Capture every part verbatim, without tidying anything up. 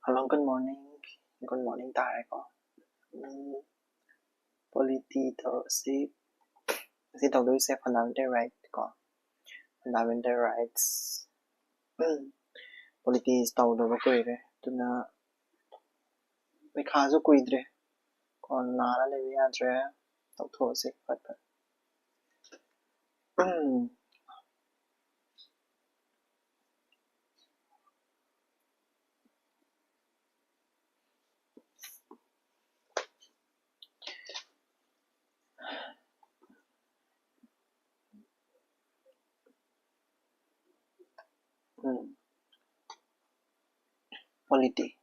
Hello, good morning. Good morning ꯇꯥꯔꯦꯀꯣ. ꯎꯝ, polity ꯇꯧꯔꯁꯤ꯫ ꯉꯁꯤ ꯇꯧꯗꯣꯏꯁꯦ fundamental right ꯀꯣ, fundamental rights꯫ Polity ꯇꯧꯗꯕ ꯀꯨꯏꯔꯦ, ꯑꯗꯨꯅ ꯄꯩꯈꯥꯁꯨ ꯀꯨꯏꯗ꯭ꯔꯦ ꯀꯣ, ꯅꯥꯔ ꯂꯩꯕ ꯌꯥꯗ꯭ꯔꯦ꯫ ꯇꯧꯊꯣꯛꯑꯁꯤ ꯐꯠ ꯐꯠ꯫ Polity꯫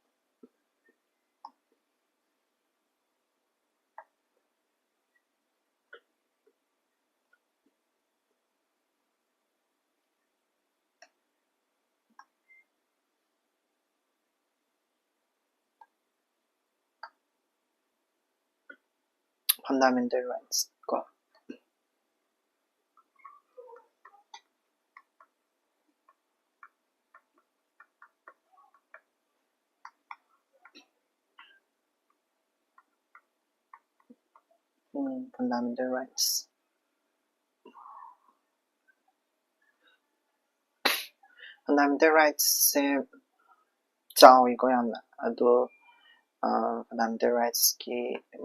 Fundamental rights ꯀꯣ꯫ Fundamental rights꯫ Fundamental rights ꯁꯦ ꯆꯥꯎꯏꯀꯣ ꯌꯥꯝꯅ, ꯑꯗꯣ fundamental rights ꯀꯤ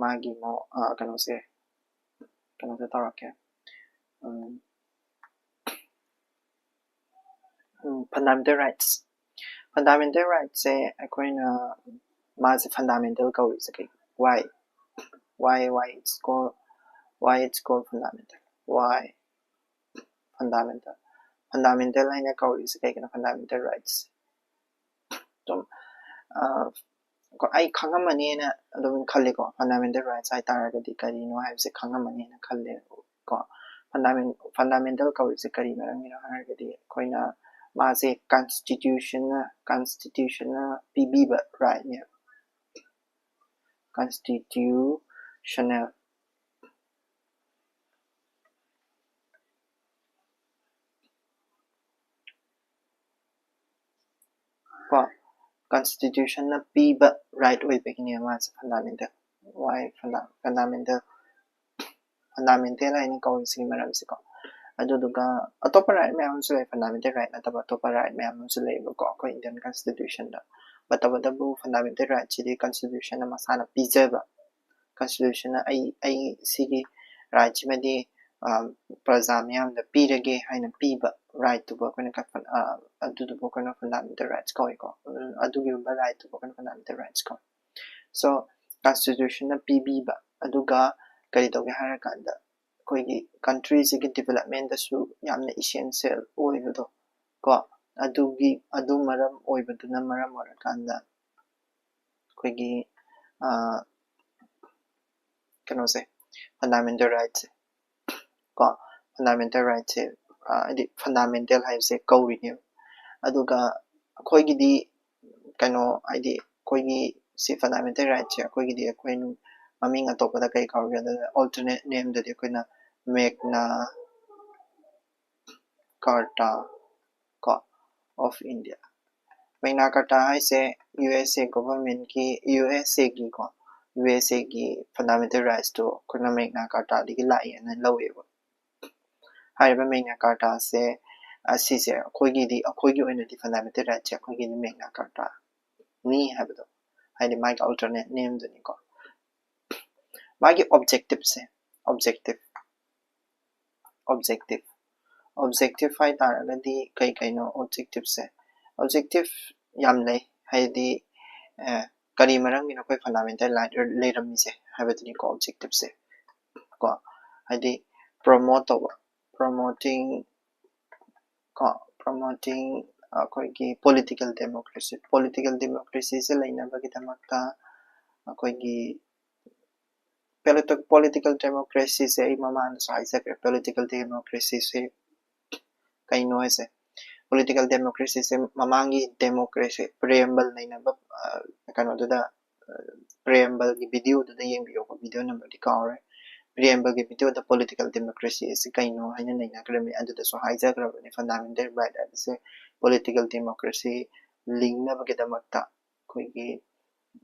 ꯃꯥꯒꯤ ꯀꯩꯅꯣꯁꯦ ꯀꯩꯅꯣꯁꯦ ꯇꯧꯔꯛꯀꯦ꯫ Fundamental rights꯫ Fundamental rights ꯁꯦ ꯑꯩꯈꯣꯏꯅ ꯃꯥꯁꯦ fundamental ꯀꯧꯔꯤꯁꯦ ꯀꯩ? Why? Why, why it's called, why it's called fundamental? Why fundamental? Fundamental ꯍꯥꯏꯅ ꯀꯧꯔꯤꯁꯦ ꯀꯩꯒꯤꯅꯣ? Fundamental rights꯫ ꯑꯗꯨꯝ ꯑꯩ ꯈꯪꯉꯝꯃꯅꯤꯅ ꯑꯗꯨꯝ ꯈꯜꯂꯤꯀꯣ꯫ Fundamental rights ꯍꯥꯏꯇꯥꯔꯒꯗꯤ ꯀꯔꯤꯅꯣ ꯍꯥꯏꯕꯁꯦ ꯈꯪꯉꯝꯃꯅꯤꯅ ꯈꯜꯂꯦ ꯀꯣ꯫ Fundamental ꯀꯧꯔꯤꯁꯦ ꯀꯔꯤ ꯃꯔꯝꯒꯤꯅꯣ ꯍꯥꯏꯔꯒꯗꯤ, ꯑꯩꯈꯣꯏꯅ ꯃꯥꯁꯦ constitution ꯅ, constitution ꯅ ꯄꯤꯕꯤꯕ right ꯅꯦ꯫ Constitutional꯫ ꯀꯣ, Constitution ꯅ ꯄꯤꯕ right ꯑꯣꯏꯕꯒꯤꯅꯦ ꯃꯥꯁꯦ fundamental꯫ Why funda- fundamental fundamental ꯍꯥꯏꯅ ꯀꯧꯔꯤꯁꯤꯒꯤ ꯃꯔꯝꯁꯤꯀꯣ꯫ ꯑꯗꯨꯗꯨꯒ ꯑꯇꯣꯞꯄ right ꯃꯌꯥꯝ ꯑꯃꯁꯨ ꯂꯩ, fundamental right ꯅꯠꯇꯕ ꯑꯇꯣꯞꯄ right ꯃꯌꯥꯝ ꯑꯃꯁꯨ ꯂꯩꯌꯦꯕꯀꯣ ꯑꯩꯈꯣꯏ Indian Constitution ꯗ꯫ But ꯇꯧꯕꯇꯕꯨ fundamental right ꯁꯤꯗꯤ Constitution ꯅ ꯃꯁꯥꯅ ꯄꯤꯖꯕ, Constitution ꯅ ꯑꯩ ꯑꯩ ꯁꯤꯒꯤ right ꯁꯤꯃꯗꯤ ꯄ꯭ꯔꯖꯥ ꯃꯤꯌꯥꯝꯗ ꯄꯤꯔꯒꯦ ꯍꯥꯏꯅ ꯄꯤꯕ right ꯇꯨꯕꯨ ꯑꯩꯈꯣꯏꯅ ꯑꯗꯨꯗꯨꯕꯨ ꯑꯩꯈꯣꯏꯅ fundamental rights ꯀꯧꯏꯀꯣ꯫ ꯑꯗꯨꯒꯨꯝꯕ right ꯇꯨꯕꯨ ꯑꯩꯈꯣꯏꯅ fundamental rights ꯀꯧꯏ꯫ So Constitution ꯅ ꯄꯤꯕꯤꯕ ꯑꯗꯨꯒ ꯀꯔꯤ ꯇꯧꯒꯦ ꯍꯥꯏꯔꯀꯥꯟꯗ ꯑꯩꯈꯣꯏꯒꯤ country ꯁꯤꯒꯤ development ꯇꯁꯨ ꯌꯥꯝꯅ essential ꯑꯣꯏꯕꯗꯣ ꯀꯣ꯫ ꯑꯗꯨꯒꯤ ꯑꯗꯨ ꯃꯔꯝ ꯑꯣꯏꯕꯗꯨꯅ ꯃꯔꯝ ꯑꯣꯏꯔꯀꯥꯟꯗ ꯑꯩꯈꯣꯏꯒꯤ ꯀꯩꯅꯣꯁꯦ fundamental right ꯁꯦ ꯀꯣ fundamental right ꯁꯦ ꯍꯥꯏꯗꯤ fundamental ꯍꯥꯏꯕꯁꯦ ꯀꯧꯔꯤꯅꯦꯕ꯫ ꯑꯗꯨꯒ ꯑꯩꯈꯣꯏꯒꯤꯗꯤ ꯀꯩꯅꯣ ꯍꯥꯏꯗꯤ ꯑꯩꯈꯣꯏꯒꯤ ꯁꯤ fundamental right ꯁꯦ ꯑꯩꯈꯣꯏꯒꯤꯗꯤ ꯑꯩꯈꯣꯏ ꯃꯃꯤꯡ ꯑꯇꯣꯞꯄꯗ ꯀꯩ ꯀꯧꯒꯦ ꯑꯗꯨꯗ alternate name ꯗꯗꯤ ꯑꯩꯈꯣꯏꯅ Magna Carta ꯀꯣ of India꯫ Magna Carta ꯍꯥꯏꯁꯦ USA government ꯀꯤ USA ꯒꯤ ꯀꯣ USA ꯒꯤ fundamental rights ꯇꯣ ꯑꯩꯈꯣꯏꯅ Magna Carta ꯗꯒꯤ ꯂꯥꯛꯑꯦꯅ ꯂꯧꯋꯦꯕ꯫ ꯍꯥꯏꯔꯤꯕ Magna Carta ꯁꯦ ꯑꯁꯤꯁꯦ ꯑꯩꯈꯣꯏꯒꯤꯗꯤ ꯑꯩꯈꯣꯏꯒꯤ ꯑꯣꯏꯅꯗꯤ fundamental right ꯁꯦ ꯑꯩꯈꯣꯏꯒꯤꯗꯤ Magna Carta ꯅꯤ ꯍꯥꯏꯕꯗꯣ ꯍꯥꯏꯗꯤ ꯃꯥꯒꯤ alternate name ꯗꯨꯅꯤꯀꯣ꯫ ꯃꯥꯒꯤ objective ꯁꯦ objective objective objective ꯍꯥꯏ ꯇꯥꯔꯒꯗꯤ ꯀꯩ ꯀꯩꯅꯣ objective ꯁꯦ? Objective ꯌꯥꯝ ꯂꯩ ꯍꯥꯏꯗꯤ ꯀꯔꯤ ꯃꯔꯝꯒꯤꯅꯣ ꯑꯩꯈꯣꯏ fundamental right ꯂꯩꯔꯝꯃꯤꯁꯦ ꯍꯥꯏꯕꯗꯨꯅꯤꯀꯣ objective ꯁꯦ ꯀꯣ꯫ ꯍꯥꯏꯗꯤ promote ꯇꯧꯕ promoting ꯀꯣ promoting ꯑꯩꯈꯣꯏꯒꯤ political democracy political democracy ꯁꯦ ꯂꯩꯅꯕꯒꯤꯗꯃꯛꯇ ꯑꯩꯈꯣꯏꯒꯤ political democracy ꯁꯦ ꯑꯩ ꯃꯃꯥꯡꯗꯁꯨ ꯍꯥꯏꯖꯈ꯭ꯔꯦ꯫ Political democracy ꯁꯦ ꯀꯩꯅꯣ ꯍꯥꯏꯁꯦ? Political democracy ꯁꯦ ꯃꯃꯥꯡꯒꯤ democracy preamble ꯅꯩꯅꯕ ꯀꯩꯅꯣꯗꯨꯗ preamble ꯒꯤ video ꯗꯨꯗ ꯌꯦꯡꯕꯤꯌꯣꯀꯣ꯫ Video number ꯗꯤ ꯀꯥꯎꯔꯦ꯫ Preamble ꯒꯤ video ꯗ political democracy ꯑꯁꯤ ꯀꯩꯅꯣ ꯍꯥꯏꯅ ꯅꯩꯅꯈ꯭ꯔꯝꯃꯤ꯫ ꯑꯗꯨꯗꯁꯨ ꯍꯥꯏꯖꯈ꯭ꯔꯕꯅꯤ fundamental right ꯍꯥꯏꯕꯁꯦ political democracy ꯂꯤꯡꯅꯕꯒꯤꯗꯃꯛꯇ ꯑꯩꯈꯣꯏꯒꯤ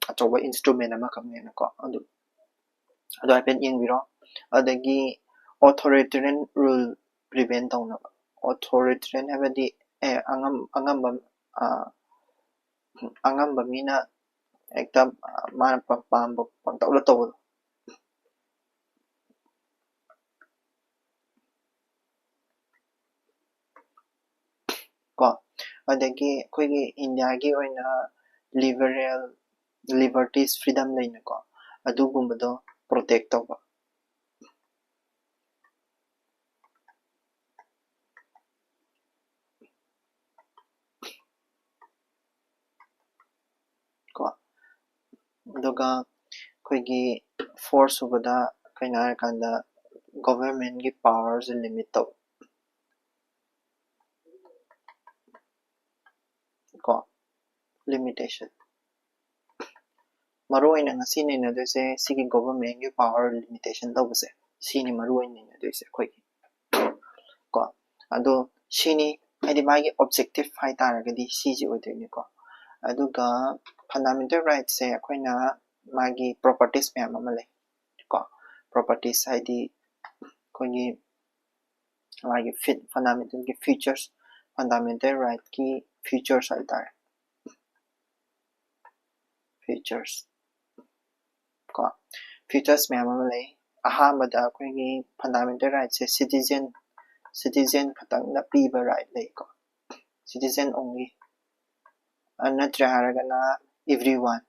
ꯑꯆꯧꯕ instrument ꯑꯃꯈꯛꯅꯦꯅꯀꯣ꯫ ꯑꯗꯨ ꯑꯗꯨ ꯍꯥꯏꯐꯦꯠ ꯌꯦꯡꯕꯤꯔꯣ꯫ ꯑꯗꯒꯤ authoritarian rule prevent ꯇꯧꯅꯕ꯫ Authoritarian ꯍꯥꯏꯕꯗꯤ ꯑꯦ ꯑꯉꯝ ꯑꯉꯝꯕ ꯑ, ꯑꯉꯝꯕ ꯃꯤꯅ ꯍꯦꯛꯇ ꯃꯥꯅ ꯄꯥꯝꯕ ꯄꯪꯇꯧꯗ ꯇꯧꯕꯗꯣ꯫ ꯀꯣ ꯑꯗꯒꯤ ꯑꯩꯈꯣꯏꯒꯤ ꯏꯟꯗꯤꯌꯥꯒꯤ ꯑꯣꯏꯅ liberal liberties freedom ꯂꯩꯅꯀꯣ, ꯑꯗꯨꯒꯨꯝꯕꯗꯣ protect ꯇꯧꯕ꯫ ꯀꯣ ꯑꯗꯨꯒ ꯑꯩꯈꯣꯏꯒꯤ four ꯁꯨꯕꯗ ꯀꯩꯅꯣ ꯍꯥꯏꯔꯀꯥꯟꯗ government ꯀꯤ power ꯁꯦ limit ꯇꯧꯕ꯫ ꯀꯣ limitation꯫ ꯃꯔꯨ ꯑꯣꯏꯅ ꯉꯁꯤ ꯅꯩꯅꯗꯣꯏꯁꯦ ꯁꯤꯒꯤ government ꯀꯤ power limitation ꯇꯧꯕꯁꯦ, ꯁꯤꯅꯤ ꯃꯔꯨ ꯑꯣꯏꯅ ꯅꯩꯅꯗꯣꯏꯁꯦ ꯑꯩꯈꯣꯏꯒꯤ꯫ ꯀꯣ ꯑꯗꯣ ꯁꯤꯅꯤ ꯍꯥꯏꯗꯤ ꯃꯥꯒꯤ objective ꯍꯥꯏ ꯇꯥꯔꯒꯗꯤ ꯁꯤꯁꯤ ꯑꯣꯏꯗꯣꯏꯅꯤꯀꯣ꯫ ꯑꯗꯨꯒ fundamental right ꯁꯦ ꯑꯩꯈꯣꯏꯅ ꯃꯥꯒꯤ properties ꯃꯌꯥꯝ ꯑꯃ ꯂꯩ꯫ ꯀꯣ properties ꯍꯥꯏꯗꯤ ꯑꯩꯈꯣꯏꯒꯤ ꯃꯥꯒꯤ fundamental ꯒꯤ features, fundamental right ꯀꯤ features ꯍꯥꯏꯇꯥꯔꯦ꯫ Features ꯀꯣ features ꯃꯌꯥꯝ ꯑꯃ ꯂꯩ꯫ ꯑꯍꯥꯟꯕꯗ ꯑꯩꯈꯣꯏꯒꯤ fundamental right ꯁꯦ citizen citizen ꯈꯛꯇꯪꯗ ꯄꯤꯕ right ꯂꯩꯀꯣ꯫ Citizen only꯫ ꯑ, ꯅꯠꯇ꯭ꯔꯦ ꯍꯥꯏꯔꯒꯅ everyone,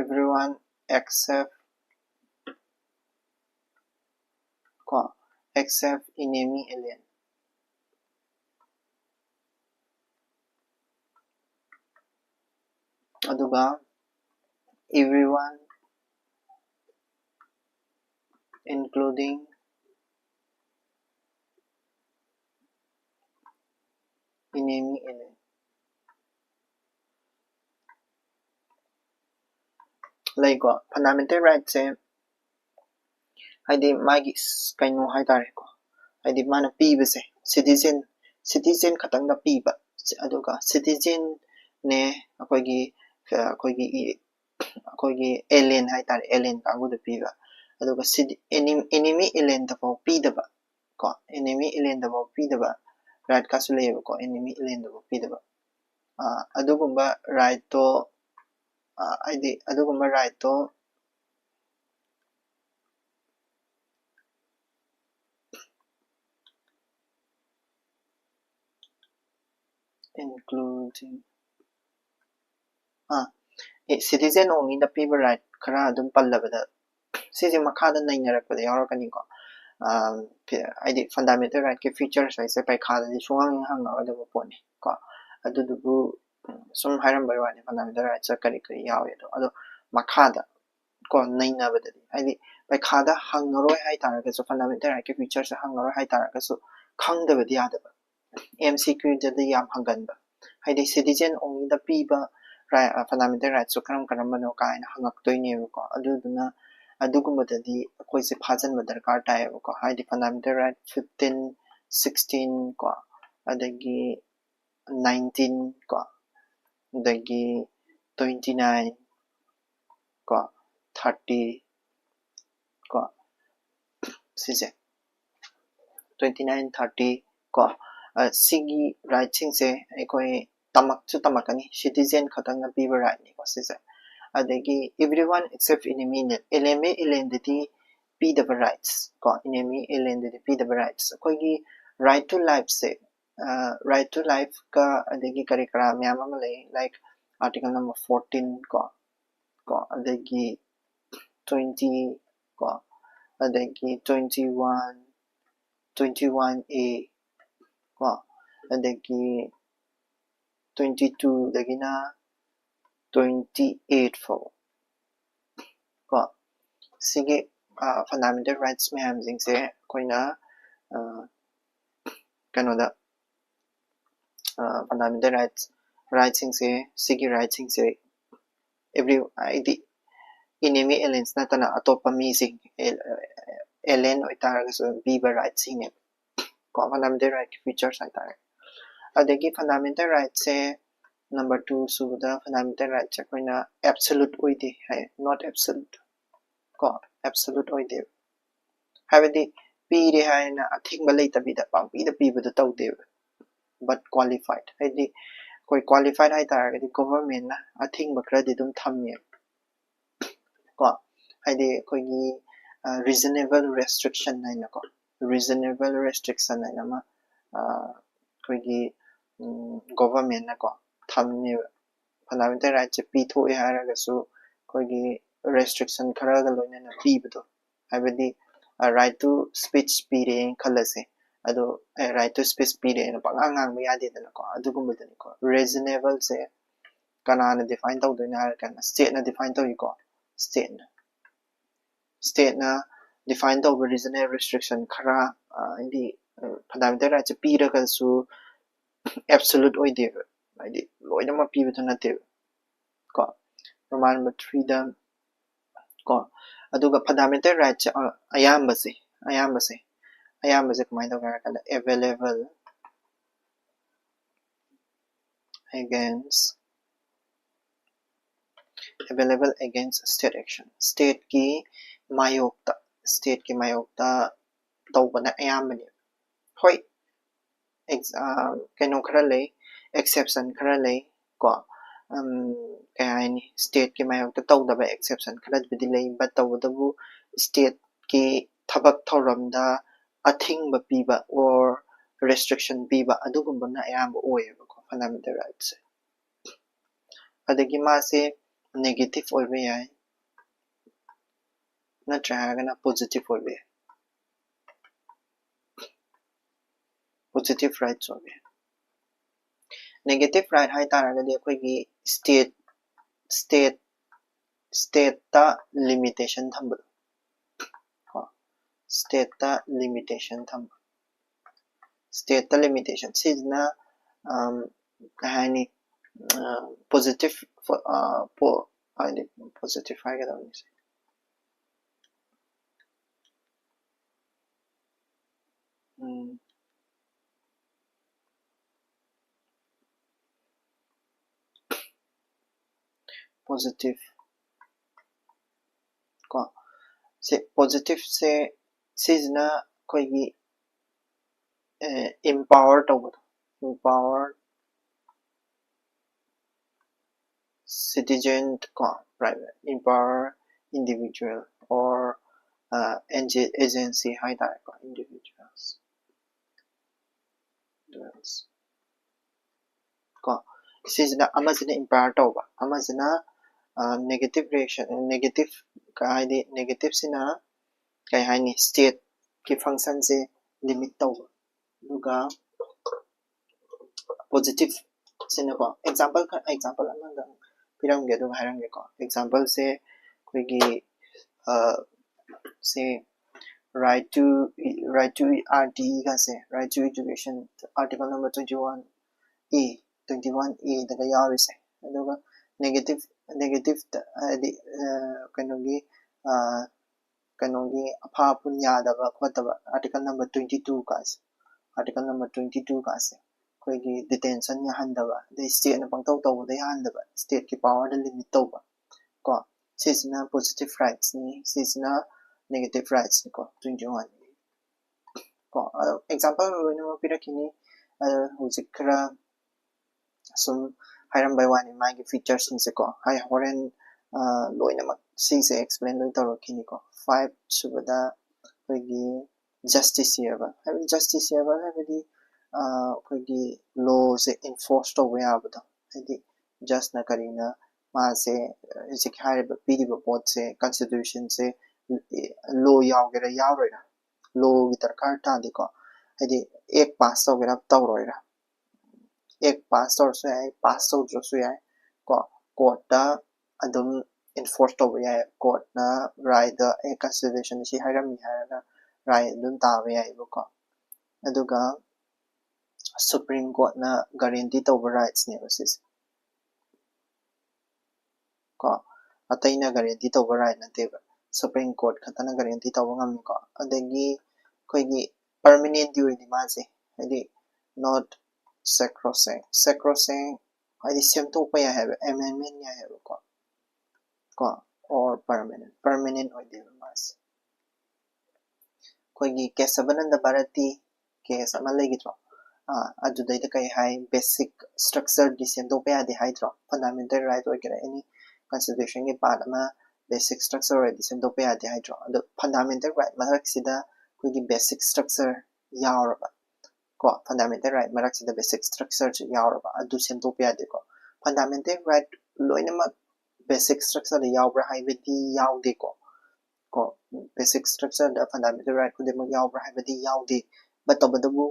everyone except ꯀꯣ except enemy alien꯫ ꯑꯗꯨꯒ everyone including enemy alien ꯂꯩꯀꯣ꯫ Fundamental right ꯁꯦ ꯍꯥꯏꯗꯤ ꯃꯥꯒꯤ ꯀꯩꯅꯣ ꯍꯥꯏꯇꯥꯔꯦꯀꯣ, ꯍꯥꯏꯗꯤ ꯃꯥꯅ ꯄꯤꯕꯁꯦ citizen citizen ꯈꯛꯇꯪꯗ ꯄꯤꯕ ꯑꯗꯨꯒ citizenꯅꯦ, ꯑꯩꯈꯣꯏꯒꯤ ꯑꯩꯈꯣꯏꯒꯤ ꯑꯩꯈꯣꯏꯒꯤ alien ꯍꯥꯏꯇꯥꯔꯦ, alien ꯀꯥꯡꯕꯨꯗ ꯄꯤꯕ꯫ ꯑꯗꯨꯒ enemy alienꯗꯐꯥꯎ ꯄꯤꯗꯕ ꯀꯣ, enemy alienꯗꯐꯥꯎ ꯄꯤꯗꯕ right ꯀꯥꯁꯨ ꯂꯩꯌꯦꯕꯀꯣ, enemy alienꯗꯐꯥꯎ ꯄꯤꯗꯕ꯫ ꯑꯗꯨꯒꯨꯝꯕ rightꯇꯣ, ꯍꯥꯏꯗꯤ ꯑꯗꯨꯒꯨꯝꯕ rightꯇꯣ including ꯑꯥ citizen onlyꯗ ꯄꯤꯕ right ꯈꯔ ꯑꯗꯨꯝ ꯄꯜꯂꯕꯗ, ꯁꯤꯁꯦ ꯃꯈꯥꯗ ꯅꯩꯅꯔꯛꯄꯗ ꯌꯥꯎꯔꯛꯀꯅꯤꯀꯣ꯫ ꯍꯥꯏꯗꯤ fundamental rightꯀꯤ features ꯍꯥꯏꯁꯦ ꯄꯩꯈꯥꯗꯗꯤ ꯁꯨꯡꯍꯪ ꯍꯪꯉꯔꯣꯏꯗꯕ ꯄꯣꯠꯅꯤ ꯀꯣ꯫ ꯑꯗꯨꯗꯨꯕꯨ ꯁꯨꯝ ꯍꯥꯏꯔꯝꯕꯒꯤ ꯋꯥꯅꯤ, fundamental rightsꯇ ꯀꯔꯤ ꯀꯔꯤ ꯌꯥꯎꯏ ꯑꯗꯣ꯫ ꯑꯗꯣ ꯃꯈꯥꯗ ꯀꯣ ꯅꯩꯅꯕꯗꯗꯤ, ꯍꯥꯏꯗꯤ ꯄꯩꯈꯥꯗ ꯍꯪꯉꯔꯣꯏ ꯍꯥꯏꯇꯥꯔꯒꯁꯨ, fundamental rightꯀꯤ featuresꯁꯦ ꯍꯪꯉꯔꯣꯏ ꯍꯥꯏꯇꯥꯔꯒꯁꯨ, ꯈꯪꯗꯕꯗꯤ ꯌꯥꯗꯕ, MCQꯗꯗꯤ ꯌꯥꯝ ꯍꯪꯒꯟꯕ, ꯍꯥꯏꯗꯤ citizen onlyꯗ ꯄꯤꯕ fundamental rightsꯁꯨ ꯀꯔꯝ ꯀꯔꯝꯕꯅꯣ ꯀꯥꯏꯅ ꯍꯪꯉꯛꯇꯣꯏꯅꯦꯕꯀꯣ꯫ ꯑꯗꯨꯗꯨꯅ ꯑꯗꯨꯒꯨꯝꯕꯗꯗꯤ ꯑꯩꯈꯣꯏꯁꯦ ꯐꯥꯖꯤꯟꯕ ꯗꯔꯀꯥꯔ ꯇꯥꯏꯌꯦꯕꯀꯣ, ꯍꯥꯏꯗꯤ fundamental right fifteen, sixteen ꯀꯣ, ꯑꯗꯒꯤ nineteen ꯀꯣ, ꯑꯗꯒꯤ twenty nine ꯀꯣ, thirty ꯀꯣ, ꯁꯤꯁꯦ twenty nine, thirty ꯀꯣ, ꯁꯤꯒꯤ rightꯁꯤꯡꯁꯦ ꯑꯩꯈꯣꯏ ꯇꯝꯃꯛꯁꯨ ꯇꯝꯃꯛꯀꯅꯤ, citizen ꯈꯛꯇꯪꯅ ꯄꯤꯕ rightꯅꯤꯀꯣ ꯁꯤꯁꯦ꯫ ꯑꯗꯒꯤ everyone except enemy, enemy alienꯗꯗꯤ ꯄꯤꯗꯕ rights ꯀꯣ, enemy alienꯗꯗꯤ ꯄꯤꯗꯕ rights꯫ ꯑꯩꯈꯣꯏꯒꯤ right to lifeꯁꯦ, right to lifeꯀ ꯑꯗꯒꯤ ꯀꯔꯤ ꯀꯔꯥ ꯃꯌꯥꯝ ꯑꯃ ꯂꯩ, like article number fourteen ꯀꯣ, ꯀꯣ, ꯑꯗꯒꯤ twenty ꯀꯣ, ꯑꯗꯒꯤ twenty one, twenty one A ꯀꯣ, ꯑꯗꯒꯤ twenty twoꯗꯒꯤꯅ twenty eight ꯐꯥꯎ ꯀꯣ꯫ ꯁꯤꯒꯤ fundamental rights ꯃꯌꯥꯝꯁꯤꯡꯁꯦ ꯑꯩꯈꯣꯏꯅ ꯀꯩꯅꯣꯗ fundamental rights, rightꯁꯤꯡꯁꯦ, ꯁꯤꯒꯤ rightꯁꯤꯡꯁꯦ every, ꯍꯥꯏꯗꯤ enemy aliens ꯅꯠꯇꯅ ꯑꯇꯣꯞꯄ ꯃꯤꯁꯤꯡ, alien ꯑꯣꯏꯇꯥꯔꯒꯁꯨ ꯄꯤꯕ rightꯁꯤꯡꯅꯦꯕ ꯀꯣ, fundamental rightꯀꯤ features ꯍꯥꯏꯇꯥꯔꯦ꯫ ꯑꯗꯒꯤ fundamental rightꯁꯦ number two ꯁꯨꯕꯗ fundamental rightꯁꯦ ꯑꯩꯈꯣꯏꯅ absolute ꯑꯣꯏꯗꯦ ꯍꯥꯏ, not absolute ꯀꯣ, absolute ꯑꯣꯏꯗꯦꯕ꯫ ꯍꯥꯏꯕꯗꯤ ꯄꯤꯔꯦ ꯍꯥꯏꯅ ꯑꯊꯤꯡꯕ ꯂꯩꯇꯕꯤꯗ ꯄꯪꯄꯤꯗ ꯄꯤꯕꯗꯣ ꯇꯧꯗꯦꯕ꯫ But qualified ꯍꯥꯏꯗꯤ ꯑꯩꯈꯣꯏ qualified ꯍꯥꯏꯇꯥꯔꯒꯗꯤ governmentꯅ ꯑꯊꯤꯡꯕ ꯈꯔꯗꯤ ꯑꯗꯨꯝ ꯊꯝꯃꯦꯕ ꯀꯣ, ꯍꯥꯏꯗꯤ ꯑꯩꯈꯣꯏꯒꯤ reasonable restriction ꯍꯥꯏꯅꯀꯣ, reasonable restriction ꯍꯥꯏꯅ ꯑꯃ ꯑꯩꯈꯣꯏꯒꯤ governmentꯅꯀꯣ ꯊꯝꯃꯦꯕ꯫ Fundamental rightꯁꯦ ꯄꯤꯊꯣꯛꯑꯦ ꯍꯥꯏꯔꯒꯁꯨ ꯑꯩꯈꯣꯏꯒꯤ restriction ꯈꯔꯒ ꯂꯣꯏꯅꯅ ꯄꯤꯕꯗꯣ, ꯍꯥꯏꯕꯗꯤ right to speech ꯄꯤꯔꯦꯅ ꯈꯜꯂꯁꯦ, ꯑꯗꯣ right to speech ꯄꯤꯔꯦꯅ ꯄꯪꯉꯥꯡ ꯉꯥꯡꯕ ꯌꯥꯗꯦꯗꯅꯀꯣ, ꯑꯗꯨꯒꯨꯝꯕꯗꯨꯅꯤꯀꯣ꯫ Reasonableꯁꯦ ꯀꯅꯥꯅ define ꯇꯧꯗꯣꯏꯅꯣ ꯍꯥꯏꯔꯀꯥꯟꯗ stateꯅ define ꯇꯧꯏꯀꯣ, stateꯅ stateꯅ define ꯇꯧꯕ reasonable restriction ꯈꯔ, ꯍꯥꯏꯗꯤ fundamental rightꯁꯦ ꯄꯤꯔꯒꯁꯨ absolute ꯑꯣꯏꯗꯦꯕ, ꯍꯥꯏꯗꯤ ꯂꯣꯏꯅꯃꯛ ꯄꯤꯕꯗꯨ ꯅꯠꯇꯦꯕ ꯀꯣ꯫ Roman number threeꯗ ꯀꯣ, ꯑꯗꯨꯒ fundamental rightꯁꯦ ꯑꯌꯥꯝꯕꯁꯦ, ꯑꯌꯥꯝꯕꯁꯦ ꯑꯌꯥꯝꯕꯁꯦ ꯀꯃꯥꯏꯅ ꯇꯧꯒꯦ ꯍꯥꯏꯔ ꯀꯥꯟꯗ available against available against state action, stateꯀꯤ ꯃꯥꯌꯣꯛꯇ stateꯀꯤ ꯃꯥꯌꯣꯛꯇ ꯇꯧꯕꯅ ꯑꯌꯥꯝꯕꯅꯦꯕ꯫ ꯍꯣꯏ, ꯀꯩꯅꯣ ꯈꯔ ꯂꯩ, exception ꯈꯔ ꯂꯩ ꯀꯣ, ꯀꯩ ꯍꯥꯏꯅꯤ, stateꯀꯤ ꯃꯥꯌꯣꯛꯇ ꯇꯧꯗꯕ exception ꯈꯔꯕꯨꯗꯤ ꯂꯩ, but ꯇꯧꯕꯇꯕꯨ stateꯀꯤ ꯊꯕꯛ ꯊꯧꯔꯝꯗ ꯑꯊꯤꯡꯕ ꯄꯤꯕ or restriction ꯄꯤꯕ ꯑꯗꯨꯒꯨꯝꯕꯅ ꯑꯌꯥꯝꯕ ꯑꯣꯏꯌꯦꯕꯀꯣ fundamental rightꯁꯦ꯫ ꯑꯗꯒꯤ ꯃꯥꯁꯦ negative ꯑꯣꯏꯕ ꯌꯥꯏ, ꯅꯠꯇ꯭ꯔꯥ ꯍꯥꯏꯔꯒꯅ positive ꯑꯣꯏꯕ ꯌꯥꯏ, positive rights ꯑꯣꯏꯕ ꯌꯥꯏ꯫ Negative right ꯍꯥꯏ ꯇꯥꯔꯒꯗꯤ ꯑꯩꯈꯣꯏꯒꯤ state state stateꯇ limitation ꯊꯝꯕꯗꯣ ꯀꯣ, stateꯇ limitation ꯊꯝꯕ, stateꯇ limitation ꯁꯤꯁꯤꯅ ꯀꯩ ꯍꯥꯏꯅꯤ, positive ꯍꯥꯏꯗꯤ positive ꯍꯥꯏꯒꯗꯕꯅꯤ ꯁꯤ꯫ positive ꯀꯣ, ꯁꯤ positiveꯁꯦ ꯁꯤꯁꯤꯅ ꯑꯩꯈꯣꯏꯒꯤ empower ꯇꯧꯕꯗꯣ, empower citizen ꯀꯣ, private, empower individual or agency ꯍꯥꯏ ꯇꯥꯔꯦꯀꯣ, individuals ꯀꯣ, ꯁꯤꯁꯤꯅ ꯑꯃꯁꯤꯅ empower ꯇꯧꯕ, ꯑꯃꯁꯤꯅ negative reaction, negative ꯍꯥꯏꯗꯤ negativeꯁꯤꯅ ꯀꯩ ꯍꯥꯏꯅꯤ, stateꯀꯤ functionꯁꯦ limit ꯇꯧꯕ, ꯑꯗꯨꯒ positiveꯁꯤꯅꯀꯣ, example example ꯑꯃꯗꯪ ꯄꯤꯔꯝꯒꯦ ꯑꯗꯨꯒ ꯍꯥꯏꯔꯝꯒꯦꯀꯣ꯫ Exampleꯁꯦ ꯑꯩꯈꯣꯏꯒꯤ ꯁꯦ right to right to RTE ꯒꯁꯦ, right to education, article number twenty one E, twenty one Eꯗꯒ ꯌꯥꯎꯔꯤꯁꯦ꯫ ꯑꯗꯨꯒ negative negative ꯍꯥꯏꯗꯤ ꯀꯩꯅꯣꯒꯤ ꯀꯩꯅꯣꯒꯤ ꯑꯐꯥ ꯑꯄꯨꯟ ꯌꯥꯗꯕ ꯈꯣꯠꯇꯕ, article number twenty two ꯀꯥꯁꯦ, article number twenty two ꯀꯥꯁꯦ ꯑꯩꯈꯣꯏꯒꯤ detention ꯌꯥꯍꯟꯗꯕ, ꯑꯗꯩ stateꯅ ꯄꯪꯇꯧ ꯇꯧꯕꯗ ꯌꯥꯍꯟꯗꯕ, stateꯀꯤ powerꯗ limit ꯇꯧꯕ ꯀꯣ, ꯁꯤꯁꯤꯅ positive rightsꯅꯤ, ꯁꯤꯁꯤꯅ negative rightsꯅꯤꯀꯣ, twenty one ꯀꯣ꯫ ꯑꯗꯣ example ꯂꯣꯏꯅꯃꯛ ꯄꯤꯔꯛꯈꯤꯅꯤ꯫ ꯑꯗꯣ ꯍꯧꯖꯤꯛ ꯈꯔ ꯁꯨꯝ ꯍꯥꯏꯔꯝꯕꯩ ꯋꯥꯅꯤ ꯃꯥꯒꯤ featuresꯁꯤꯡꯁꯦꯀꯣ꯫ ꯍꯥꯏ ꯍꯣꯔꯦꯟ ꯂꯣꯏꯅꯃꯛ ꯁꯤꯁꯦ explain ꯂꯣꯏ ꯇꯧꯔꯛꯈꯤꯅꯤꯀꯣ꯫ Five ꯁꯨꯕꯗ ꯑꯩꯈꯣꯏꯒꯤ justiciable ꯍꯥꯏꯕꯗꯤ, justiciable ꯍꯥꯏꯕꯗꯤ ꯑꯩꯈꯣꯏꯒꯤ lawꯁꯦ enforce ꯇꯧꯕ ꯌꯥꯕꯗꯣ, ꯍꯥꯏꯗꯤ judgeꯅ ꯀꯔꯤꯅ ꯃꯥꯁꯦ ꯍꯧꯖꯤꯛ ꯍꯥꯏꯔꯤꯕ ꯄꯤꯔꯤꯕ ꯄꯣꯠꯁꯦ, constitutionꯁꯦ law ꯌꯥꯎꯒꯦꯔꯥ ꯌꯥꯎꯔꯣꯏꯔꯥ, lawꯒꯤ ꯗꯔꯀꯥꯔ ꯇꯥꯗꯦꯀꯣ꯫ ꯍꯥꯏꯗꯤ act pass ꯇꯧꯒꯦꯔꯥ ꯇꯧꯔꯣꯏꯔꯥ, act pass ꯇꯧꯔꯁꯨ ꯌꯥꯏ, pass ꯇꯧꯗ꯭ꯔꯁꯨ ꯌꯥꯏ ꯀꯣ, courtꯇ ꯑꯗꯨꯝ enforce ꯇꯧꯕ ꯌꯥꯏ꯫ Courtꯅ rightꯇ ꯑꯦ constitutionꯅ ꯁꯤ ꯍꯥꯏꯔꯝꯃꯤ ꯍꯥꯏꯔꯒ right ꯑꯗꯨꯝ ꯇꯥꯕ ꯌꯥꯏꯑꯕꯀꯣ꯫ ꯑꯗꯨꯒ Supreme Courtꯅ guarantee ꯇꯧꯕ rightsꯅꯦꯕ ꯁꯤꯁꯦ ꯀꯣ, ꯑꯇꯩꯅ guarantee ꯇꯧꯕ right ꯅꯠꯇꯦꯕ, Supreme Court ꯈꯛꯇꯅ guarantee ꯇꯧꯕ ꯉꯝꯃꯤꯀꯣ꯫ ꯑꯗꯒꯤ ꯑꯩꯈꯣꯏꯒꯤ permanentꯗꯤ ꯑꯣꯏꯗꯦ ꯃꯥꯁꯦ, ꯍꯥꯏꯗꯤ not sacrosanct, sacrosanct ꯍꯥꯏꯗꯤ ꯁꯦꯝꯗꯣꯛꯄ ꯌꯥꯏ ꯍꯥꯏꯕ, amendment ꯌꯥꯏ ꯍꯥꯏꯕꯀꯣ꯫ ꯀꯣ, or permanent, permanent ꯑꯣꯏꯗꯦꯕ ꯃꯥꯁꯦ꯫ ꯑꯩꯈꯣꯏꯒꯤ ꯀꯦꯁꯕꯅꯟꯗ ꯚꯥꯔꯇꯤ ꯀꯦꯁ ꯑꯃ ꯂꯩꯈꯤꯗ꯭ꯔꯣ? ꯑꯥ, ꯑꯗꯨꯗꯩꯗ ꯀꯩ ꯍꯥꯏ? Basic structure ꯗꯤ ꯁꯦꯝꯗꯣꯛꯄ ꯌꯥꯗꯦ ꯍꯥꯏꯗ꯭ꯔꯣ? Fundamental right ꯑꯣꯏꯒꯦꯔꯥ, any constitution ꯒꯤ part ꯑꯃ basic structure ꯑꯣꯏꯔꯗꯤ ꯁꯦꯝꯗꯣꯛꯄ ꯌꯥꯗꯦ ꯍꯥꯏꯗ꯭ꯔꯣ? ꯑꯗꯣ fundamental right ꯃꯔꯛꯁꯤꯗ ꯑꯩꯈꯣꯏꯒꯤ basic structure ꯌꯥꯎꯔꯕ ꯀꯣ, fundamental right ꯃꯔꯛꯁꯤꯗ basic structure ꯁꯦ ꯌꯥꯎꯔꯕ, ꯑꯗꯨ ꯁꯦꯝꯗꯣꯛꯄ ꯌꯥꯗꯦꯀꯣ꯫ Fundamental right ꯂꯣꯏꯅꯃꯛ basic structure ꯗ ꯌꯥꯎꯕ꯭ꯔꯥ ꯍꯥꯏꯕꯗꯤ ꯌꯥꯎꯗꯦꯀꯣ꯫ ꯀꯣ, basic structure ꯗ fundamental right ꯈꯨꯗꯤꯡꯃꯛ ꯌꯥꯎꯕ꯭ꯔꯥ ꯍꯥꯏꯕꯗꯤ ꯌꯥꯎꯗꯦ꯫ But ꯇꯧꯕꯇꯕꯨ,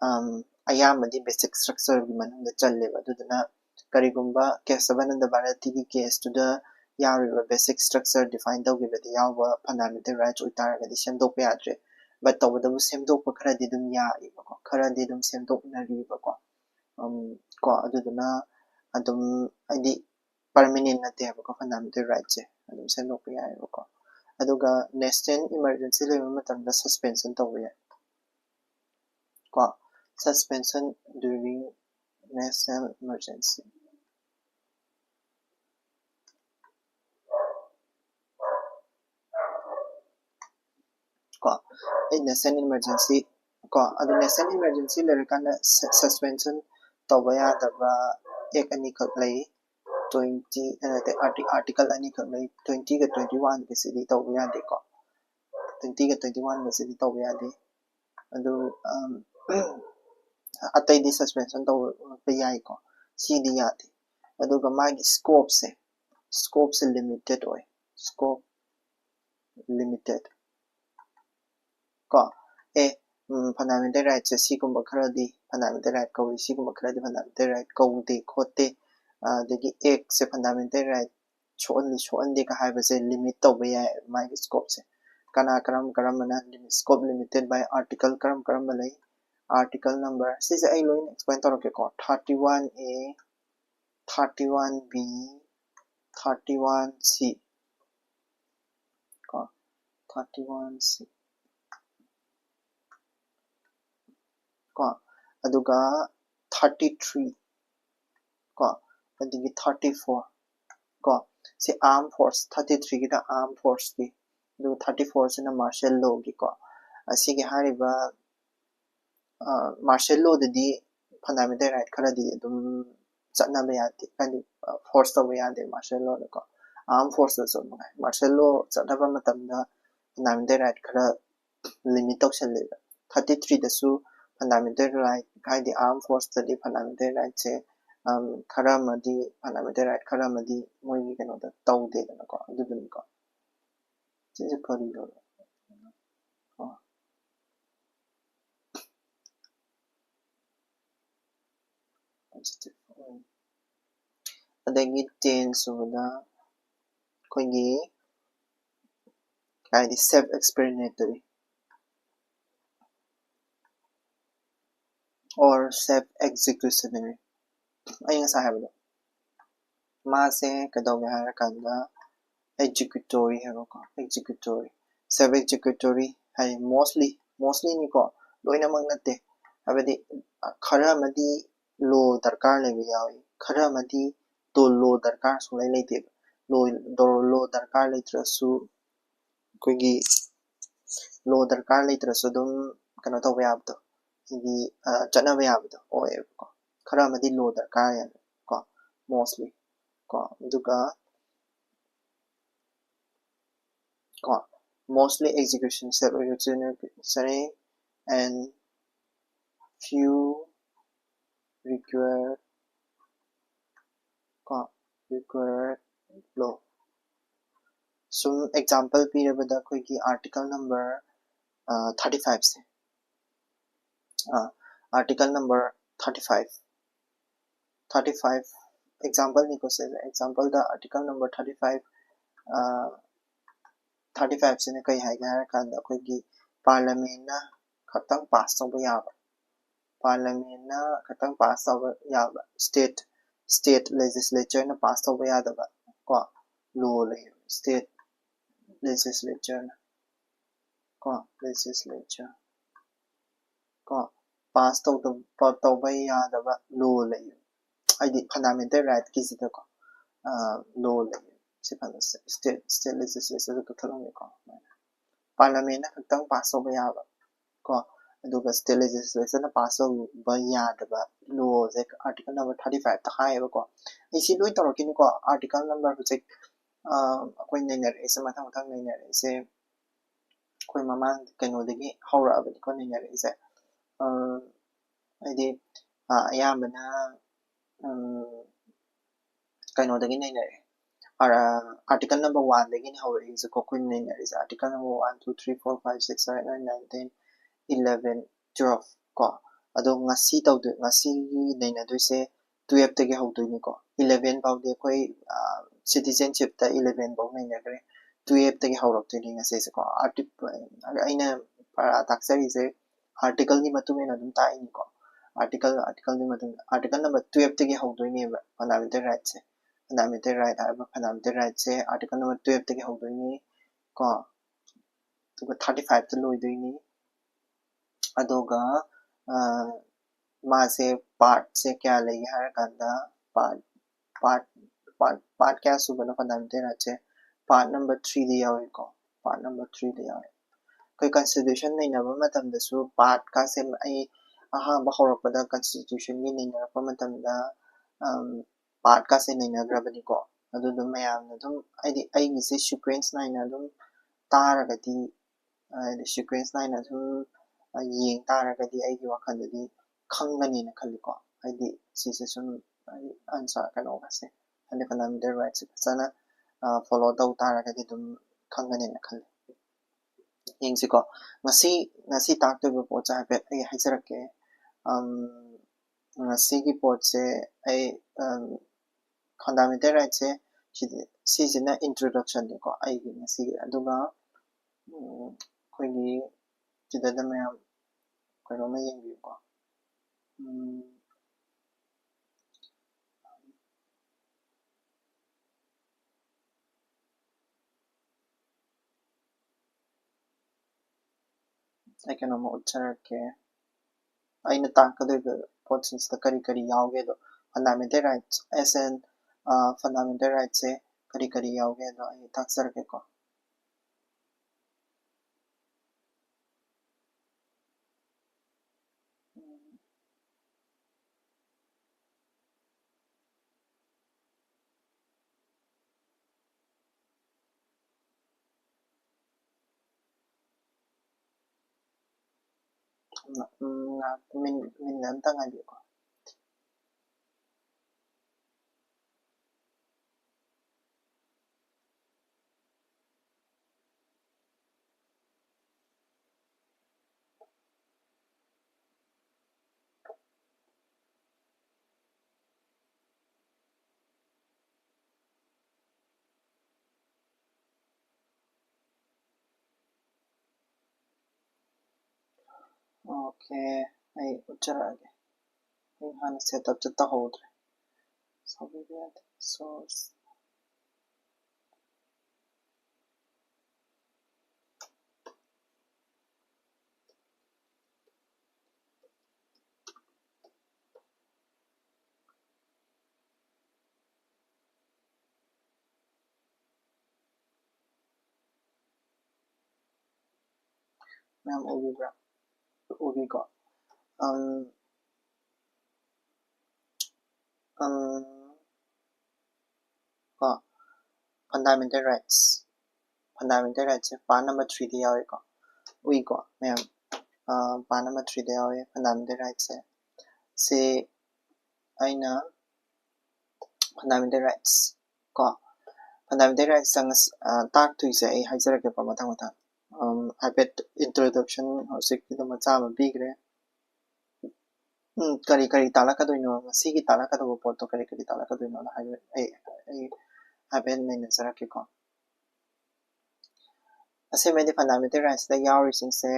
ꯑꯝ, ꯑꯌꯥꯝꯕꯗꯤ basic structure ꯒꯤ ꯃꯅꯨꯡꯗ ꯆꯜꯂꯦꯕ꯫ ꯑꯗꯨꯗꯨꯅ ꯀꯔꯤꯒꯨꯝꯕ ꯀꯦꯁꯕꯅꯟꯗ ꯚꯥꯔꯇꯤꯒꯤ ꯀꯦꯁꯇꯨꯗ ꯌꯥꯎꯔꯤꯕ basic structure define ꯇꯧꯈꯤꯕꯗ ꯌꯥꯎꯕ fundamental rights ꯑꯣꯏꯇꯥꯔꯒꯗꯤ ꯁꯦꯝꯗꯣꯛꯄ ꯌꯥꯗ꯭ꯔꯦ꯫ But ꯇꯧꯕꯇꯕꯨ ꯁꯦꯝꯗꯣꯛꯄ ꯈꯔꯗꯤ ꯑꯗꯨꯝ ꯌꯥꯔꯤꯕꯀꯣ, ꯈꯔꯗꯤ ꯑꯗꯨꯝ ꯁꯦꯝꯗꯣꯛꯅꯔꯤꯕꯀꯣ꯫ ꯎꯝ, ꯀꯣ, ꯑꯗꯨꯗꯨꯅ ꯑꯗꯨꯝ, ꯍꯥꯏꯗꯤ, permanent ꯅꯠꯇꯦ ꯍꯥꯏꯕꯀꯣ fundamental right ꯁꯦ, ꯑꯗꯨꯝ ꯁꯦꯝꯗꯣꯛꯄ ꯌꯥꯏꯑꯕꯀꯣ꯫ ꯑꯗꯨꯒ national emergency ꯂꯩꯕ ꯃꯇꯝꯗ suspension ꯇꯧꯕ ꯌꯥꯏ ꯀꯣ, suspension during national emergency ꯀꯣ, ꯑꯩ national emergency ꯀꯣ, ꯑꯗꯨ national emergency ꯂꯩꯔꯀꯥꯟꯗ ꯁ-, suspension ꯇꯧꯕ ꯌꯥꯗꯕ act ꯑꯅꯤꯈꯛ ꯂꯩ꯫ Twenty, ꯑ, ꯅꯠꯇꯦ, arti-, article ꯑꯅꯤꯈꯛ ꯂꯩ, twenty ꯒ twenty one ꯒꯁꯤꯗꯤ ꯇꯧꯕ ꯌꯥꯗꯦꯀꯣ, twenty ꯒ twenty one ꯒꯁꯤꯗꯤ ꯇꯧꯕ ꯌꯥꯗꯦ꯫ ꯑꯗꯨ, ꯑꯝ, ꯑꯇꯩꯗꯤ suspension ꯇꯧꯕ ꯌꯥꯏꯀꯣ, ꯁꯤꯗꯤ ꯌꯥꯗꯦ꯫ ꯑꯗꯨꯒ ꯃꯥꯒꯤ scope ꯁꯦ, scope ꯁꯦ limited ꯑꯣꯏ, scope limited ꯀꯣ꯫ ꯑꯦ, ꯎꯝ, fundamental right ꯁꯦ ꯁꯤꯒꯨꯝꯕ ꯈꯔꯗꯤ fundamental right ꯀꯧꯏ, ꯁꯤꯒꯨꯝꯕ ꯈꯔꯗꯤ fundamental right ꯀꯧꯗꯦ ꯈꯣꯠꯇꯦ, ꯑꯗꯒꯤ act ꯁꯦ fundamental right ꯁꯣꯛꯍꯜꯂꯤ ꯁꯣꯛꯍꯟꯗꯦꯒ ꯍꯥꯏꯕꯁꯦ limit ꯇꯧꯕ ꯌꯥꯏ ꯃꯥꯒꯤ scope ꯁꯦ꯫ ꯀꯅꯥ ꯀꯔꯝ ꯀꯔꯝꯕꯅ limit, scope limited by article ꯀꯔꯝ ꯀꯔꯝꯕ ꯂꯩ? Article number, ꯁꯤꯁꯦ ꯑꯩ ꯂꯣꯏꯅ explain ꯇꯧꯔꯛꯀꯦꯀꯣ꯫ Thirty one A, thirty one B, thirty one C ꯀꯣ, thirty one C ꯀꯣ, ꯑꯗꯨꯒ thirty three ꯀꯣ, ꯑꯗꯒꯤ thirty four ꯀꯣ, ꯁꯤ armed force, thirty three ꯒꯤꯗ armed force ꯀꯤ, ꯑꯗꯨꯒ thirty four ꯁꯤꯅ martial law ꯒꯤꯀꯣ꯫ ꯑꯁꯤꯒꯤ ꯍꯥꯏꯔꯤꯕ martial law ꯗꯗꯤ fundamental right ꯈꯔꯗꯤ ꯑꯗꯨꯝ ꯆꯠꯅꯕ ꯌꯥꯗꯦ, ꯍꯥꯏꯗꯤ force ꯇꯧꯕ ꯌꯥꯗꯦ martial law ꯗꯀꯣ꯫ Armed force ꯇꯁꯨ ꯃꯉꯥꯏ, martial law ꯆꯠꯅꯕ ꯃꯇꯝꯗ fundamental right ꯈꯔ limit ꯇꯧꯁꯜꯂꯦꯕ꯫ Thirty three ꯗꯁꯨ fundamental right, ꯍꯥꯏꯗꯤ armed force ꯇꯗꯤ fundamental right ꯁꯦ ꯈꯔ ꯑꯃꯗꯤ, fundamental right ꯈꯔ ꯑꯃꯗꯤ ꯃꯣꯏꯒꯤ ꯀꯩꯅꯣꯗ ꯇꯧꯗꯦꯗꯅꯀꯣ꯫ ꯑꯗꯨꯗꯨꯅꯤꯀꯣ꯫ ꯁꯤꯁꯦ ꯀꯔꯤꯅꯣ? ꯑꯗꯒꯤ ten ꯁꯨꯕꯗ ꯑꯩꯈꯣꯏꯒꯤ ꯀꯩ ꯍꯥꯏꯗꯤ, self explanatory or self executionary, ꯑꯩ ꯉꯁꯥꯏ ꯍꯥꯏꯕꯗꯣ꯫ ꯃꯥꯁꯦ ꯀꯩꯗꯧꯒꯦ ꯍꯥꯏꯔꯀꯥꯟꯗ executory ꯍꯥꯏꯕꯀꯣ, executory, self executory ꯍꯥꯏꯗꯤ mostly, mostly ꯅꯤꯀꯣ, ꯂꯣꯏꯅꯃꯛ ꯅꯠꯇꯦ꯫ ꯍꯥꯏꯕꯗꯤ ꯈꯔ ꯑꯃꯗꯤ law ꯗꯔꯀꯥꯔ ꯂꯩꯕ ꯌꯥꯎꯏ, ꯈꯔ ꯑꯃꯗꯤ law ꯗꯔꯀꯥꯔ ꯁꯨꯡꯂꯩ ꯂꯩꯇꯦꯕ꯫ Law, law ꯗꯔꯀꯥꯔ ꯂꯩꯇ꯭ꯔꯁꯨ ꯑꯩꯈꯣꯏꯒꯤ law ꯗꯔꯀꯥꯔ ꯂꯩꯇ꯭ꯔꯁꯨ ꯑꯗꯨꯝ ꯀꯩꯅꯣ ꯇꯧꯕ ꯌꯥꯕꯗꯣ, ꯍꯥꯏꯗꯤ ꯆꯠꯅꯕ ꯌꯥꯕꯗꯣ ꯑꯣꯏꯌꯦꯕꯀꯣ꯫ ꯈꯔ ꯑꯃꯗꯤ law ꯗꯔꯀꯥꯔ ꯌꯥꯝꯃꯦ ꯀꯣ, mostly ꯀꯣ꯫ ꯑꯗꯨꯒ ꯀꯣ, mostly execution, self executionary and few require ꯀꯣ, require law꯫ ꯁꯨꯝ example ꯄꯤꯔꯕꯗ ꯑꯩꯈꯣꯏꯒꯤ article number thirty five ꯁꯦ, article number thirty five, thirty five example ꯅꯤꯀꯣ ꯁꯤꯁꯦ꯫ Example ꯗ article number thirty five, thirty five ꯁꯤꯅ ꯀꯩ ꯍꯥꯏꯒꯦ ꯍꯥꯏꯔ ꯀꯥꯟꯗ ꯑꯩꯈꯣꯏꯒꯤ parliament ꯅ ꯈꯛꯇꯪ pass ꯇꯧꯕ ꯌꯥꯕ, parliament ꯅ ꯈꯛꯇꯪ pass ꯇꯧꯕ ꯌꯥꯕ, state, state legislature ꯅ pass ꯇꯧꯕ ꯌꯥꯗꯕ ꯀꯣ law ꯂꯩ, state legislature ꯅ ꯀꯣ, legislature ꯀꯣ pass ꯇꯧꯗꯕ, ꯇꯧꯕ ꯌꯥꯗꯕ law ꯂꯩ꯫ ꯍꯥꯏꯗꯤ fundamental right ꯀꯤꯁꯤꯗꯀꯣ law ꯂꯩ꯫ ꯁꯤ ꯐꯖꯅ state state legislature ꯗ ꯀꯛꯊꯠꯂꯝꯒꯦꯀꯣ꯫ ꯄꯥꯔꯂꯥꯃꯦꯟꯅ ꯈꯛꯇꯪ ꯄꯥꯁ ꯇꯧꯕ ꯌꯥꯕ ꯀꯣ, ꯑꯗꯨꯒ state legislature ꯅ ꯄꯥꯁ ꯇꯧꯕ ꯌꯥꯗꯕ ꯂꯣꯁꯦ article number thirty five ꯇ ꯍꯥꯏꯌꯦꯕꯀꯣ꯫ ꯑꯩ ꯁꯤ ꯂꯣꯏ ꯇꯧꯔꯛꯈꯤꯅꯤꯀꯣ꯫ Article number ꯍꯧꯖꯤꯛ ꯑꯩꯈꯣꯏ ꯅꯩꯅꯔꯛꯏꯁꯦ, ꯃꯊꯪ ꯃꯊꯪ ꯅꯩꯅꯔꯛꯏꯁꯦ ꯑꯩꯈꯣꯏ ꯃꯃꯥꯡ ꯀꯩꯅꯣꯗꯒꯤ ꯍꯧꯔꯛꯑꯕꯅꯤꯀꯣ ꯅꯩꯅꯔꯛꯏꯁꯦ꯫ ꯍꯥꯏꯗꯤ ꯑꯌꯥꯝꯕꯅ ꯀꯩꯅꯣꯗꯒꯤ ꯅꯩꯅꯔꯛꯑꯦ꯫ Article number one ꯗꯒꯤꯅꯤ ꯍꯧꯔꯛꯏꯁꯦꯀꯣ ꯑꯩꯈꯣꯏꯅ ꯅꯩꯅꯔꯤꯁꯦ꯫ Article number one, two, three, four, five, six, seven, eight, nine, ten, eleven, twelve ꯀꯣ꯫ ꯑꯗꯣ ꯉꯁꯤ ꯇꯧꯗꯣꯏ, ꯉꯁꯤꯒꯤ ꯅꯩꯅꯗꯣꯏꯁꯦ twelve ꯇꯒꯤ ꯍꯧꯗꯣꯏꯅꯤꯀꯣ꯫ Eleven ꯐꯥꯎꯗꯤ ꯑꯩꯈꯣꯏ citizenship ꯇ eleven ꯐꯥꯎ ꯅꯩꯅꯈ꯭ꯔꯦ꯫ Twelve ꯇꯒꯤ ꯍꯧꯔꯛꯇꯣꯏꯅꯤ ꯉꯁꯤꯁꯦꯀꯣ꯫ ꯑꯩꯅ ꯄꯔꯥ ꯇꯥꯛꯆꯔꯤꯁꯦ article ꯒꯤ ꯃꯇꯨꯡ ꯏꯟꯅ ꯑꯗꯨꯝ ꯇꯥꯛꯏꯅꯤꯀꯣ꯫ Article, article ꯒꯤ ꯃꯇꯨꯡ, article number twelve ꯇꯒꯤ ꯍꯧꯗꯣꯏꯅꯦꯕ fundamental right ꯁꯦ꯫ Fundamental right ꯍꯥꯏꯕ fundamental right ꯁꯦ article number twelve ꯇꯒꯤ ꯍꯧꯗꯣꯏꯅꯤ ꯀꯣ, ꯑꯗꯨꯒ thirty five ꯇ ꯂꯣꯏꯗꯣꯏꯅꯤ꯫ ꯑꯗꯨꯒ ꯃꯥꯁꯦ part ꯁꯦ ꯀꯌꯥ ꯂꯩꯒꯦ ꯍꯥꯏꯔꯀꯥꯟꯗ, part part part part ꯀꯌꯥ ꯁꯨꯕꯅꯣ fundamental right ꯁꯦ? Part number three ꯗ ꯌꯥꯎꯏꯀꯣ꯫ Part number three ꯗ ꯌꯥꯎꯏ꯫ ꯑꯩꯈꯣꯏ constitution ꯅꯩꯅꯕ ꯃꯇꯝꯗꯁꯨ part ꯀꯥꯁꯦ ꯑꯩ ꯑꯍꯥꯟꯕ ꯍꯧꯔꯛꯄꯗ constitution ꯒꯤ ꯅꯩꯅꯔꯛꯄ ꯃꯇꯝꯗ part ꯀꯥꯁꯦ ꯅꯩꯅꯈ꯭ꯔꯕꯅꯤꯀꯣ꯫ ꯑꯗꯨꯗꯣ ꯃꯌꯥꯝꯅ ꯑꯗꯨꯝ, ꯍꯥꯏꯗꯤ ꯑꯩꯒꯤꯁꯦ sequence ꯅꯥꯏꯅ ꯑꯗꯨꯝ ꯇꯥꯔꯒꯗꯤ, ꯍꯥꯏꯗꯤ sequence ꯅꯥꯏꯅ ꯑꯗꯨꯝ ꯌꯦꯡ ꯇꯥꯔꯒꯗꯤ ꯑꯩꯒꯤ ꯋꯥꯈꯜꯗꯗꯤ ꯈꯪꯒꯅꯦꯅ ꯈꯜꯂꯤꯀꯣ꯫ ꯍꯥꯏꯗꯤ ꯁꯤꯁꯦ ꯁꯨꯝ, ꯍꯥꯏꯗꯤ ꯑꯟꯁꯥꯔ ꯀꯩꯅꯣꯒꯁꯦ, ꯍꯥꯏꯗꯤ fundamental right ꯁꯦ ꯐꯖꯅ follow ꯇꯧ ꯇꯥꯔꯒꯗꯤ ꯑꯗꯨꯝ ꯈꯪꯒꯅꯦꯅ ꯈꯜꯂꯤ꯫ ꯌꯦꯡꯁꯤꯀꯣ꯫ ꯉꯁꯤ, ꯉꯁꯤ ꯇꯥꯛꯇꯣꯏꯕ ꯄꯣꯠꯁꯦ ꯍꯥꯏꯐꯦꯠ ꯑꯩ ꯍꯥꯏꯖꯔꯛꯀꯦ꯫ ꯉꯁꯤꯒꯤ ꯄꯣꯠꯁꯦ ꯑꯩ fundamental right ꯁꯦ ꯁꯤꯗ, ꯁꯤꯁꯤꯅ introduction ꯅꯤꯀꯣ ꯑꯩꯒꯤ ꯉꯁꯤꯒꯤ꯫ ꯑꯗꯨꯒ ꯑꯩꯈꯣꯏꯒꯤ ꯁꯤꯗ ꯃꯌꯥꯝ ꯀꯩꯅꯣꯝꯃ ꯌꯦꯡꯕꯤꯌꯨꯀꯣ꯫ ꯑꯩ ꯀꯩꯅꯣꯝꯃ ꯎꯠꯆꯔꯛꯀꯦ꯫ ꯑꯩꯅ ꯇꯥꯛꯀꯗꯣꯏꯕ ꯄꯣꯠꯁꯤꯡꯁꯤꯗ ꯀꯔꯤ ꯀꯔꯤ ꯌꯥꯎꯒꯦꯗꯣ, fundamental rights as an fundamental right ꯁꯦ ꯀꯔꯤ ꯀꯔꯤ ꯌꯥꯎꯒꯦ ꯑꯗꯣ ꯑꯩ ꯇꯥꯛꯆꯔꯛꯀꯦꯀꯣ꯫ ꯎꯝ, ꯉꯥꯏꯍꯥꯛ ꯃꯤꯅꯤꯠ ꯑꯝꯇ ꯉꯥꯏꯕꯤꯌꯨꯀꯣ꯫ ꯑꯣꯀꯦ, ꯑꯩ ꯎꯠꯆꯔꯛꯑꯒꯦ꯫ ꯑꯩ ꯍꯥꯟꯅ ꯁꯦꯠ ꯑꯞꯁꯦ ꯇꯧꯍꯧꯗ꯭ꯔꯦ꯫ ꯁꯥꯎꯕꯤꯕ ꯌꯥꯗꯦ꯫ ꯁꯣꯔꯁ꯫ ꯃꯌꯥꯝ ꯎꯕꯤꯕ꯭ꯔꯥ? ꯎꯕꯤꯀꯣ? ꯎꯝ, ꯎꯝ, ꯀꯣ, ꯐꯟꯗꯥꯃꯦꯟꯇꯦꯜ ꯔꯥꯏꯠꯁ꯫ ꯐꯟꯗꯥꯃꯦꯟꯇꯦꯜ ꯔꯥꯏꯠꯁꯦ ꯄꯥꯔꯠ ꯅꯝꯕꯔ ꯊ꯭ꯔꯤꯗ ꯌꯥꯎꯏꯀꯣ꯫ ꯎꯏꯀꯣ ꯃꯌꯥꯝ? ꯄꯥꯔꯠ ꯅꯝꯕꯔ ꯊ꯭ꯔꯤꯗ ꯌꯥꯎꯏ ꯐꯟꯗꯥꯃꯦꯟꯇꯦꯜ ꯔꯥꯏꯠꯁꯦ꯫ ꯁꯤ ꯑꯩꯅ ꯐꯟꯗꯥꯃꯦꯟꯇꯦꯜ ꯔꯥꯏꯠꯁ ꯀꯣ, ꯐꯟꯗꯥꯃꯦꯟꯇꯦꯜ ꯔꯥꯏꯠꯁ ꯆꯪꯉ-, ꯑ, ꯇꯥꯛꯇꯣꯏꯁꯦ ꯑꯩ ꯍꯥꯏꯖꯔꯛꯀꯦꯀꯣ ꯃꯊꯪ ꯃꯊꯪ꯫ ꯎꯝ, ꯍꯥꯏꯐꯦꯠ ꯏꯟꯇ꯭ꯔꯣꯗꯛꯁꯟ ꯍꯧꯖꯤꯛꯀꯤꯗꯣ ꯃꯆꯥ ꯑꯃ ꯄꯤꯈ꯭ꯔꯦ꯫ ꯎꯝ, ꯀꯔꯤ ꯀꯔꯤ ꯇꯥꯛꯂꯛꯀꯗꯣꯏꯅꯣ, ꯉꯁꯤꯒꯤ ꯇꯥꯛꯂꯛꯀꯗꯧꯕ ꯄꯣꯠꯇꯣ ꯀꯔꯤ ꯀꯔꯤ ꯇꯥꯛꯂꯛꯀꯗꯣꯏꯅꯣꯅ ꯍꯥꯏꯕ ꯑꯩ, ꯑꯩ ꯍꯥꯏꯐꯦꯠ ꯅꯩꯅꯖꯔꯛꯀꯦꯀꯣ꯫ ꯑꯁꯦꯡꯕꯩꯗꯤ ꯐꯟꯗꯥꯃꯦꯟꯇꯦꯜ ꯔꯥꯏꯠꯁꯇ ꯌꯥꯎꯔꯤꯁꯤꯡꯁꯦ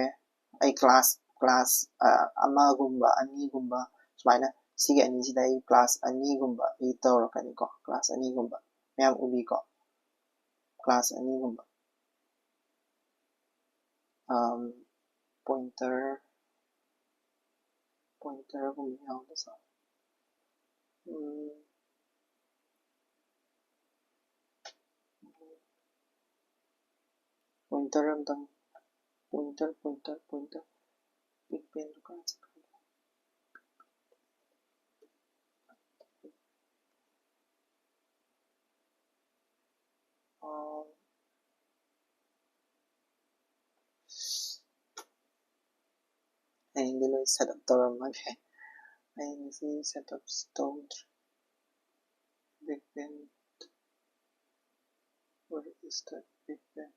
ꯑꯩ ꯀ꯭ꯂꯥꯁ, ꯀ꯭ꯂꯥꯁ, ꯑ, ꯑꯃꯒꯨꯝꯕ, ꯑꯅꯤꯒꯨꯝꯕ ꯁꯨꯃꯥꯏꯅ, ꯁꯤꯒꯤ ꯑꯅꯤꯁꯤꯗ ꯑꯩ ꯀ꯭ꯂꯥꯁ ꯑꯅꯤꯒꯨꯝꯕ ꯑꯩ ꯇꯧꯔꯛꯀꯅꯤꯀꯣ, ꯀ꯭ꯂꯥꯁ ꯑꯅꯤꯒꯨꯝꯕ꯫ ꯃꯌꯥꯝ ꯎꯕꯤꯀꯣ? ꯀ꯭ꯂꯥꯁ ꯑꯅꯤꯒꯨꯝꯕ꯫ ꯑꯝ, ꯄꯣꯏꯟꯇꯔ, ꯄꯣꯏꯟꯇꯔꯒꯨꯝꯕ ꯌꯥꯎꯕꯁꯦ꯫ ꯎꯝ꯫ Pointer ꯑꯝꯇꯪ, pointer, pointer, pointer. Big pen ꯗꯨ ꯀꯥꯏ ꯆꯠꯈ꯭ꯔꯒꯦ? ꯑꯥ, ꯍꯌꯦꯡꯗꯤ ꯂꯣꯏ set up ꯇꯧꯔꯝꯃꯒꯦ꯫ ꯑꯩ ꯉꯁꯤ set up ꯇꯧꯗ꯭ꯔꯤ꯫ Big pen. Where is the big pen?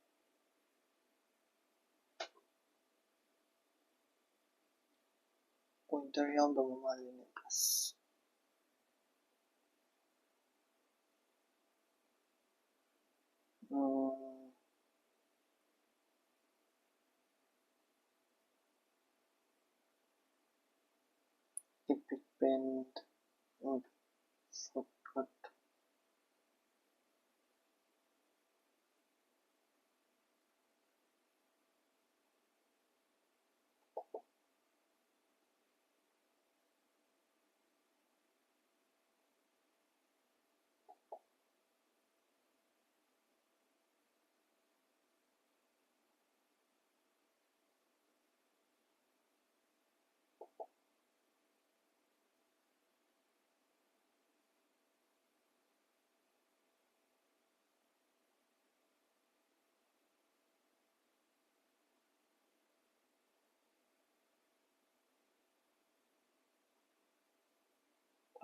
Pointer ꯌꯥꯎꯗꯕ ꯃꯥꯜꯂꯤꯅꯦ꯫ ꯑꯁ꯫ ꯎꯝ꯫ Epic Paint, ꯎꯝ, shortcut꯫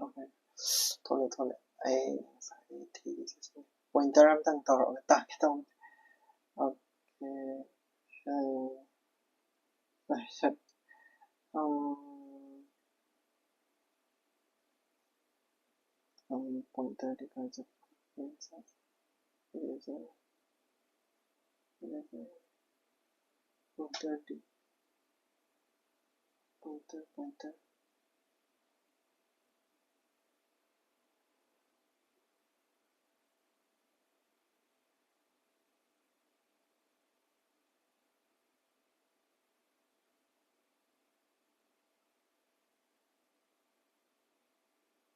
Okay. ꯊꯣꯛꯂꯦ, ꯊꯣꯛꯂꯦ꯫ ꯑꯩ ꯉꯁꯥꯏꯗꯒꯤ ꯊꯤꯔꯤꯁꯦ ꯁꯤꯅꯤ꯫ Pointer ꯑꯝꯇꯪ ꯇꯧꯔꯒ ꯇꯥꯛꯀꯦ ꯇꯧꯕꯅꯦ꯫ Okay. ꯎꯝ꯫ ꯑꯩ ꯁꯛ-, ꯎꯝ꯫ ꯎꯝ, pointer ꯗꯤ ꯀꯥꯏ ꯆꯠꯈ꯭ꯔꯦ? ꯁꯤꯗꯁꯨ, ꯁꯤꯗꯁꯨ, ꯁꯤꯗꯁꯨ꯫ Pointer ꯗꯤ, pointer, pointer꯫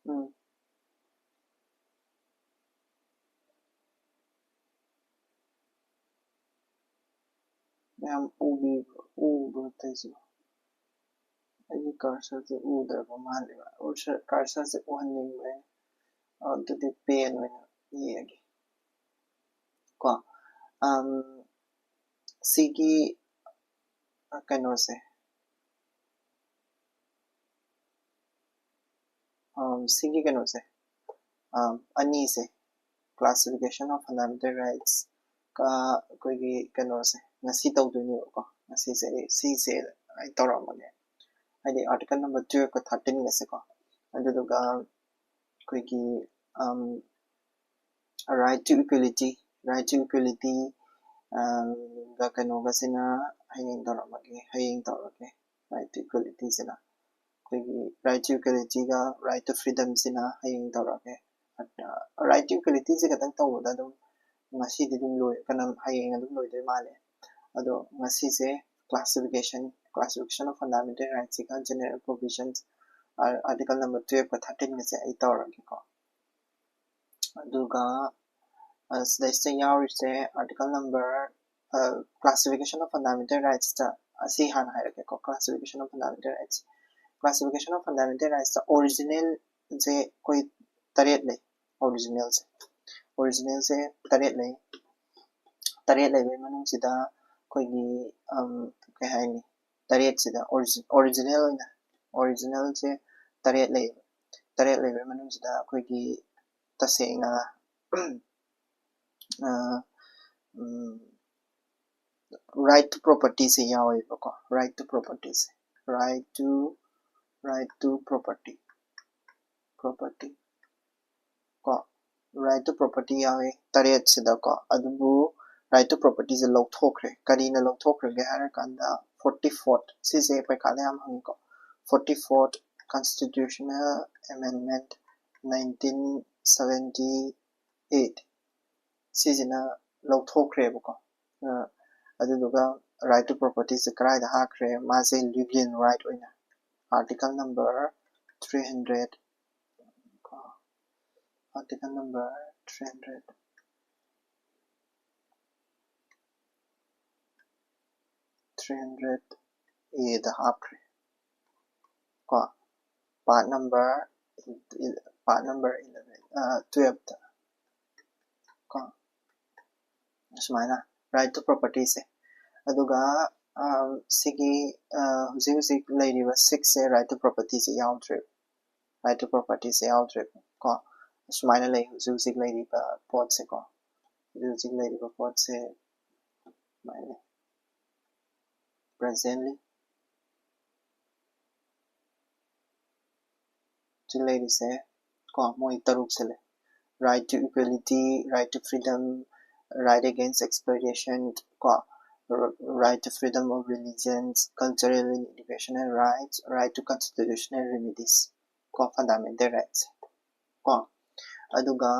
ꯎꯝ꯫ ꯌꯥꯝ ꯎꯕꯤꯕ꯭ꯔꯣ? ꯎꯕ꯭ꯔꯣ ꯇꯧꯔꯤꯁꯤꯕꯣ? ꯑꯩꯒꯤ ꯀꯔꯁꯔꯁꯦ ꯎꯗ꯭ꯔꯕ ꯃꯥꯜꯂꯦꯕ꯫ ꯀꯔꯁꯔꯁꯦ ꯎꯍꯟꯅꯤꯡꯕ ꯑꯩꯅ꯫ ꯑꯗꯨꯗꯤ ꯄꯦꯟ ꯑꯣꯏꯅ ꯌꯦꯛꯑꯒꯦ ꯀꯣ꯫ ꯑꯝ, ꯁꯤꯒꯤ, ꯑ, ꯀꯩꯅꯣꯁꯦ, ꯑꯝ, ꯁꯤꯒꯤ ꯀꯩꯅꯣꯁꯦ, ꯑꯝ, ꯑꯅꯤꯁꯦ, classification of fundamental rights ꯀ ꯑꯩꯈꯣꯏꯒꯤ ꯀꯩꯅꯣꯁꯦ ꯉꯁꯤ ꯇꯧꯗꯣꯏꯅꯦꯕꯀꯣ꯫ ꯉꯁꯤꯁꯦ ꯑꯩ ꯁꯤꯁꯦ ꯑꯩ ꯇꯧꯔꯝꯃꯒꯦ, ꯍꯥꯏꯗꯤ article number twelve ꯀ thirteen ꯒꯁꯦꯀꯣ꯫ ꯑꯗꯨꯗꯨꯒ ꯑꯩꯈꯣꯏꯒꯤ, ꯑꯝ, right to equality, right to equality, ꯑꯝ, ꯒ ꯀꯩꯅꯣꯒꯁꯤꯅ ꯍꯌꯦꯡ ꯇꯧꯔꯝꯃꯒꯦ, ꯍꯌꯦꯡ ꯇꯧꯔꯒꯦ꯫ Right to equality ꯁꯤꯅ ꯑꯩꯈꯣꯏꯒꯤ right to equality ꯒ right to freedom ꯁꯤꯅ ꯍꯌꯦꯡ ꯇꯧꯔꯛꯑꯒꯦ꯫ Right to equality ꯁꯤ ꯈꯛꯇꯪ ꯇꯧꯕꯗ ꯑꯗꯨꯝ ꯉꯁꯤꯗꯤ ꯑꯗꯨꯝ ꯂꯣꯏ, ꯀꯩꯅꯣ, ꯍꯌꯦꯡ ꯑꯗꯨꯝ ꯂꯣꯏꯗꯣꯏ ꯃꯥꯜꯂꯦ꯫ ꯑꯗꯣ ꯉꯁꯤꯁꯦ classification, classification of fundamental rights ꯁꯤꯒ general provisions, ꯑ, article number twelve ꯀ thirteen ꯒꯁꯦ ꯑꯩ ꯇꯧꯔꯒꯦꯀꯣ꯫ ꯑꯗꯨꯒ, ꯑ, ꯁꯤꯗꯩꯁꯤꯗ ꯌꯥꯎꯔꯤꯁꯦ article number, ꯑ, classification of fundamental rights ꯇ ꯑꯁꯤ ꯍꯥꯟꯅ ꯍꯥꯏꯔꯛꯀꯦꯀꯣ, classification of fundamental rights꯫ Classification of fundamental rights ꯇ original ꯁꯦ ꯑꯩꯈꯣꯏ ꯇꯔꯦꯠ ꯂꯩ, original ꯁꯦ꯫ Original ꯁꯦ ꯇꯔꯦꯠ ꯂꯩ꯫ ꯇꯔꯦꯠ ꯂꯩꯕꯒꯤ ꯃꯅꯨꯡꯁꯤꯗ ꯑꯩꯈꯣꯏꯒꯤ, ꯑꯝ, ꯀꯩ ꯍꯥꯏꯅꯤ, ꯇꯔꯦꯠꯁꯤꯗ origi-, original ꯑꯣꯏꯅ, original ꯁꯦ ꯇꯔꯦꯠ ꯂꯩ꯫ ꯇꯔꯦꯠ ꯂꯩꯕꯒꯤ ꯃꯅꯨꯡꯁꯤꯗ ꯑꯩꯈꯣꯏꯒꯤ ꯇꯁꯦꯡꯅ, ꯑ, ꯎꯝ, right to property ꯁꯦ ꯌꯥꯎꯋꯦꯕꯀꯣ, right to property say, right to, right to property, property ꯀꯣ, right to property ꯌꯥꯎꯋꯦ ꯇꯔꯦꯠꯁꯤꯗꯀꯣ꯫ ꯑꯗꯨꯕꯨ right to property ꯁꯦ ꯂꯧꯊꯣꯛꯈ꯭ꯔꯦ꯫ ꯀꯔꯤꯅ ꯂꯧꯊꯣꯛꯈ꯭ꯔꯒꯦ ꯍꯥꯏꯔꯀꯥꯟꯗ, forty fourth, ꯁꯤꯁꯦ ꯄꯩꯈꯥꯗ ꯌꯥꯝ ꯍꯪꯉꯤꯀꯣ, forty fourth constitutional amendment nineteen seventy eight, ꯁꯤꯁꯤꯅ ꯂꯧꯊꯣꯛꯈ꯭ꯔꯦꯕꯀꯣ꯫ ꯑ, ꯑꯗꯨꯗꯨꯒ right to property ꯁꯦ ꯀꯗꯥꯏꯗ ꯍꯥꯞꯈ꯭ꯔꯦ? ꯃꯥꯁꯦ legal right ꯑꯣꯏꯅ article number three hundred, article number three hundred, hundred add ꯍꯥꯞꯈ꯭ꯔꯦ ꯀꯣ, part number, part number eleven, twelveꯇ ꯀꯣ, ꯑꯁꯨꯃꯥꯏꯅ right to propertyꯁꯦ꯫ ꯑꯗꯨꯒ ꯁꯤꯒꯤ ꯍꯧꯖꯤꯛ ꯍꯧꯖꯤꯛ ꯂꯩꯔꯤꯕ sixꯁꯦ right to propertyꯁꯦ ꯌꯥꯎꯗ꯭ꯔꯦ꯫ Right to propertyꯁꯦ ꯌꯥꯎꯗ꯭ꯔꯦ ꯀꯣ꯫ ꯑꯁꯨꯃꯥꯏꯅ ꯂꯩ ꯍꯧꯖꯤꯛ ꯍꯧꯖꯤꯛ ꯂꯩꯔꯤꯕ ꯄꯣꯠꯁꯦ ꯀꯣ꯫ ꯍꯧꯖꯤꯛ ꯍꯧꯖꯤꯛ ꯂꯩꯔꯤꯕ ꯄꯣꯠꯁꯦ ꯁꯨꯃꯥꯏꯅ ꯂꯩ꯫ Presently ꯍꯧꯖꯤꯛ ꯂꯩꯔꯤꯁꯦ ꯀꯣ, ꯃꯣꯏ ꯇꯔꯨꯛꯁꯦ ꯂꯩ: right to equality, right to freedom, right against exploitation ꯀꯣ, right to freedom of religions, cultural and educational rights, right to constitutional remedies ꯀꯣ, fundamental rights ꯀꯣ꯫ ꯑꯗꯨꯒ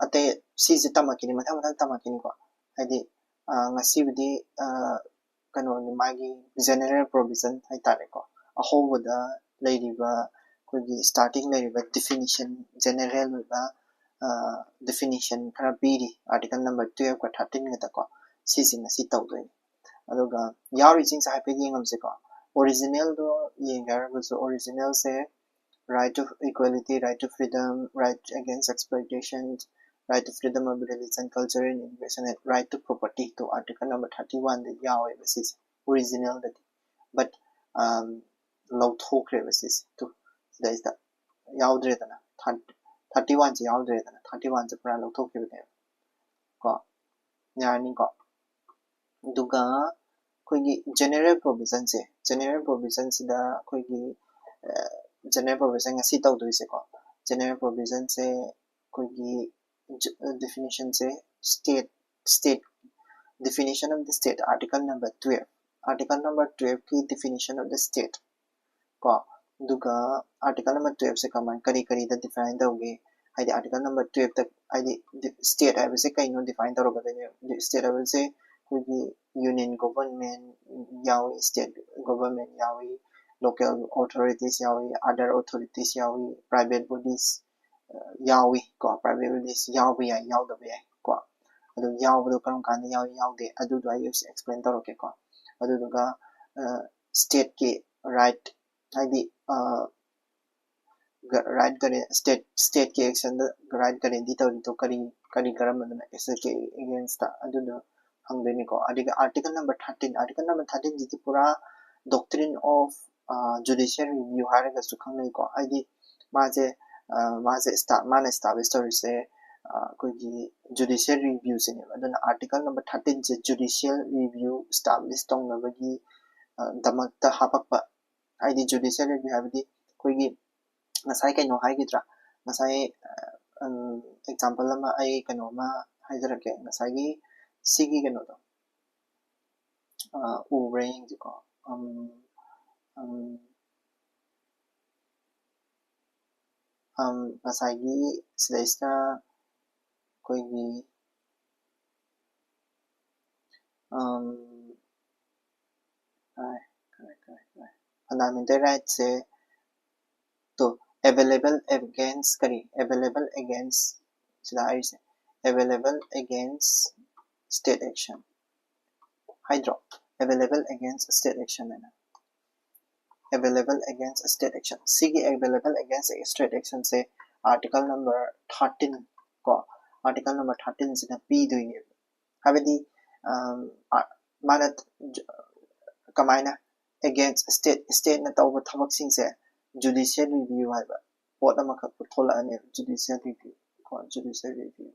ꯑꯇꯩ ꯁꯤꯁꯦ ꯇꯝꯃꯛꯈꯤꯅꯤ, ꯃꯊꯪ ꯃꯊꯪ ꯇꯝꯃꯛꯈꯤꯅꯤꯀꯣ꯫ ꯍꯥꯏꯗꯤ ꯉꯁꯤꯕꯨꯗꯤ ꯀꯩꯅꯣꯅꯤ, ꯃꯥꯒꯤ general provision ꯍꯥꯏꯇꯥꯔꯦꯀꯣ꯫ ꯑꯍꯧꯕꯗ ꯂꯩꯔꯤꯕ ꯑꯩꯈꯣꯏꯒꯤ starting ꯂꯩꯔꯤꯕ definition, general ꯑꯣꯏꯕ definition ꯈꯔ ꯄꯤꯔꯤ article number twelveꯀ thirteenꯒꯗꯀꯣ꯫ ꯁꯤꯁꯤꯡ ꯑꯁꯤ ꯇꯧꯗꯣꯏꯅꯤ꯫ ꯑꯗꯨꯒ ꯌꯥꯎꯔꯤꯁꯤꯡꯁꯦ ꯍꯥꯏꯐꯦꯠ ꯌꯦꯡꯉꯝꯁꯤꯀꯣ꯫ Originalꯗꯣ ꯌꯦꯡꯒꯦ ꯍꯥꯏꯔꯒꯁꯨ originalꯁꯦ right to equality, right to freedom, right against exploitation, right to freedom of religion, culture and education, and right to property to article number thirty oneꯗ ꯌꯥꯎꯋꯦꯕ ꯁꯤꯁꯦ originalꯗꯗꯤ꯫ But ꯂꯧꯊꯣꯛꯈ꯭ꯔꯦꯕ ꯁꯤꯁꯦ ꯇꯨ ꯁꯤꯗꯩꯁꯤꯗ ꯌꯥꯎꯗ꯭ꯔꯦꯗꯅ, thirty oneꯁꯦ ꯌꯥꯎꯗ꯭ꯔꯦꯗꯅ, thirty oneꯁꯦ ꯄꯨꯔꯥ ꯂꯧꯊꯣꯛꯈꯤꯕꯅꯦꯕ ꯀꯣ꯫ ꯌꯥꯔꯅꯤꯀꯣ꯫ ꯑꯗꯨꯒ ꯑꯩꯈꯣꯏꯒꯤ general provisionꯁꯦ, general provisionꯁꯤꯗ ꯑꯩꯈꯣꯏꯒꯤ general provision ꯉꯁꯤ ꯇꯧꯗꯣꯏꯁꯦꯀꯣ꯫ General provisionꯁꯦ ꯑꯩꯈꯣꯏꯒꯤ definitionꯁꯦ state, state, definition of the state, article number twelve, article number twelveꯀꯤ definition of the state ꯀꯣ꯫ ꯑꯗꯨꯒ article number twelveꯁꯦ ꯀꯃꯥꯏ, ꯀꯔꯤ ꯀꯔꯤꯗ define ꯇꯧꯒꯦ? ꯍꯥꯏꯗꯤ article number twelveꯇ ꯍꯥꯏꯗꯤ state ꯍꯥꯏꯕꯁꯦ ꯀꯩꯅꯣ define ꯇꯧꯔꯛꯀꯗꯣꯏꯅꯦ꯫ State ꯍꯥꯏꯕꯁꯦ ꯑꯩꯈꯣꯏꯒꯤ union government ꯌꯥꯎꯏ, state government ꯌꯥꯎꯏ, local authorities ꯌꯥꯎꯏ, other authorities ꯌꯥꯎꯏ, private bodies ꯌꯥꯎꯏ ꯀꯣ꯫ Private bodies ꯌꯥꯎꯕ ꯌꯥꯏ, ꯌꯥꯎꯗꯕ ꯌꯥꯏ ꯀꯣ꯫ ꯑꯗꯨ ꯌꯥꯎꯕꯗꯣ ꯀꯔꯝ ꯀꯥꯟꯗ ꯌꯥꯎꯏ, ꯌꯥꯎꯗꯦ, ꯑꯗꯨꯗꯣ ꯑꯩ explain ꯇꯧꯔꯛꯀꯦꯀꯣ꯫ ꯑꯗꯨꯗꯨꯒ stateꯀꯤ right, ꯍꯥꯏꯗꯤ right guarantee, state stateꯀꯤ actionꯗ right guarantee ꯇꯧꯔꯤꯗꯣ ꯀꯔꯤ ꯀꯔꯤ ꯀꯔꯝꯕꯗꯅꯣ, stateꯀꯤ againstꯇ, ꯑꯗꯨꯗꯣ ꯍꯪꯗꯣꯏꯅꯤꯀꯣ꯫ ꯑꯗꯨꯒ article number thirteen, article number thirteenꯁꯤꯗꯤ ꯄꯨꯔꯥ doctrine of judicial review ꯍꯥꯏꯔꯒꯁꯨ ꯈꯪꯅꯩꯀꯣ꯫ ꯍꯥꯏꯗꯤ ꯃꯥꯁꯦ ꯃꯥꯁꯦ ꯃꯥꯅ establish ꯇꯧꯔꯤꯁꯦ ꯑꯩꯈꯣꯏꯒꯤ judicial reviewꯁꯤꯅꯦꯕ꯫ ꯑꯗꯨꯅ article number thirteenꯁꯦ judicial review establish ꯇꯧꯅꯕꯒꯤ ꯗꯃꯛꯇ ꯍꯥꯄꯛꯄ꯫ ꯍꯥꯏꯗꯤ judicial review ꯍꯥꯏꯕꯗꯤ ꯑꯩꯈꯣꯏꯒꯤ ꯉꯁꯥꯏ ꯀꯩꯅꯣ ꯍꯥꯏꯈꯤꯗ꯭ꯔꯥ, ꯉꯁꯥꯏ example ꯑꯃ ꯑꯩ ꯀꯩꯅꯣ ꯑꯃ ꯍꯥꯏꯖꯔꯛꯀꯦ꯫ ꯉꯁꯥꯏꯒꯤ ꯁꯤꯒꯤ ꯀꯩꯅꯣꯗꯣ ꯎꯕ꯭ꯔꯥ ꯌꯦꯡꯁꯤꯀꯣ꯫ ꯉꯁꯥꯏꯒꯤ ꯁꯤꯗꯩꯁꯤꯗ ꯑꯩꯈꯣꯏꯒꯤ fundamental rightꯁꯦ ꯇꯣ, available against ꯀꯔꯤ, available against ꯁꯤꯗ ꯍꯥꯏꯔꯤꯁꯦ available against state action ꯍꯥꯏꯗ꯭ꯔꯣ? Available against state action ꯍꯥꯏꯅ, available against state action꯫ ꯁꯤꯒꯤ available against state actionꯁꯦ article number thirteen ꯀꯣ, article number thirteenꯁꯤꯅ ꯄꯤꯗꯣꯏꯅꯦꯕ꯫ ꯍꯥꯏꯕꯗꯤ ꯃꯥꯅ ꯀꯃꯥꯏꯅ against state, stateꯅ ꯇꯧꯕ ꯊꯕꯛꯁꯤꯡꯁꯦ judicial review ꯍꯥꯏꯕ ꯄꯣꯠ ꯑꯃꯈꯛ ꯊꯣꯛꯂꯛꯑꯅꯦꯕ, judicial review ꯀꯣ, judicial review꯫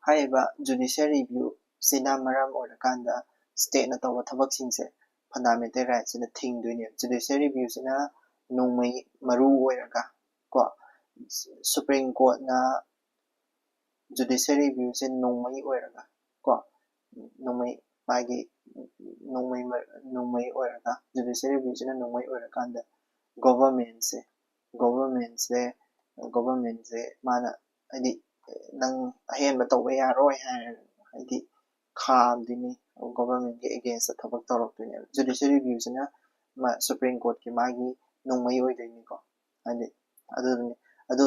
ꯍꯥꯏꯔꯤꯕ judicial reviewꯁꯤꯅ ꯃꯔꯝ ꯑꯣꯏꯔꯀꯥꯟꯗ stateꯅ ꯇꯧꯕ ꯊꯕꯛꯁꯤꯡꯁꯦ fundamental rightꯁꯤꯅ ꯊꯤꯡꯗꯣꯏꯅꯦꯕ꯫ Judicial reviewꯁꯤꯅ ꯅꯣꯡꯃꯩ ꯃꯔꯨ ꯑꯣꯏꯔꯒ ꯀꯣ, Supreme Courtꯅ judicial reviewꯁꯦ ꯅꯣꯡꯃꯩ ꯑꯣꯏꯔꯒ ꯀꯣ, ꯅꯣꯡꯃꯩ, ꯃꯥꯒꯤ ꯅꯣꯡꯃꯩ ꯅꯣꯡꯃꯩ ꯑꯣꯏꯔꯒ, judicial reviewꯁꯤꯅ ꯅꯣꯡꯃꯩ ꯑꯣꯏꯔꯀꯥꯟꯗ governmentꯁꯦ, governmentꯁꯦ, governmentꯁꯦ ꯃꯥꯅ ꯍꯥꯏꯗꯤ ꯅꯪ ꯑꯍꯦꯟꯕ ꯇꯧꯕ ꯌꯥꯔꯣꯏ ꯍꯥꯏꯔꯒ ꯍꯥꯏꯗꯤ ꯈꯥꯝꯗꯣꯏꯅꯤ, governmentꯀꯤ againstꯇ ꯊꯕꯛ ꯇꯧꯔꯛꯇꯣꯏꯅꯦꯕ꯫ Judicial reviewꯁꯤꯅ Supreme Courtꯀꯤ ꯃꯥꯒꯤ ꯅꯣꯡꯃꯩ ꯑꯣꯏꯗꯣꯏꯅꯤꯀꯣ꯫ ꯍꯥꯏꯗꯤ ꯑꯗꯨꯗꯨꯅꯤ꯫ ꯑꯗꯣ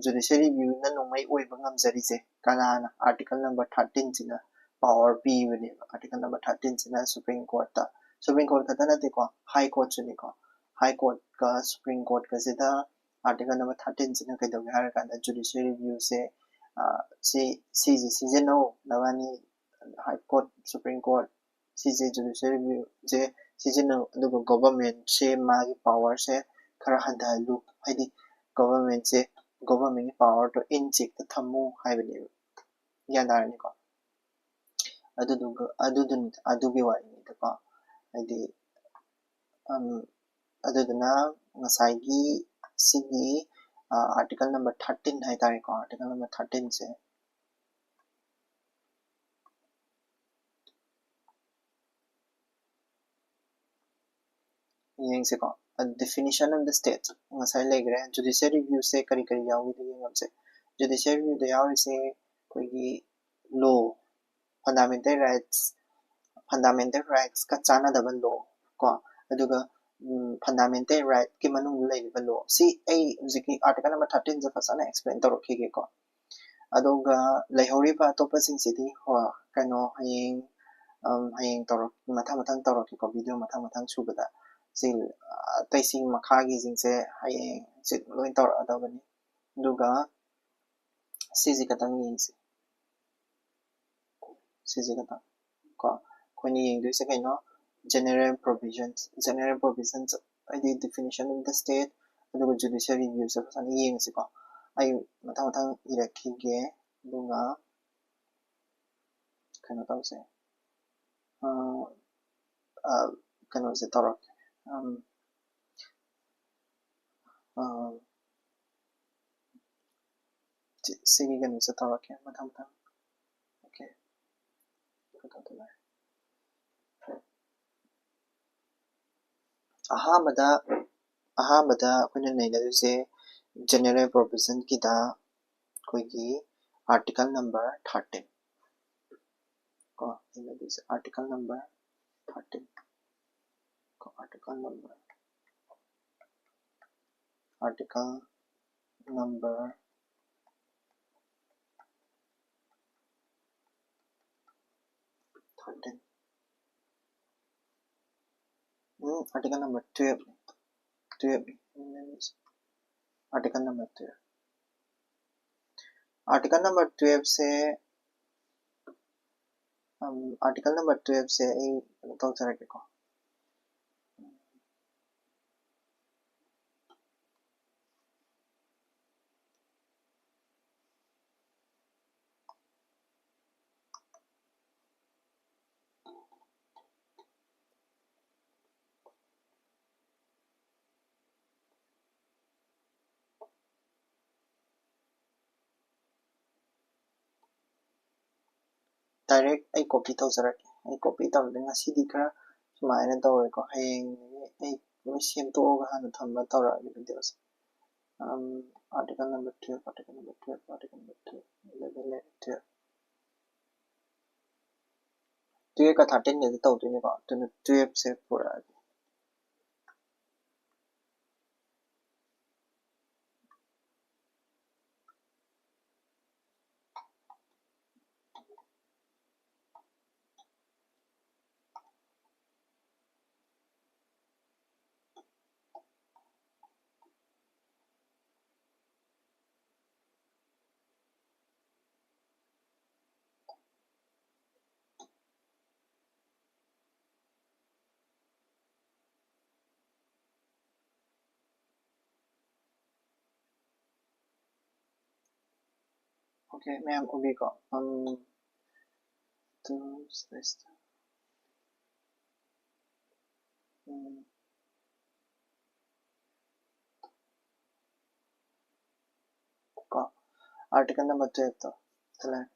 judicial reviewꯅ ꯅꯣꯡꯃꯩ ꯑꯣꯏꯕ ꯉꯝꯖꯔꯤꯁꯦ ꯀꯅꯥꯅ? Article number thirteenꯁꯤꯅ ꯄꯋꯥꯔ ꯄꯤꯕꯅꯦꯕ ꯑꯥꯔꯇꯤꯀꯜ ꯅꯝꯕꯔ ꯊꯥꯔꯇꯤꯟꯁꯤꯅ ꯁꯨꯄ꯭ꯔꯤꯝ ꯀꯣꯔꯠꯇ꯫ ꯁꯨꯄ꯭ꯔꯤꯝ ꯀꯣꯔꯠ ꯈꯛꯇ ꯅꯠꯇꯦꯀꯣ, ꯍꯥꯏ ꯀꯣꯔꯠꯁꯨꯅꯤꯀꯣ꯫ ꯍꯥꯏ ꯀꯣꯔꯠꯀ ꯁꯨꯄ꯭ꯔꯤꯝ ꯀꯣꯔꯠꯀꯁꯤꯗ ꯑꯥꯔꯇꯤꯀꯜ ꯅꯝꯕꯔ ꯊꯥꯔꯇꯤꯟꯁꯤꯅ ꯀꯩꯗꯧꯒꯦ ꯍꯥꯏꯔ ꯀꯥꯟꯗ ꯖꯨꯗꯤꯁꯤꯌꯦꯜ ꯔꯤꯚ꯭ꯌꯨꯁꯦ, ꯁꯤ ꯁꯤꯁꯦ ꯁꯤꯖꯤꯟꯅꯧ, ꯅꯕꯥꯅꯤ ꯍꯥꯏ ꯀꯣꯔꯠ, ꯁꯨꯄ꯭ꯔꯤꯝ ꯀꯣꯔꯠ, ꯁꯤꯁꯦ ꯖꯨꯗꯤꯁꯤꯌꯦꯜ ꯔꯤꯚ꯭ꯌꯨꯁꯦ ꯁꯤꯖꯤꯟꯅꯧ, ꯑꯗꯨꯒ ꯒꯣꯚꯔꯟꯃꯦꯟꯠꯁꯦ ꯃꯥꯒꯤ ꯄꯋꯥꯔꯁꯦ ꯈꯔ ꯍꯟꯊꯍꯜꯂꯨ, ꯍꯥꯏꯗꯤ ꯒꯣꯚꯔꯟꯃꯦꯟꯠꯁꯦ, ꯒꯣꯚꯔꯟꯃꯦꯟꯠꯀꯤ ꯄꯋꯥꯔꯗꯣ ꯏꯟ ꯆꯦꯛꯇ ꯊꯝꯃꯨ ꯍꯥꯏꯕꯅꯦꯕ꯫ ꯒ꯭ꯌꯥꯟ ꯇꯥꯔꯅꯤꯀꯣ? ꯑꯗꯨꯗꯨꯒ ꯑꯗꯨꯗꯨꯅꯤ, ꯑꯗꯨꯒꯤ ꯋꯥꯔꯤꯅꯤꯗꯀꯣ꯫ ꯍꯥꯏꯗꯤ, ꯑꯝ, ꯑꯗꯨꯗꯨꯅ ꯉꯁꯥꯏꯒꯤ ꯁꯤꯒꯤ ꯑꯥꯔꯇꯤꯀꯜ ꯅꯝꯕꯔ ꯊꯥꯔꯇꯤꯟ ꯍꯥꯏꯇꯥꯔꯦꯀꯣ, ꯑꯥꯔꯇꯤꯀꯜ ꯅꯝꯕꯔ ꯊꯥꯔꯇꯤꯟꯁꯦ ꯌꯦꯡꯁꯤꯀꯣ꯫ Definition of the state ꯉꯁꯥꯏ ꯂꯩꯈ꯭ꯔꯦ꯫ ꯖꯨꯗꯤꯁꯤꯌꯦꯜ ꯔꯤꯚ꯭ꯌꯨꯁꯦ ꯀꯔꯤ ꯀꯔꯤ ꯌꯥꯎꯏꯗꯣ ꯌꯦꯡꯉꯝꯁꯦ꯫ ꯖꯨꯗꯤꯁꯤꯌꯦꯜ ꯔꯤꯚ꯭ꯌꯨꯗ ꯌꯥꯎꯔꯤꯁꯦ ꯑꯩꯈꯣꯏꯒꯤ ꯂꯣ, ꯐꯟꯗꯥꯃꯦꯟꯇꯦꯜ ꯔꯥꯏꯠꯁ, ꯐꯟꯗꯥꯃꯦꯟꯇꯦꯜ ꯔꯥꯏꯠꯁꯀ ꯆꯥꯟꯅꯗꯕ ꯂꯣ ꯀꯣ, ꯑꯗꯨꯒ ꯐꯟꯗꯥꯃꯦꯟꯇꯦꯜ ꯔꯥꯏꯠꯀꯤ ꯃꯅꯨꯡꯗ ꯂꯩꯔꯤꯕ ꯂꯣ꯫ ꯁꯤ ꯑꯩ ꯍꯧꯖꯤꯛꯀꯤ ꯑꯥꯔꯇꯤꯀꯜ ꯅꯝꯕꯔ ꯊꯥꯔꯇꯤꯟꯁꯦ ꯐꯖꯅ ꯑꯦꯛꯁꯄ꯭ꯂꯦꯟ ꯇꯧꯔꯛꯈꯤꯒꯦꯀꯣ꯫ ꯑꯗꯨꯒ ꯂꯩꯍꯧꯔꯤꯕ ꯑꯇꯣꯞꯄꯁꯤꯡꯁꯤꯗꯤ, ꯍꯣ, ꯀꯩꯅꯣ, ꯍꯌꯦꯡ, ꯎꯝ, ꯍꯌꯦꯡ ꯇꯧꯔꯛ-, ꯃꯊꯪ ꯃꯊꯪ ꯇꯧꯔꯛꯀꯦꯀꯣ, ꯚꯤꯗꯤꯑꯣ ꯃꯊꯪ ꯃꯊꯪ ꯁꯨꯕꯗ꯫ ꯁꯤ, ꯑꯇꯩꯁꯤ ꯃꯈꯥꯒꯤꯁꯤꯡꯁꯦ ꯍꯌꯦꯡ ꯍꯪꯆꯤꯠ ꯂꯣꯏ ꯇꯧꯔꯛꯑꯗꯕꯅꯤ꯫ ꯑꯗꯨꯒ ꯁꯤꯁꯤ ꯈꯛꯇꯪ ꯌꯦꯡꯁꯤ꯫ ꯁꯤꯁꯦ ꯈꯇꯪ ꯀꯣ꯫ ꯑꯩꯈꯣꯏꯅ ꯌꯦꯡꯗꯣꯏꯁꯦ ꯀꯩꯅꯣ? General provisions, general provisions ꯍꯥꯏꯗꯤ definition of the state, ꯑꯗꯨꯒ judicial review ꯁꯦ ꯐꯖꯅ ꯌꯦꯡꯉꯁꯤꯀꯣ꯫ ꯑꯩ ꯃꯊꯪ ꯃꯊꯪ ꯏꯔꯛꯈꯤꯒꯦ, ꯑꯗꯨꯒ ꯀꯩꯅꯣ ꯇꯧꯁꯦ꯫ ꯑ, ꯑ, ꯀꯩꯅꯣꯁꯦ ꯇꯧꯔꯛꯀꯦ꯫ ꯎꯝ, ꯑ, ꯁꯤ-, ꯁꯤꯒꯤ ꯀꯩꯅꯣꯁꯦ ꯇꯧꯔꯛꯀꯦ ꯃꯊꯪ ꯃꯊꯪ꯫ ꯑꯣꯀꯦ꯫ ꯑꯍꯥꯟꯕꯗ, ꯑꯍꯥꯟꯕꯗ ꯑꯩꯈꯣꯏꯅ ꯅꯩꯅꯗꯣꯏꯁꯦ general provision ꯀꯤꯗ ꯑꯩꯈꯣꯏꯒꯤ article number thirteen ꯀꯣ, ꯅꯩꯅꯗꯣꯏꯁꯦ article number thirteen ꯀꯣ, article number, article number ꯎꯝ, article number twelve, twelve, article number twelve, article number twelve ꯁꯦ, ꯎꯝ, article number twelve ꯁꯦ ꯑꯩ ꯀꯩꯅꯣ ꯇꯧꯖꯔꯒꯦꯀꯣ꯫ Direct ꯑꯩ copy ꯇꯧꯖꯔꯛꯀꯦ꯫ ꯑꯩ copy ꯇꯧꯔꯗꯤ ꯉꯁꯤꯗꯤ ꯈꯔ ꯁꯨꯃꯥꯏꯅ ꯇꯧꯔꯦꯀꯣ꯫ ꯍꯌꯦꯡ ꯑꯩ ꯂꯣꯏ ꯁꯦꯝꯗꯣꯛꯑꯒ ꯍꯥꯟꯅ ꯊꯝꯕ ꯇꯧꯔꯛꯑꯒꯦ videoꯁꯦ꯫ ꯎꯝ, article number twelve, article number twelve, article number twelve, eleven, eleven, twelve꯫ Twelve ꯀ thirteen ꯒꯗꯤ ꯇꯧꯗꯣꯏꯅꯦꯀꯣ꯫ ꯑꯗꯨꯅ twelve ꯁꯦ ꯄꯨꯔꯛꯑꯒꯦ꯫ Okay, ꯃꯌꯥꯝ ꯎꯕꯤꯀꯣ꯫ ꯎꯝ, ꯎꯝ, ꯀꯣ, article number twelve ꯇꯣ ꯁꯤꯗ ꯂꯩꯔꯦ꯫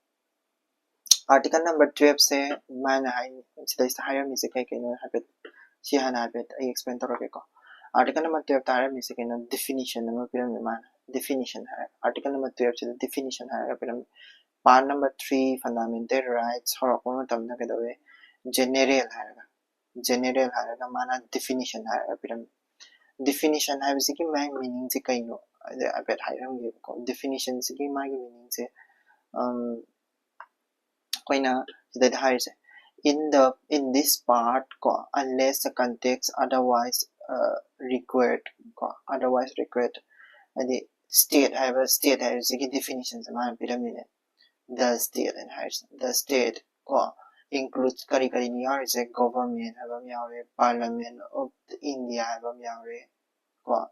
Article number twelve ꯁꯦ ꯃꯥꯅ ꯍꯥꯏ, ꯁꯤꯗꯩꯁꯤꯗ ꯍꯥꯏꯔꯝꯃꯤꯁꯦ ꯀꯩ ꯀꯩꯅꯣ ꯍꯥꯏꯐꯦꯠ, ꯁꯤ ꯍꯥꯟꯅ ꯍꯥꯏꯐꯦꯠ ꯑꯩ explain ꯇꯧꯔꯛꯀꯦꯀꯣ꯫ Article number twelve ꯇ ꯍꯥꯏꯔꯝꯃꯤꯁꯦ ꯀꯩꯅꯣ, definition ꯑꯃ ꯄꯤꯔꯝꯃꯤ ꯃꯥꯅ꯫ Definition ꯍꯥꯏꯔ, article number twelve ꯁꯤꯗ definition ꯍꯥꯏꯔꯒ ꯄꯤꯔꯝꯃꯤ꯫ Part number three, fundamental rights ꯍꯧꯔꯛꯄ ꯃꯇꯝꯗ ꯀꯩꯗꯧꯋꯦ? General ꯍꯥꯏꯔꯒ, general ꯍꯥꯏꯔꯒ ꯃꯥꯅ definition ꯍꯥꯏꯔꯒ ꯄꯤꯔꯝꯃꯤ꯫ Definition ꯍꯥꯏꯕꯁꯤꯒꯤ ꯃꯥꯒꯤ meaning ꯁꯦ ꯀꯩꯅꯣ? ꯑꯗ ꯍꯥꯏꯐꯦꯠ ꯍꯥꯏꯔꯝꯒꯦꯕꯀꯣ꯫ Definition ꯁꯤꯒꯤ ꯃꯥꯒꯤ meaning ꯁꯦ, ꯎꯝ, ꯑꯩꯈꯣꯏꯅ ꯁꯤꯗꯩꯗ ꯍꯥꯏꯔꯤꯁꯦ, In the, in this part ꯀꯣ, unless the context otherwise required ꯀꯣ, otherwise required, ꯍꯥꯏꯗꯤ state ꯍꯥꯏꯕ, state ꯍꯥꯏꯕꯁꯤꯒꯤ definition ꯁꯦ ꯃꯥꯅ ꯄꯤꯔꯝꯃꯤꯅꯦ꯫ The state ꯍꯥꯏꯅ ꯍꯥꯏꯔꯤꯁꯦ, the state ꯀꯣ, includes ꯀꯔꯤ ꯀꯔꯤꯅꯣ ꯌꯥꯎꯔꯤꯁꯦ? Government ꯍꯥꯏꯕ ꯑꯃ ꯌꯥꯎꯔꯦ, Parliament of India ꯍꯥꯏꯕ ꯑꯃ ꯌꯥꯎꯔꯦ ꯀꯣ,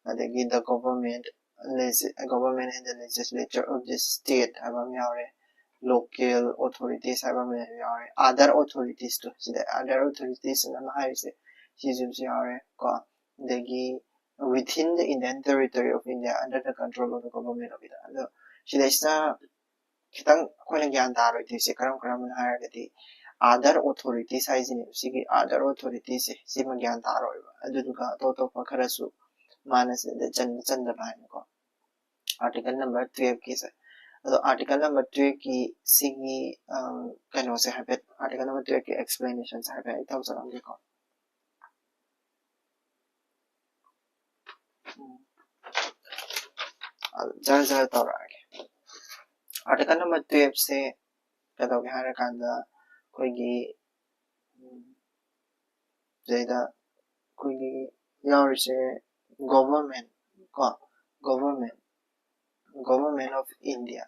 ꯑꯗꯒꯤ the government, government and the legislature of the state ꯍꯥꯏꯕ ꯑꯃ ꯌꯥꯎꯔꯦ, local authorities ꯍꯥꯏꯕ ꯑꯃ ꯌꯥꯎꯔꯦ, other authorities ꯇꯣ, ꯁꯤꯗ other authorities ꯑꯃ ꯍꯥꯏꯔꯤꯁꯦ ꯁꯤꯁꯨ ꯌꯥꯎꯔꯦ ꯀꯣ, ꯑꯗꯒꯤ within the Indian Territory of India under the control of the Government of India꯫ ꯑꯗꯣ ꯁꯤꯗꯩꯁꯤꯗ ꯈꯤꯇꯪ ꯑꯩꯈꯣꯏꯅ ꯒ꯭ꯌꯥꯟ ꯇꯥꯔꯣꯏꯗꯣꯏꯁꯦ ꯀꯔꯝ ꯀꯔꯝꯕꯅꯣ ꯍꯥꯏꯔꯒꯗꯤ, other authorities ꯍꯥꯏꯁꯤꯅꯦ꯫ ꯁꯤꯒꯤ other authorities ꯁꯦ ꯁꯤꯃ ꯒ꯭ꯌꯥꯟ ꯇꯥꯔꯣꯏꯕ, ꯑꯗꯨꯗꯨꯒ ꯑꯇꯣꯞ ꯑꯇꯣꯞꯄ ꯈꯔꯁꯨ ꯃꯥꯅ ꯁꯤꯗ ꯆꯟꯕ ꯆꯟꯗꯕ ꯍꯥꯏꯅꯀꯣ꯫ Article number twelve ꯀꯤꯁꯦ, ꯑꯗꯣ article number twelve ꯀꯤ ꯁꯤꯒꯤ ꯀꯩꯅꯣꯁꯦ ꯍꯥꯏꯐꯦꯠ, article number twelve ꯀꯤ explanation ꯁꯦ ꯍꯥꯏꯐꯦꯠ ꯑꯩ ꯇꯧꯖꯔꯝꯒꯦꯀꯣ꯫ ꯖꯔ ꯖꯔ ꯇꯧꯔꯛꯑꯒꯦ꯫ Article number twelve ꯁꯦ ꯀꯩꯗꯧꯒꯦ ꯍꯥꯏꯔꯀꯥꯟꯗ, ꯑꯩꯈꯣꯏꯒꯤ ꯁꯤꯗꯩꯗ ꯑꯩꯈꯣꯏꯒꯤ ꯌꯥꯎꯔꯤꯁꯦ government ꯀꯣ, government, Government of India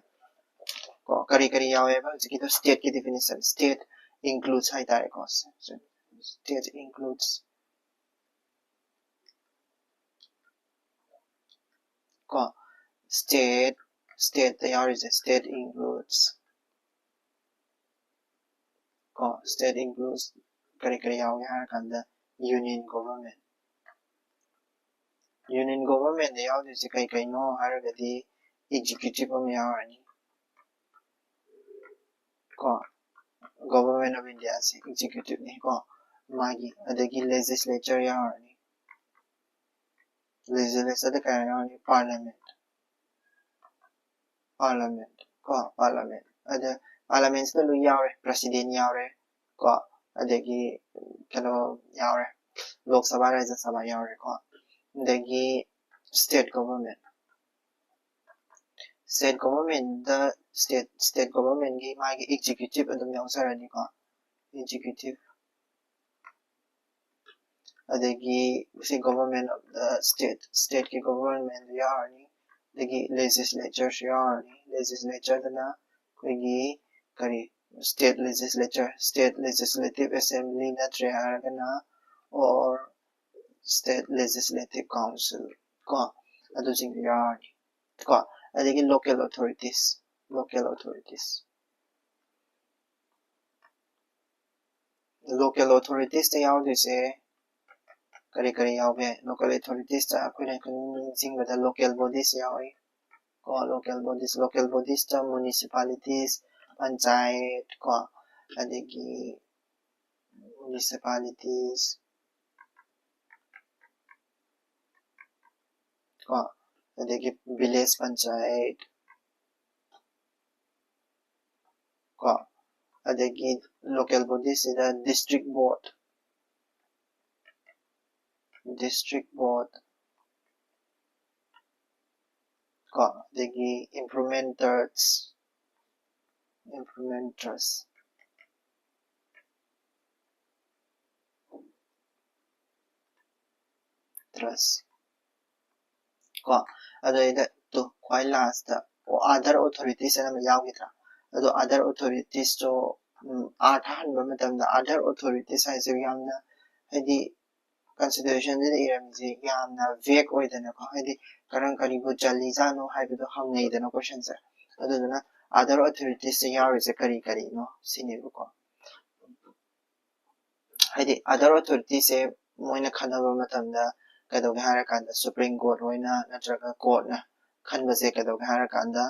ꯀꯣ, ꯀꯔꯤ ꯀꯔꯤ ꯌꯥꯎꯋꯦꯕ ꯍꯧꯖꯤꯛꯀꯤꯗꯣ? State ꯀꯤ definition, state includes ꯍꯥꯏꯇꯥꯔꯦꯀꯣ, state includes ꯀꯣ, state, state ꯇ ꯌꯥꯎꯔꯤꯁꯦ state includes ꯀꯣ, state includes ꯀꯔꯤ ꯀꯔꯤ ꯌꯥꯎꯒꯦ ꯍꯥꯏꯔ ꯀꯥꯟꯗ, union government, union government ꯇ ꯌꯥꯎꯗꯣꯏꯁꯦ ꯀꯩ ꯀꯩꯅꯣ ꯍꯥꯏꯔꯒꯗꯤ, executive ꯑꯃ ꯌꯥꯎꯔꯅꯤ ꯀꯣ, Government of India say executive ꯅꯤ ꯀꯣ ꯃꯥꯒꯤ, ꯑꯗꯒꯤ legislature ꯌꯥꯎꯔꯅꯤ, legislature ꯗ ꯀꯌꯥ ꯌꯥꯎꯔꯅꯤ? Parliament, Parliament ꯀꯣ, Parliament꯫ ꯑꯗ Parliament ꯁꯤꯗ ꯂꯣꯏ ꯌꯥꯎꯔꯦ, President ꯌꯥꯎꯔꯦ ꯀꯣ, ꯑꯗꯒꯤ ꯀꯩꯅꯣ ꯌꯥꯎꯔꯦ, ꯂꯣꯛ ꯁꯚꯥ, ꯔꯥꯖ꯭ꯌ ꯁꯚꯥ ꯌꯥꯎꯔꯦꯀꯣ꯫ ꯑꯗꯒꯤ state government, state government ꯗ state, state government ꯀꯤ ꯃꯥꯒꯤ executive ꯑꯗꯨꯝ ꯌꯥꯎꯖꯔꯅꯤꯀꯣ꯫ executive, ꯑꯗꯒꯤ ꯁꯤ government of the state, stateꯀꯤ government ꯌꯥꯎꯔꯅꯤ, ꯑꯗꯒꯤ legislatureꯁꯨ ꯌꯥꯎꯔꯅꯤ꯫ Legislatureꯗꯅ ꯑꯩꯈꯣꯏꯒꯤ ꯀꯔꯤ, state legislature, state legislative assembly ꯅꯠꯇ꯭ꯔꯦ ꯍꯥꯏꯔꯒꯅ, or state legislative council ꯀꯣ, ꯑꯗꯨꯁꯤꯡꯗꯨ ꯌꯥꯎꯔꯅꯤ ꯀꯣ꯫ ꯑꯗꯒꯤ local authorities, local authorities, local authoritiesꯇ ꯌꯥꯎꯗꯣꯏꯁꯦ ꯀꯔꯤ ꯀꯔꯤ ꯌꯥꯎꯒꯦ? Local authoritiesꯇ ꯑꯩꯈꯣꯏꯅ ꯈꯪꯅꯤꯡ ꯅꯤꯡꯁꯤꯡꯕꯗ local bodies ꯌꯥꯎꯏ ꯀꯣ, local bodies, local bodiesꯇ municipalities, panchayat ꯀꯣ, ꯑꯗꯒꯤ municipalities ꯀꯣ, ꯑꯗꯒꯤ village ꯄꯟꯆꯥꯌꯠ ꯀꯣ, ꯑꯗꯒꯤ local bodiesꯁꯤꯗ district board, district board ꯀꯣ, ꯑꯗꯒꯤ implementers, implementers, trust ꯀꯣ, ꯑꯗꯩꯗ ꯇꯨ ꯈ꯭ꯋꯥꯏ lastꯇ other authorities ꯑꯅ ꯑꯃ ꯌꯥꯎꯈꯤꯗ꯭ꯔꯥ? ꯑꯗꯣ other authoritiesꯇꯣ, ꯎꯝ, ꯑꯥꯔꯊ ꯍꯟꯕ ꯃꯇꯝꯗ other authorities ꯍꯥꯏꯁꯦ ꯌꯥꯝꯅ, ꯍꯥꯏꯗꯤ, constitutionꯁꯤꯗ ꯏꯔꯝꯃꯤꯁꯦ ꯌꯥꯝꯅ vague ꯑꯣꯏꯗꯅꯀꯣ, ꯍꯥꯏꯗꯤ ꯀꯔꯝ ꯀꯔꯤꯕꯨ ꯆꯜꯂꯤꯖꯥꯠꯅꯣ ꯍꯥꯏꯕꯗꯣ ꯍꯪꯅꯩꯗꯅ questionꯁꯦ꯫ ꯑꯗꯨꯗꯨꯅ other authoritiesꯇ ꯌꯥꯎꯔꯤꯁꯦ ꯀꯔꯤ ꯀꯔꯤꯅꯣ ꯁꯤꯅꯦꯕꯀꯣ꯫ ꯍꯥꯏꯗꯤ other authoritiesꯁꯦ ꯃꯣꯏꯅ ꯈꯟꯅꯕ ꯃꯇꯝꯗ ꯀꯩꯗꯧꯒꯦ ꯍꯥꯏꯔꯀꯥꯟꯗ Supreme Court ꯍꯣꯏꯅ ꯅꯠꯇ꯭ꯔꯒ courtꯅ ꯈꯟꯕꯁꯦ ꯀꯩꯗꯧꯒꯦ ꯍꯥꯏꯔꯀꯥꯟꯗ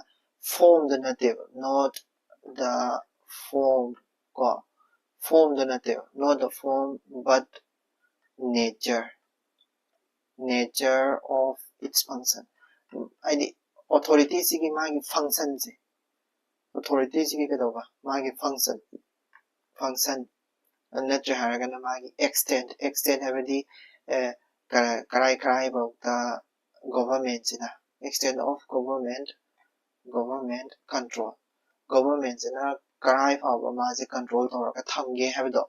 formꯗ ꯅꯠꯇꯦꯕ, not the form ꯀꯣ, formꯗ ꯅꯠꯇꯦꯕ, not the form but nature, nature of its function꯫ ꯎꯝ, ꯍꯥꯏꯗꯤ authorityꯁꯤꯒꯤ ꯃꯥꯒꯤ functionꯁꯦ, authorityꯁꯤꯒꯤ ꯀꯩꯗꯧꯕ, ꯃꯥꯒꯤ function, function ꯅꯠꯇ꯭ꯔꯦ ꯍꯥꯏꯔꯒꯅ ꯃꯥꯒꯤ extent, extent ꯍꯥꯏꯕꯗꯤ, ꯑꯦ, ꯀꯔꯥꯏ ꯀꯔꯥꯏ ꯀꯔꯥꯏꯐꯥꯎꯗ governmentꯁꯤꯅ, extent of government, government control, governmentꯁꯤꯅ ꯀꯔꯥꯏ ꯐꯥꯎꯕ ꯃꯥꯁꯦ control ꯇꯧꯔꯒ ꯊꯝꯒꯦ ꯍꯥꯏꯕꯗꯣ,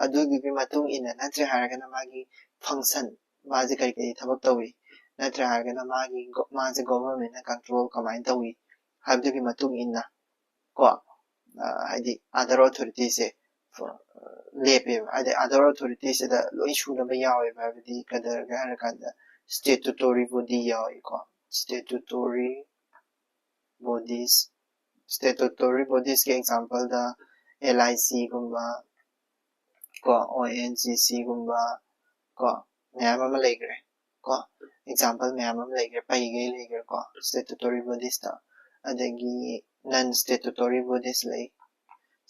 ꯑꯗꯨꯗꯨꯒꯤ ꯃꯇꯨꯡ ꯏꯟꯅ, ꯅꯠꯇ꯭ꯔꯦ ꯍꯥꯏꯔꯒꯅ ꯃꯥꯒꯤ function, ꯃꯥꯁꯦ ꯀꯔꯤ ꯀꯔꯤ ꯊꯕꯛ ꯇꯧꯏ, ꯅꯠꯇ꯭ꯔꯦ ꯍꯥꯏꯔꯒꯅ ꯃꯥꯒꯤ ꯒꯣ-, ꯃꯥꯁꯦ government ꯅ control ꯀꯃꯥꯏꯅ ꯇꯧꯏ ꯍꯥꯏꯕꯗꯨꯒꯤ ꯃꯇꯨꯡ ꯏꯟꯅ ꯀꯣ, ꯑ, ꯍꯥꯏꯗꯤ other authority ꯁꯦ ꯂꯦꯞꯄꯦꯕ꯫ ꯍꯥꯏꯗꯤ other authority ꯁꯤꯗ ꯂꯣꯏ ꯁꯨꯅꯕ ꯌꯥꯎꯋꯦꯕ꯫ ꯍꯥꯏꯕꯗꯤ ꯀꯗꯔꯒ ꯍꯥꯏꯔꯀꯥꯟꯗ statutory body ꯌꯥꯎꯏꯀꯣ꯫ Statutory bodies, statutory bodies ꯀꯤ example the L I C ꯒꯨꯝꯕ ꯀꯣ, O N G C ꯒꯨꯝꯕ ꯀꯣ, ꯃꯌꯥꯝ ꯑꯃ ꯂꯩꯈ꯭ꯔꯦ ꯀꯣ꯫ Example ꯃꯌꯥꯝ ꯑꯃ ꯂꯩꯈ꯭ꯔꯦ, ꯄꯩꯒꯩ ꯂꯩꯈ꯭ꯔꯦꯀꯣ, statutory bodies ꯇ꯫ ꯑꯗꯒꯤ non statutory bodies ꯂꯩ꯫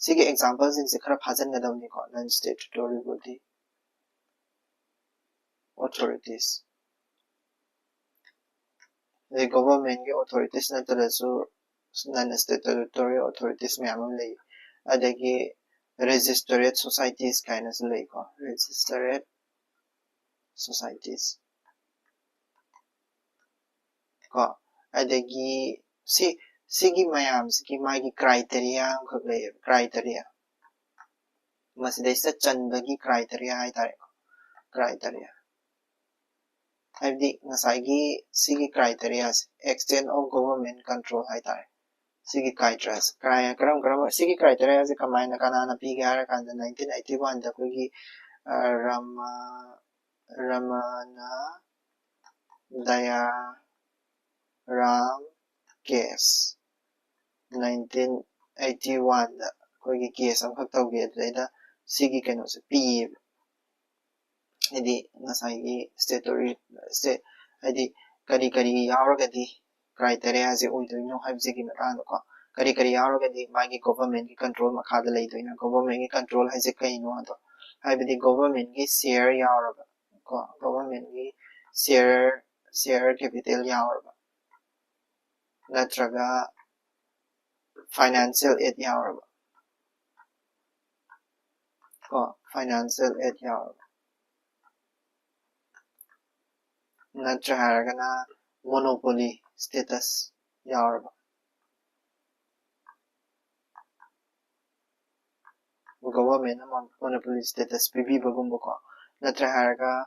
ꯁꯤꯒꯤ example ꯁꯤꯡꯁꯦ ꯈꯔ ꯐꯥꯖꯤꯟꯒꯗꯕꯅꯤꯀꯣ, non statutory body, authorities꯫ ꯑꯗꯩ government ꯀꯤ authorities ꯅꯠꯇ꯭ꯔꯁꯨ non statutory authorities ꯃꯌꯥꯝ ꯑꯃ ꯂꯩ꯫ ꯑꯗꯒꯤ registered societies ꯀꯥꯏꯅꯁꯨ ꯂꯩꯀꯣ, registered societies ꯀꯣ꯫ ꯑꯗꯒꯤ ꯁꯤ, ꯁꯤꯒꯤ ꯃꯌꯥꯝꯁꯤꯒꯤ ꯃꯥꯒꯤ criteria ꯑꯃꯈꯛ ꯂꯩꯌꯦꯕ, criteria꯫ ꯃꯁꯤꯗꯩꯁꯤꯗ ꯆꯟꯕꯒꯤ criteria ꯍꯥꯏꯇꯥꯔꯦꯀꯣ, criteria꯫ ꯍꯥꯏꯕꯗꯤ ꯉꯁꯥꯏꯒꯤ ꯁꯤꯒꯤ criteria say, extent of government control ꯍꯥꯏꯇꯥꯔꯦ꯫ ꯁꯤꯒꯤ criteria ꯁꯦ, ꯀꯔꯥꯏ-, ꯀꯔꯝ ꯀꯔꯝꯕ, ꯁꯤꯒꯤ criteria ꯁꯦ ꯀꯃꯥꯏꯅ, ꯀꯅꯥꯅ ꯄꯤꯒꯦ ꯍꯥꯏꯔ ꯀꯥꯟꯗ, nineteen eighty one ꯗ ꯑꯩꯈꯣꯏꯒꯤ, ꯑ, ꯔꯃ-, ꯔꯃꯅ ꯗꯌꯥ Ram case, nineteen eighty one ꯗ ꯑꯩꯈꯣꯏꯒꯤ case ꯑꯃꯈꯛ ꯇꯧꯈꯤ, ꯑꯗꯨꯗꯩꯗ ꯁꯤꯒꯤ ꯀꯩꯅꯣꯁꯦ ꯄꯤꯌꯦꯕ꯫ ꯍꯥꯏꯗꯤ ꯉꯁꯥꯏꯒꯤ statutory, state, ꯍꯥꯏꯗꯤ ꯀꯔꯤ ꯀꯔꯤ ꯌꯥꯎꯔꯒꯗꯤ criteria ꯁꯦ ꯑꯣꯏꯗꯣꯏꯅꯣ ꯍꯥꯏꯕꯁꯤꯒꯤ ꯃꯇꯥꯡꯗꯀꯣ, ꯀꯔꯤ ꯀꯔꯤ ꯌꯥꯎꯔꯒꯗꯤ ꯃꯥꯒꯤ government ꯀꯤ control ꯃꯈꯥꯗ ꯂꯩꯗꯣꯏꯅꯣ, government ꯀꯤ control ꯍꯥꯏꯁꯦ ꯀꯩꯅꯣ ꯑꯗꯣ, ꯍꯥꯏꯕꯗꯤ government ꯀꯤ share ꯌꯥꯎꯔꯕ ꯀꯣ, government ꯀꯤ share, share capital ꯌꯥꯎꯔꯕ, ꯅꯠꯇ꯭ꯔꯒ financial aid ꯌꯥꯎꯔꯕ ꯀꯣ, financial aid ꯌꯥꯎꯔꯕ, ꯅꯠꯇ꯭ꯔ ꯍꯥꯏꯔꯒꯅ monopoly status ꯌꯥꯎꯔꯕ꯫ government ꯅ monopoly status ꯄꯤꯕꯤꯕꯒꯨꯝꯕꯀꯣ, ꯅꯠꯇ꯭ꯔꯦ ꯍꯥꯏꯔꯒ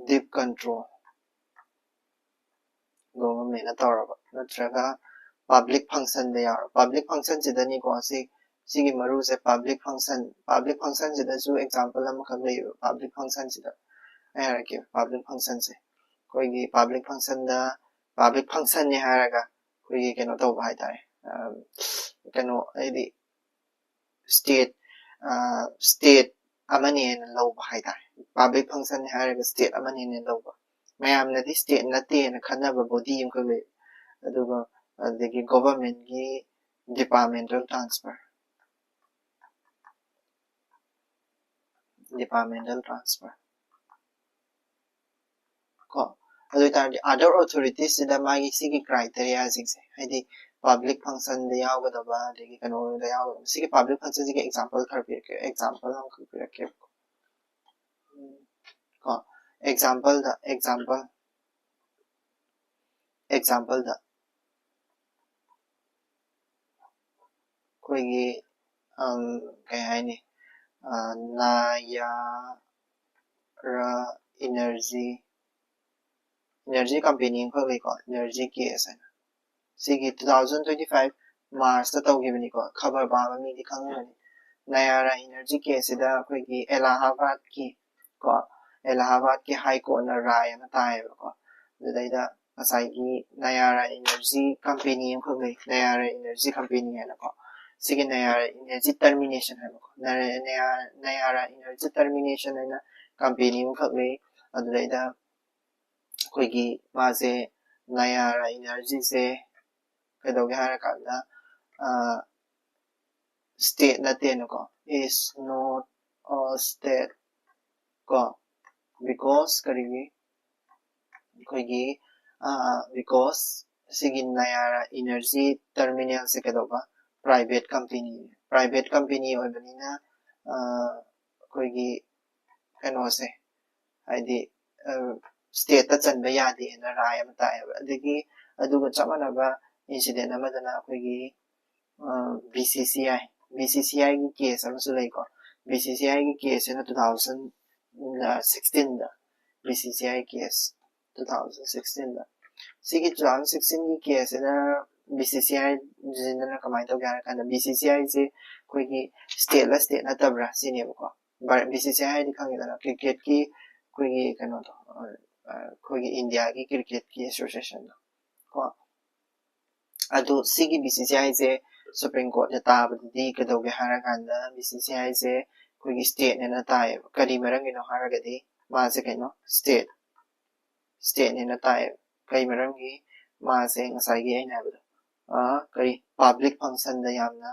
deep control government ꯅ ꯇꯧꯔꯕ, ꯅꯠꯇ꯭ꯔꯒ public function ꯗ ꯌꯥꯎꯔꯕ꯫ Public function ꯁꯤꯗꯅꯤꯀꯣ ꯁꯤ ꯁꯤꯒꯤ ꯃꯔꯨꯁꯦ꯫ Public function, public function ꯁꯤꯗꯁꯨ example ꯑꯃꯈꯛ ꯂꯩꯌꯦꯕ꯫ Public function ꯁꯤꯗ ꯑꯩ ꯍꯥꯏꯔꯛꯀꯦ꯫ Public function ꯁꯦ ꯑꯩꯈꯣꯏꯒꯤ public function ꯗ, public function ꯅꯤ ꯍꯥꯏꯔꯒ ꯑꯩꯈꯣꯏꯒꯤ ꯀꯩꯅꯣ ꯇꯧꯕ ꯍꯥꯏꯇꯥꯔꯦ, ꯀꯩꯅꯣ ꯍꯥꯏꯗꯤ state, state ꯑꯃꯅꯦꯅ ꯂꯧꯕ ꯍꯥꯏꯇꯥꯔꯦ꯫ Public function ꯅꯤ ꯍꯥꯏꯔꯒ state ꯑꯃꯅꯦꯅ ꯂꯧꯕ꯫ ꯃꯌꯥꯝꯅꯗꯤ state ꯅꯠꯇꯦꯅ ꯈꯟꯅꯕ body ꯑꯃꯈꯛ ꯂꯩ꯫ ꯑꯗꯨꯒ ꯑꯗꯒꯤ government ꯀꯤ departmental transfer, departmental transfer ꯀꯣ꯫ ꯑꯗꯨ ꯑꯣꯏꯇꯥꯔꯗꯤ other authorities ꯁꯤꯗ ꯃꯥꯒꯤ ꯁꯤꯒꯤ criteria ꯁꯤꯡꯁꯦ, ꯍꯥꯏꯗꯤ public function ꯗ ꯌꯥꯎꯒꯗꯕ, ꯑꯗꯒꯤ ꯀꯩꯅꯣꯗ ꯌꯥꯎꯒꯗꯕ, ꯁꯤꯒꯤ public function ꯁꯤꯒꯤ example ꯈꯔ ꯄꯤꯔꯛꯀꯦ, example ꯑꯃꯈꯛ ꯄꯤꯔꯛꯀꯦ ꯀꯣ꯫ Example ꯗ, example, example ꯗ ꯑꯩꯈꯣꯏꯒꯤ ꯀꯩ ꯍꯥꯏꯅꯤ, Nayara Energy, energy company ꯑꯃꯈꯛ ꯂꯩꯀꯣ, Energy K S ꯍꯥꯏꯅ꯫ ꯁꯤꯒꯤ two thousand twenty five March ꯇ ꯇꯧꯈꯤꯕꯅꯤꯀꯣ꯫ ꯈꯕꯔ ꯄꯥꯕ ꯃꯤꯗꯤ ꯈꯪꯉꯝꯒꯅꯤ꯫ Nayara Energy K S ꯁꯤꯗ ꯑꯩꯈꯣꯏꯒꯤ ꯑꯦꯂꯥꯍꯥꯕꯥꯗꯀꯤ ꯀꯣ, ꯑꯦꯂꯥꯍꯥꯕꯥꯗꯀꯤ High Court ꯅ ꯔꯥꯏ ꯑꯃ ꯇꯥꯏꯌꯦꯕꯀꯣ꯫ ꯑꯗꯨꯗꯩꯗ ꯉꯁꯥꯏꯒꯤ Nayara Energy Company ꯑꯃꯈꯛ ꯂꯩ, Nayara Energy Company ꯍꯥꯏꯅꯀꯣ꯫ ꯁꯤꯒꯤ Nayara Energy Termination ꯍꯥꯏꯕꯀꯣ, Nayara, Nayara Energy Termination ꯍꯥꯏꯅ company ꯑꯃꯈꯛ ꯂꯩ꯫ ꯑꯗꯨꯗꯩꯗ ꯑꯩꯈꯣꯏꯒꯤ ꯃꯥꯁꯦ, Nayara Energy ꯁꯦ ꯀꯩꯗꯧꯒꯦ ꯍꯥꯏꯔꯀꯥꯟꯗ state ꯅꯠꯇꯦꯅꯀꯣ, is not a state ꯀꯣ, because ꯀꯔꯤꯒꯤ, ꯑꯩꯈꯣꯏꯒꯤ because ꯁꯤꯒꯤ Nayara Energy Terminal ꯁꯦ ꯀꯩꯗꯧꯕ, private company, private company ꯑꯣꯏꯕꯅꯤꯅ ꯑꯩꯈꯣꯏꯒꯤ ꯀꯩꯅꯣꯁꯦ, ꯍꯥꯏꯗꯤ state ꯇ ꯆꯟꯕ ꯌꯥꯗꯦꯅ ꯔꯥꯏ ꯑꯃ ꯇꯥꯏꯌꯦꯕ꯫ ꯑꯗꯒꯤ ꯑꯗꯨꯒ ꯆꯞ ꯃꯥꯟꯅꯕ incident ꯑꯃꯗꯅ ꯑꯩꯈꯣꯏꯒꯤ B C C I, BCCI ꯒꯤ case ꯑꯃꯁꯨ ꯂꯩꯀꯣ꯫ BCCI ꯒꯤ case ꯁꯤꯅ two thousand sixteen ꯗ, BCCI case two thousand sixteen ꯗ꯫ ꯁꯤꯒꯤ two thousand sixteen ꯒꯤ case ꯁꯤꯅ BCCI ꯁꯤꯅ ꯀꯃꯥꯏꯅ ꯇꯧꯒꯦ ꯍꯥꯏꯔ ꯀꯥꯟꯗ, BCCI ꯁꯦ ꯑꯩꯈꯣꯏꯒꯤ state ꯂ state ꯅꯠꯇꯕ꯭ꯔꯥ ꯁꯤꯅꯦꯕꯀꯣ꯫ ꯚꯥꯔꯠ, BCCI ꯍꯥꯏꯗꯤ ꯈꯪꯉꯤꯗꯅ, cricket ꯀꯤ ꯑꯩꯈꯣꯏꯒꯤ ꯀꯩꯅꯣꯗꯣ, ꯑ, ꯑ, ꯑꯩꯈꯣꯏꯒꯤ India ꯒꯤ cricket ꯀꯤ association ꯗꯣ ꯀꯣ꯫ ꯑꯗꯨ ꯁꯤꯒꯤ BCCI ꯁꯦ Supreme Court ꯅ ꯇꯥꯕꯗꯗꯤ ꯀꯩꯗꯧꯒꯦ ꯍꯥꯏꯔ ꯀꯥꯟꯗ, BCCI ꯁꯦ ꯑꯩꯈꯣꯏꯒꯤ state ꯅꯦꯅ ꯇꯥꯏꯌꯦꯕ꯫ ꯀꯔꯤ ꯃꯔꯝꯒꯤꯅꯣ ꯍꯥꯏꯔꯒꯗꯤ ꯃꯥꯁꯦ ꯀꯩꯅꯣ, state, state ꯅꯦꯅ ꯇꯥꯏꯌꯦꯕ꯫ ꯀꯩ ꯃꯔꯝꯒꯤ? ꯃꯥꯁꯦ ꯉꯁꯥꯏꯒꯤ ꯑꯩꯅ ꯍꯥꯏꯕꯗꯣ, ꯑ, ꯀꯔꯤ, public function ꯗ ꯌꯥꯝꯅ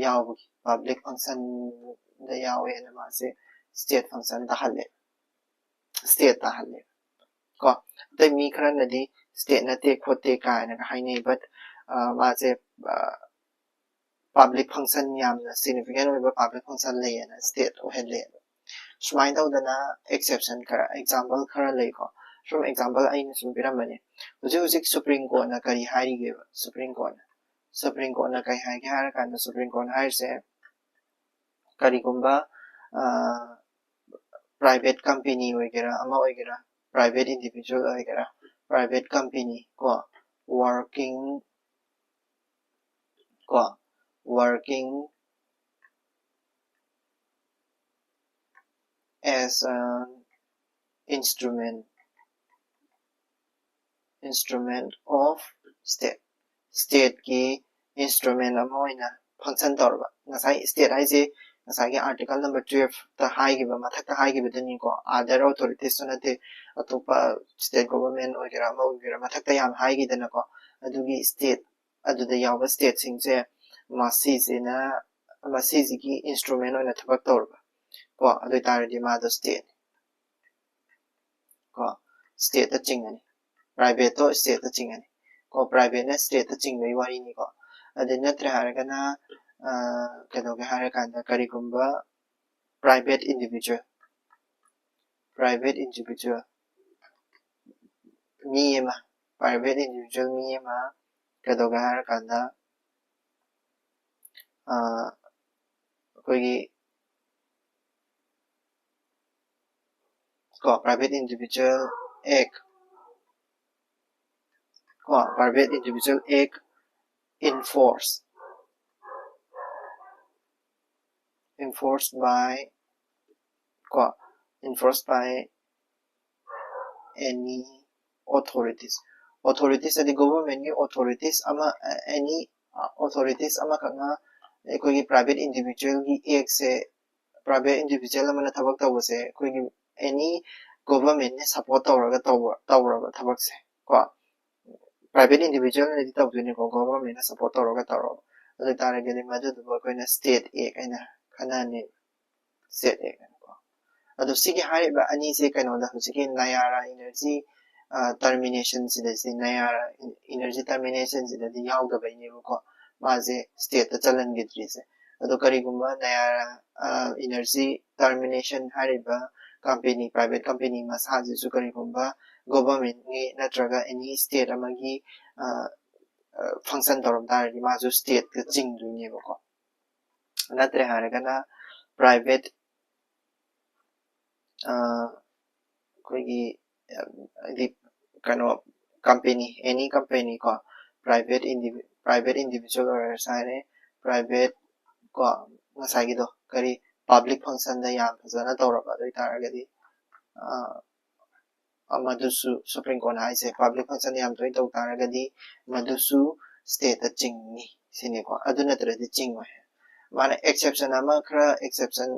ꯌꯥꯎꯕꯒꯤ, public function ꯗ ꯌꯥꯎꯋꯦꯅ ꯃꯥꯁꯦ state function ꯇꯥꯍꯜꯂꯦ, state ꯇꯥꯍꯜꯂꯦ ꯀꯣ꯫ ꯑꯇꯩ ꯃꯤ ꯈꯔꯅꯗꯤ state ꯅꯠꯇꯦ ꯈꯣꯠꯇꯦ ꯀꯥꯏꯅꯒ ꯍꯥꯏꯅꯩ, but, ꯑ, ꯃꯥꯁꯦ, ꯑ, public function, ꯌꯥꯝꯅ significant ꯑꯣꯏꯕ public function ꯂꯩꯌꯦꯅ state ꯑꯣꯏꯍꯜꯂꯦ꯫ ꯁꯨꯃꯥꯏꯅ ꯇꯧꯗꯅ exception ꯈꯔ, example ꯈꯔ ꯂꯩꯀꯣ꯫ ꯁꯨꯝ example ꯑꯩꯅ ꯁꯨꯝ ꯄꯤꯔꯝꯕꯅꯦ꯫ ꯍꯧꯖꯤꯛ ꯍꯧꯖꯤꯛ Supreme Court ꯅ ꯀꯔꯤ ꯍꯥꯏꯔꯤꯒꯦꯕ? Supreme Court ꯅ, Supreme Court ꯅ ꯀꯔꯤ ꯍꯥꯏꯒꯦ ꯍꯥꯏꯔ ꯀꯥꯟꯗ, Supreme Court ꯍꯥꯏꯔꯤꯁꯦ, ꯀꯔꯤꯒꯨꯝꯕ, ꯑ, private company ꯑꯣꯏꯒꯦꯔꯥ, ꯑꯃ ꯑꯣꯏꯒꯦꯔꯥ, private individual ꯑꯣꯏꯒꯦꯔꯥ, private company ꯀꯣ, working ꯀꯣ, working as an instrument, instrument of state, state ꯀꯤ instrument ꯑꯃ ꯑꯣꯏꯅ function ꯇꯧꯔꯕ꯫ ꯉꯁꯥꯏ state ꯍꯥꯏꯁꯦ ꯉꯁꯥꯏꯒꯤ article number twelve ꯇ ꯍꯥꯏꯈꯤꯕ, ꯃꯊꯛꯇ ꯍꯥꯏꯈꯤꯕꯗꯨꯅꯤꯀꯣ꯫ Other authorities ꯁꯨ ꯅꯠꯇꯦ, ꯑꯇꯣꯞꯄ state government ꯑꯣꯏꯒꯦꯔꯥ ꯑꯃ ꯑꯣꯏꯒꯦꯔꯥ, ꯃꯊꯛꯇ ꯌꯥꯝ ꯍꯥꯏꯈꯤꯗꯅꯀꯣ꯫ ꯑꯗꯨꯒꯤ state, ꯑꯗꯨꯗ ꯌꯥꯎꯕ state ꯁꯤꯡꯁꯦ ꯃꯁꯤꯁꯤꯅ, ꯃꯁꯤꯁꯤꯒꯤ instrument ꯑꯣꯏꯅ ꯊꯕꯛ ꯇꯧꯔꯕ ꯀꯣ, ꯑꯗꯨ ꯑꯣꯏꯇꯥꯔꯗꯤ ꯃꯥꯗꯣ state ꯅꯤ ꯀꯣ, state ꯇ ꯆꯤꯡꯉꯅꯤ꯫ Private ꯇꯣ state ꯇ ꯆꯤꯡꯉꯅꯤ ꯀꯣ, private ꯅ state ꯇ ꯆꯤꯡꯕꯒꯤ ꯋꯥꯔꯤꯅꯤꯀꯣ꯫ ꯑꯗꯨ ꯅꯠꯇ꯭ꯔꯦ ꯍꯥꯏꯔꯒꯅ, ꯑ, ꯀꯩꯗꯧꯒꯦ ꯍꯥꯏꯔꯀꯥꯟꯗ, ꯀꯔꯤꯒꯨꯝꯕ private individual, private individual ꯃꯤ ꯑꯃ, private individual ꯃꯤ ꯑꯃ ꯀꯩꯗꯧꯒꯦ ꯍꯥꯏꯔꯀꯥꯟꯗ, ꯑ, ꯑꯩꯈꯣꯏꯒꯤ ꯀꯣ private individual act ꯀꯣ private individual act enforce enforced by ꯀꯣ enforced by any authorities. Authorities ꯍꯥꯏꯗꯤ government ꯀꯤ authorities ꯑꯃ, any authorities ꯑꯃꯈꯛꯅ ꯑꯩꯈꯣꯏꯒꯤ private individual ꯒꯤ act ꯁꯦ, private individual ꯑꯃꯅ ꯊꯕꯛ ꯇꯧꯕꯁꯦ ꯑꯩꯈꯣꯏꯒꯤ any government ꯅ support ꯇꯧꯔꯒ ꯇꯧꯕ, ꯇꯧꯔꯕ ꯊꯕꯛꯁꯦ ꯀꯣ, private individual ꯅꯗꯤ ꯇꯧꯗꯣꯏꯅꯤꯀꯣ, government ꯅ support ꯇꯧꯔꯒ ꯇꯧꯔꯕ꯫ ꯑꯗꯨ ꯑꯣꯏꯇꯥꯔꯒꯗꯤ ꯃꯗꯨꯗꯨꯕꯨ ꯑꯩꯈꯣꯏꯅ state act ꯍꯥꯏꯅ ꯈꯟꯅꯅꯤ, state act ꯍꯥꯏꯅꯀꯣ꯫ ꯑꯗꯣ ꯁꯤꯒꯤ ꯍꯥꯏꯔꯤꯕ ꯑꯅꯤꯁꯦ ꯀꯩꯅꯣꯗ, ꯍꯧꯖꯤꯛꯀꯤ Nayara Energy termination ꯁꯤꯗ, ꯁꯤ Nayara Energy termination ꯁꯤꯗꯗꯤ ꯌꯥꯎꯗꯕꯩꯅꯦꯕꯀꯣ ꯃꯥꯁꯦ state ꯇ ꯆꯜꯍꯟꯈꯤꯗ꯭ꯔꯤꯁꯦ꯫ ꯑꯗꯣ ꯀꯔꯤꯒꯨꯝꯕ Nayara Energy termination ꯍꯥꯏꯔꯤꯕ company, private company ꯃꯁꯥꯁꯤꯁꯨ ꯀꯔꯤꯒꯨꯝꯕ government ꯀꯤ ꯅꯠꯇ꯭ꯔꯒ any state ꯑꯃꯒꯤ function ꯇꯧꯔꯝ ꯇꯥꯔꯗꯤ ꯃꯥꯁꯨ state ꯇ ꯆꯤꯡꯗꯣꯏꯅꯦꯕꯀꯣ꯫ ꯅꯠꯇ꯭ꯔꯦ ꯍꯥꯏꯔꯒꯅ private, ꯑꯩꯈꯣꯏꯒꯤ, ꯍꯥꯏꯗꯤ ꯀꯩꯅꯣ, company, any company ꯀꯣ, private indivi-, private individual ꯑꯣꯏꯔꯁꯨ ꯍꯥꯏꯔꯦ, private ꯀꯣ, ꯉꯁꯥꯏꯒꯤꯗꯣ ꯀꯔꯤ, public function ꯗ ꯌꯥꯝ ꯐꯖꯅ ꯇꯧꯔꯕ ꯑꯗꯨ ꯑꯣꯏꯇꯥꯔꯒꯗꯤ, ꯃꯗꯨꯁꯨ Supreme Court ꯅ ꯍꯥꯏꯁꯦ public function ꯌꯥꯝ ꯇꯣꯏꯅ ꯇꯧ ꯇꯥꯔꯒꯗꯤ ꯃꯗꯨꯁꯨ state ꯇ ꯆꯤꯡꯅꯤ ꯁꯤꯅꯤꯀꯣ, ꯑꯗꯨ ꯅꯠꯇ꯭ꯔꯗꯤ ꯆꯤꯡꯉꯣꯏ꯫ ꯃꯥꯅ exception ꯑꯃ ꯈꯔ, exception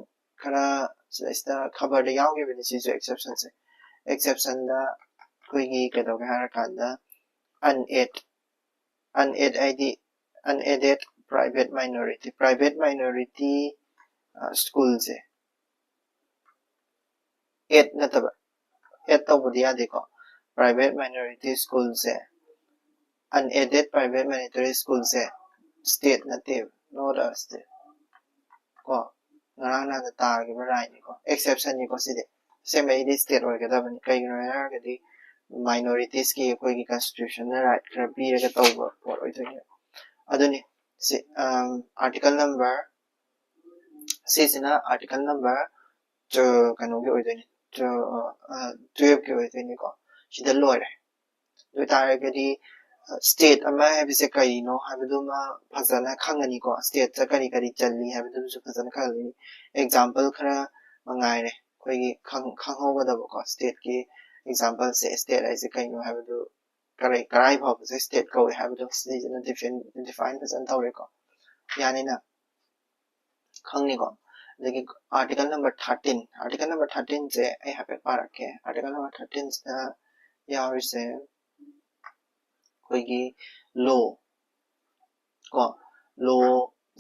ꯈꯔ ꯁꯤꯗꯩꯁꯤꯗ ꯈꯕꯔꯗ ꯌꯥꯎꯈꯤꯕꯅꯤ ꯁꯤꯁꯨ exception ꯁꯦ꯫ Exception ꯗ ꯑꯩꯈꯣꯏꯒꯤ ꯀꯩꯗꯧꯒꯦ ꯍꯥꯏꯔꯀꯥꯟꯗ unaided, unaided ꯍꯥꯏꯗꯤ unaided private minority, private minority school ꯁꯦ, aid ꯅꯠꯇꯕ, aid ꯇꯧꯕꯗꯤ ꯌꯥꯗꯦꯀꯣ꯫ Private minority school ꯁꯦ, unaided private minority school ꯁꯦ state ꯅꯠꯇꯦꯕ, not a state ꯀꯣ, ꯉꯔꯥꯡ ꯅꯍꯥꯟꯗ ꯇꯥꯈꯤꯕ right ꯅꯤꯀꯣ, exception ꯅꯤꯀꯣ ꯁꯤꯗꯤ꯫ ꯑꯁꯦꯡꯕꯩꯗꯤ state ꯑꯣꯏꯒꯗꯕꯅꯤ꯫ ꯀꯩꯒꯤꯅꯣ ꯍꯥꯏꯔꯒꯗꯤ minorities ꯀꯤ ꯑꯩꯈꯣꯏꯒꯤ constitution ꯅ right ꯈꯔ ꯄꯤꯔꯒ ꯇꯧꯕ ꯄꯣꯠ ꯑꯣꯏꯗꯣꯏꯅꯦꯕ꯫ ꯑꯗꯨꯅꯤ ꯁꯤ, article number ꯁꯤꯁꯤꯅ article number ꯀꯩꯅꯣꯒꯤ ꯑꯣꯏꯗꯣꯏꯅꯤ, twelveꯀꯤ ꯑꯣꯏꯗꯣꯏꯅꯤꯀꯣ꯫ ꯁꯤꯗ ꯂꯣꯏꯔꯦ꯫ ꯑꯗꯨ ꯑꯣꯏꯇꯥꯔꯒꯗꯤ state ꯑꯃ ꯍꯥꯏꯕꯁꯦ ꯀꯔꯤꯅꯣ ꯍꯥꯏꯕꯗꯨꯃ ꯐꯖꯅ ꯈꯪꯉꯅꯤꯀꯣ꯫ Stateꯇ ꯀꯔꯤ ꯀꯔꯤ ꯆꯜꯂꯤ ꯍꯥꯏꯕꯗꯨꯃꯁꯨ ꯐꯖꯅ ꯈꯪꯉꯅꯤ꯫ Example ꯈꯔ ꯃꯉꯥꯏꯔꯦ ꯑꯩꯈꯣꯏꯒꯤ ꯈꯪ ꯈꯪꯍꯧꯒꯗꯕꯀꯣ꯫ Stateꯀꯤ exampleꯁꯦ, state ꯍꯥꯏꯁꯦ ꯀꯩꯅꯣ ꯍꯥꯏꯕꯗꯨ, ꯀꯔꯥꯏ ꯀꯔꯥꯏ ꯐꯥꯎꯕꯁꯦ state ꯀꯧꯏ ꯍꯥꯏꯕꯗꯣ ꯁꯤꯁꯤꯅ define define ꯐꯖꯅ ꯇꯧꯔꯦꯀꯣ꯫ ꯌꯥꯅꯤꯅ ꯈꯪꯅꯤꯀꯣ꯫ ꯑꯗꯒꯤ article number thirteen, article number thirteenꯁꯦ ꯑꯩ ꯍꯥꯏꯐꯦꯠ ꯄꯥꯔꯛꯀꯦ꯫ Article number thirteenꯁꯤꯗ ꯌꯥꯎꯔꯤꯁꯦ ꯑꯩꯈꯣꯏꯒꯤ law ꯀꯣ, law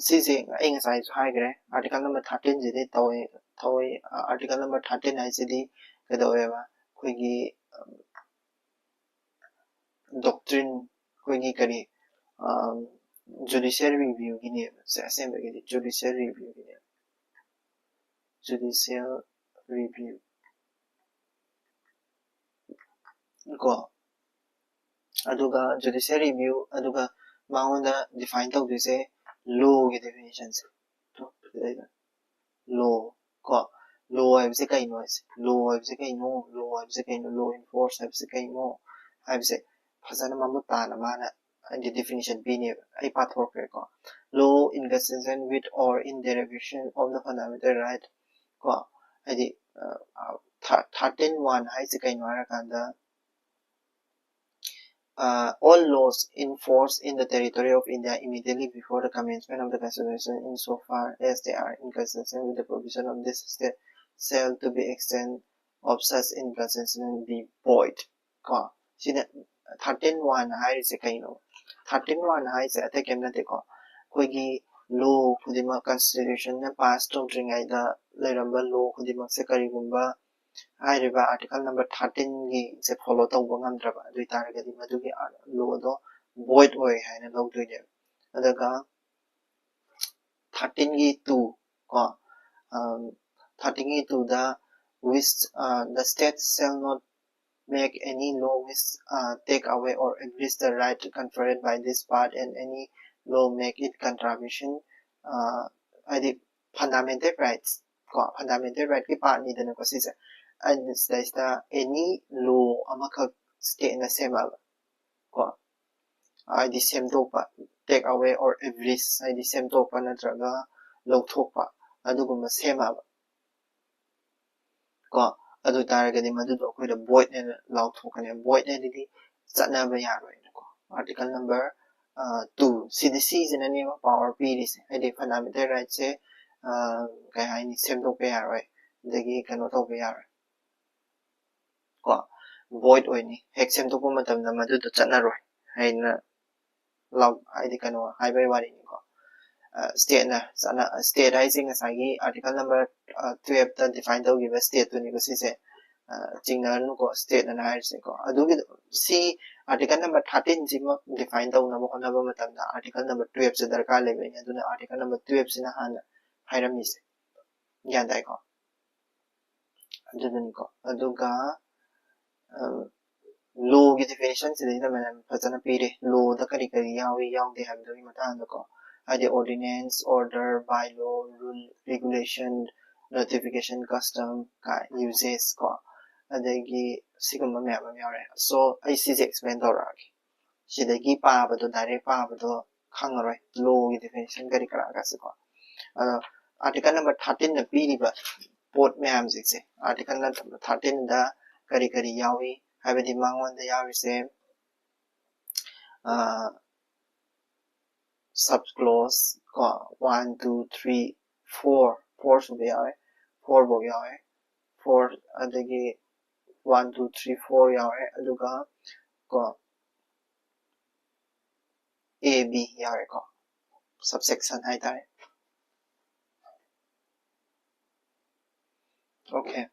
ꯁꯤꯁꯦ ꯑꯩ ꯉꯁꯥꯏꯁꯨ ꯍꯥꯏꯈ꯭ꯔꯦ꯫ Article number thirteenꯁꯤꯗꯤ ꯇꯧꯋꯦ ꯊꯧꯋꯦ article number thirteen ꯍꯥꯏꯁꯤꯗꯤ ꯀꯩꯗꯧꯋꯦꯕ, ꯑꯩꯈꯣꯏꯒꯤ doctrine, ꯑꯩꯈꯣꯏꯒꯤ ꯀꯔꯤ, judicial reviewꯒꯤꯅꯦꯕ ꯁꯦ, ꯑꯁꯦꯡꯕꯒꯤꯗꯤ judicial reviewꯒꯤꯅꯦ꯫ Judicial review ꯀꯣ, ꯑꯗꯨꯒ judicial review, ꯑꯗꯨꯒ ꯃꯉꯣꯟꯗ define ꯇꯧꯗꯣꯏꯁꯦ lawꯒꯤ definitionꯁꯦ꯫ Law ꯀꯣ, law ꯍꯥꯏꯕꯁꯦ ꯀꯩꯅꯣ ꯍꯥꯏꯁꯦ, law ꯍꯥꯏꯕꯁꯦ ꯀꯩꯅꯣ, law ꯍꯥꯏꯕꯁꯦ ꯀꯩꯅꯣ, law enforce ꯍꯥꯏꯕꯁꯦ ꯀꯩꯅꯣ ꯍꯥꯏꯕꯁꯦ ꯐꯖꯅ ꯃꯃꯨꯠ ꯇꯥꯅ ꯃꯥꯅ ꯍꯥꯏꯗꯤ definition ꯄꯤꯅꯦꯕ꯫ ꯑꯩ ꯄꯥꯊꯣꯛꯈ꯭ꯔꯦꯀꯣ꯫ Law inconsistent with or in derivation of the fundamental right ꯀꯣ, ꯍꯥꯏꯗꯤ thirteen one ꯍꯥꯏꯁꯦ ꯀꯩꯅꯣ ꯍꯥꯏꯔꯀꯥꯟꯗ, uh, all laws in force in the territory of India immediately before the commencement of the constitution, in so far as they are inconsistent with the provision of this state, shall to be extent of such inconsistency be void ꯀꯣ꯫ ꯁꯤꯗ thirteen one ꯍꯥꯏꯔꯤꯁꯦ ꯀꯩꯅꯣ? Thirteen one ꯍꯥꯏꯁꯦ ꯑꯇꯩ ꯀꯩꯝ ꯅꯠꯇꯦꯀꯣ, ꯑꯩꯈꯣꯏꯒꯤ law ꯈꯨꯗꯤꯡꯃꯛ, constitutionꯅ pass ꯇꯧꯗ꯭ꯔꯤꯉꯩꯗ ꯂꯩꯔꯝꯕ law ꯈꯨꯗꯤꯡꯃꯛꯁꯦ ꯀꯔꯤꯒꯨꯝꯕ ꯍꯥꯏꯔꯤꯕ article number thirteenꯒꯤꯁꯦ follow ꯇꯧꯕ ꯉꯝꯗ꯭ꯔꯕ ꯑꯗꯨ ꯑꯣꯏꯇꯥꯔꯒꯗꯤ ꯃꯗꯨꯒꯤ lawꯗꯣ void ꯑꯣꯏ ꯍꯥꯏꯅ ꯂꯧꯗꯣꯏꯅꯦꯕ꯫ ꯑꯗꯨꯒ thirteenꯒꯤ two ꯀꯣ, thirteenꯒꯤ twoꯗ, which, uh, the state shall not make any law which, uh, take away or abridge the right conferred by this part, and any law make it contravention, uh, ꯍꯥꯏꯗꯤ Fundamental rights ꯀꯣ, fundamental rightꯀꯤ partꯅꯤꯗꯅꯀꯣ ꯁꯤꯁꯦ꯫ ꯑꯩꯅ ꯁꯤꯗꯩꯁꯤꯗ any law ꯑꯃꯈꯛ stateꯅ ꯁꯦꯝꯃꯛꯑꯕ ꯀꯣ, ꯍꯥꯏꯗꯤ ꯁꯦꯝꯗꯣꯛꯄ, take away or abolish ꯍꯥꯏꯗꯤ ꯁꯦꯝꯗꯣꯛꯄ ꯅꯠꯇ꯭ꯔꯒ ꯂꯧꯊꯣꯛꯄ, ꯑꯗꯨꯒꯨꯝꯕ ꯁꯦꯝꯃꯛꯑꯕ ꯀꯣ, ꯑꯗꯨ ꯇꯥꯔꯒꯗꯤ ꯃꯗꯨꯗꯣ ꯑꯩꯈꯣꯏꯗ void ꯍꯥꯏꯅ ꯂꯥꯎꯊꯣꯛꯀꯅꯤ꯫ Void ꯍꯥꯏꯗꯤ ꯆꯠꯅꯕ ꯌꯥꯔꯣꯏꯅꯀꯣ꯫ Article number two ꯁꯤꯗꯤ ꯁꯤꯁꯤꯅꯅꯦꯕ power ꯄꯤꯔꯤꯁꯦ, ꯍꯥꯏꯗꯤ fundamental rightꯁꯦ ꯀꯩ ꯍꯥꯏꯅꯤ, ꯁꯦꯝꯗꯣꯛꯄ ꯌꯥꯔꯣꯏ, ꯑꯗꯒꯤ ꯀꯩꯅꯣ ꯇꯧꯕ ꯌꯥꯔꯣꯏ ꯀꯣ, void ꯑꯣꯏꯅꯤ꯫ ꯍꯦꯛ ꯁꯦꯝꯗꯣꯛꯄ ꯃꯇꯝꯗ ꯃꯗꯨꯗꯣ ꯆꯠꯅꯔꯣꯏ ꯍꯥꯏꯅ ꯂꯥꯎ-, ꯍꯥꯏꯗꯤ ꯀꯩꯅꯣ ꯍꯥꯏꯕꯒꯤ ꯋꯥꯔꯤꯅꯤꯀꯣ꯫ Stateꯅ ꯆꯠꯅ-, state ꯍꯥꯏꯁꯦ ꯉꯁꯥꯏꯒꯤ article number twelveꯇ define ꯇꯧꯈꯤꯕ stateꯇꯨꯅꯤꯀꯣ ꯁꯤꯁꯦ꯫ ꯆꯤꯡꯅꯔꯅꯨꯀꯣ stateꯅ ꯍꯥꯏꯔꯤꯁꯦꯀꯣ꯫ ꯑꯗꯨꯒꯤ ꯁꯤ article number thirteenꯁꯤꯃꯛ define ꯇꯧꯅꯕ ꯍꯣꯠꯅꯕ ꯃꯇꯝꯗ article number twelveꯁꯦ ꯗꯔꯀꯥꯔ ꯂꯩꯕꯩꯅꯤ꯫ ꯑꯗꯨꯅ article number twelveꯁꯤꯅ ꯍꯥꯟꯅ ꯍꯥꯏꯔꯝꯃꯤꯁꯦ꯫ ꯒ꯭ꯌꯥꯟ ꯇꯥꯏꯀꯣ? ꯑꯗꯨꯗꯨꯅꯤꯀꯣ꯫ ꯑꯗꯨꯒ lawꯒꯤ definitionꯁꯤꯗꯩꯗ ꯃꯌꯥꯝ ꯐꯖꯅ ꯄꯤꯔꯦ꯫ Lawꯗ ꯀꯔꯤ ꯀꯔꯤ ꯌꯥꯎꯏ ꯌꯥꯎꯗꯦ ꯍꯥꯏꯕꯗꯨꯒꯤ ꯃꯇꯥꯡꯗꯀꯣ, ꯍꯥꯏꯗꯤ ordinance, order, bylaw, rule, regulation, notification, custom, uses ꯀꯣ, ꯑꯗꯒꯤ ꯁꯤꯒꯨꯝꯕ ꯃꯌꯥꯝ ꯑꯃ ꯌꯥꯎꯔꯦ꯫ So ꯑꯩ ꯁꯤꯁꯦ explain ꯇꯧꯔꯛꯑꯒꯦ꯫ ꯁꯤꯗꯒꯤ ꯄꯥꯕꯗꯣ, direct ꯄꯥꯕꯗꯣ ꯈꯪꯉꯔꯣꯏ, lawꯒꯤ definition ꯀꯔꯤ ꯀꯔꯥꯒꯁꯦꯀꯣ꯫ ꯑꯗꯣ article number thirteenꯗ ꯄꯤꯔꯤꯕ ꯄꯣꯠ ꯃꯌꯥꯝꯁꯤꯡꯁꯦ, article number thirteenꯗ ꯀꯔꯤ ꯀꯔꯤ ꯌꯥꯎꯏ ꯍꯥꯏꯕꯗꯤ ꯃꯉꯣꯟꯗ ꯌꯥꯎꯔꯤꯁꯦ sub clause ꯀꯣ, one, two, three, four, four ꯁꯨꯕ ꯌꯥꯎꯋꯦ, four ꯐꯥꯎ ꯌꯥꯎꯋꯦ, four ꯑꯗꯒꯤ one, two, three, four ꯌꯥꯎꯔꯦ꯫ ꯑꯗꯨꯒ ꯀꯣ, A, B ꯌꯥꯎꯔꯦꯀꯣ, subsection ꯍꯥꯏꯇꯥꯔꯦ꯫ Okay,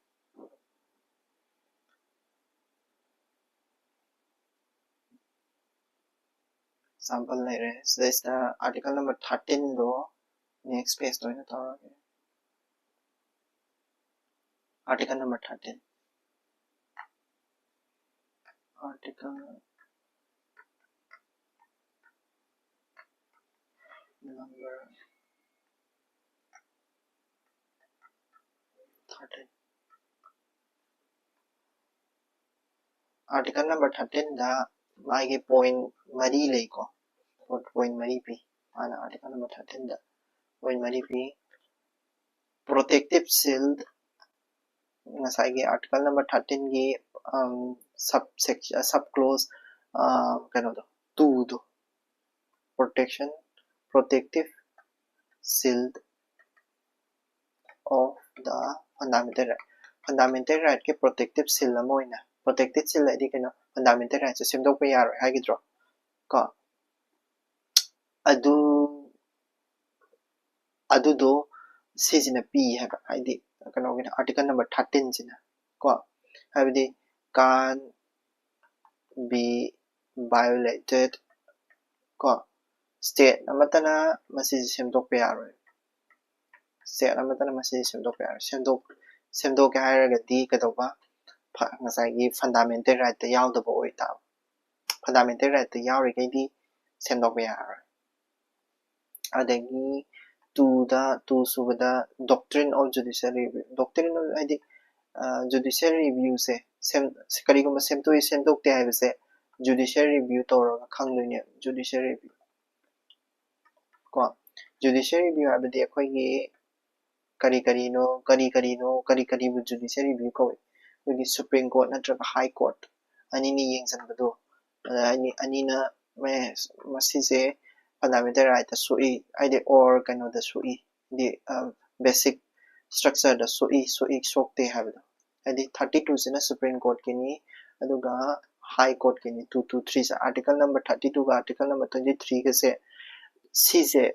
sample ꯂꯩꯔꯦ꯫ ꯁꯤꯗꯩꯁꯤꯗ article number thirteenꯗꯣ next pageꯇ ꯑꯣꯏꯅ ꯇꯧꯔꯒꯦ꯫ Article number thirteen. Article number Article number thirteen ꯗ ꯃꯥꯒꯤ point ꯃꯔꯤ ꯂꯩꯀꯣ꯫ Point ꯃꯔꯤ ꯄꯤ꯫ ꯃꯥꯅ article number thirteen ꯗ point ꯃꯔꯤ ꯄꯤ꯫ Protective shield, ꯉꯁꯥꯏꯒꯤ article number thirteen ꯒꯤ, ꯎꯝ, sub section, sub clause, ꯑ, ꯀꯩꯅꯣꯗꯣ, two ꯗꯣ, protection, protective shield of the fundamental right. Fundamental right ꯀꯤ protective shield ꯑꯃ ꯑꯣꯏꯅ, protective shield ꯍꯥꯏꯗꯤ ꯀꯩꯅꯣ, fundamental right ꯁꯦ ꯁꯦꯝꯗꯣꯛꯄ ꯌꯥꯔꯣꯏ ꯍꯥꯏꯈꯤꯗ꯭ꯔꯣ? ꯀꯣ, ꯑꯗꯨ, ꯑꯗꯨꯗꯣ ꯁꯤꯁꯤꯅ ꯄꯤ ꯍꯥꯏꯕ, ꯍꯥꯏꯗꯤ ꯀꯩꯅꯣꯒꯤꯅ, article number thirteen ꯁꯤꯅ ꯀꯣ, ꯍꯥꯏꯕꯗꯤ can't be violated ꯀꯣ, state ꯑꯃꯠꯇꯅ ꯃꯁꯤꯁꯦ ꯁꯦꯝꯗꯣꯛꯄ ꯌꯥꯔꯣꯏ꯫ State ꯑꯃꯠꯇꯅ ꯃꯁꯤꯁꯦ ꯁꯦꯝꯗꯣꯛꯄ ꯌꯥꯔꯣꯏ꯫ ꯁꯦꯝꯗꯣꯛ-, ꯁꯦꯝꯗꯣꯛꯀꯦ ꯍꯥꯏꯔꯒꯗꯤ ꯀꯩꯗꯧꯕ? ꯐ-, ꯉꯁꯥꯏꯒꯤ fundamental right ꯇ ꯌꯥꯎꯗꯕ ꯑꯣꯏꯇꯥꯕ꯫ Fundamental right ꯇ ꯌꯥꯎꯔꯤꯈꯩꯗꯤ ꯁꯦꯝꯗꯣꯛꯄ ꯌꯥꯔꯔꯣꯏ꯫ ꯑꯗꯒꯤ two ꯗ, two ꯁꯨꯕꯗ doctrine of judicial review꯫ Doctrine of, ꯍꯥꯏꯗꯤ, ꯑ, judicial review ꯁꯦ ꯁꯦꯝ-, ꯀꯔꯤꯒꯨꯝꯕ ꯁꯦꯝꯗꯣꯛꯏ ꯁꯦꯝꯗꯣꯛꯇꯦ ꯍꯥꯏꯕꯁꯦ judicial review ꯇꯧꯔꯒ ꯈꯪꯗꯣꯏꯅꯦꯕ, judicial review꯫ ꯀꯣ, judicial review ꯍꯥꯏꯕꯗꯤ ꯑꯩꯈꯣꯏꯒꯤ ꯀꯔꯤ ꯀꯔꯤꯅꯣ, ꯀꯔꯤ ꯀꯔꯤꯅꯣ, ꯀꯔꯤ ꯀꯔꯤꯕꯨ judicial review ꯀꯧꯏ? ꯑꯩꯈꯣꯏꯒꯤ Supreme Court ꯅꯠꯇ꯭ꯔꯒ High Court ꯑꯅꯤꯅ ꯌꯦꯡꯁꯤꯟꯕꯗꯣ, ꯑꯗ ꯑꯅꯤ-, ꯑꯅꯤꯅ ꯃꯦ-, ꯃꯁꯤꯁꯦ fundamental right ꯇ ꯁꯣꯛꯏ, ꯍꯥꯏꯗꯤ, or ꯀꯩꯅꯣꯗ ꯁꯣꯛꯏ, ꯍꯥꯏꯗꯤ, ꯑ, basic structure ꯗ ꯁꯣꯛꯏ, ꯁꯣꯛꯏ, ꯁꯣꯛꯇꯦ ꯍꯥꯏꯕꯗꯣ꯫ ꯍꯥꯏꯗꯤ, thirty two ꯁꯤꯅ Supreme Court ꯀꯤꯅꯤ, ꯑꯗꯨꯒ High Court ꯀꯤꯅꯤ, two two three ꯁꯦ꯫ Article number thirty two ꯒ article number twenty three ꯒꯁꯦ, ꯁꯤꯁꯦ,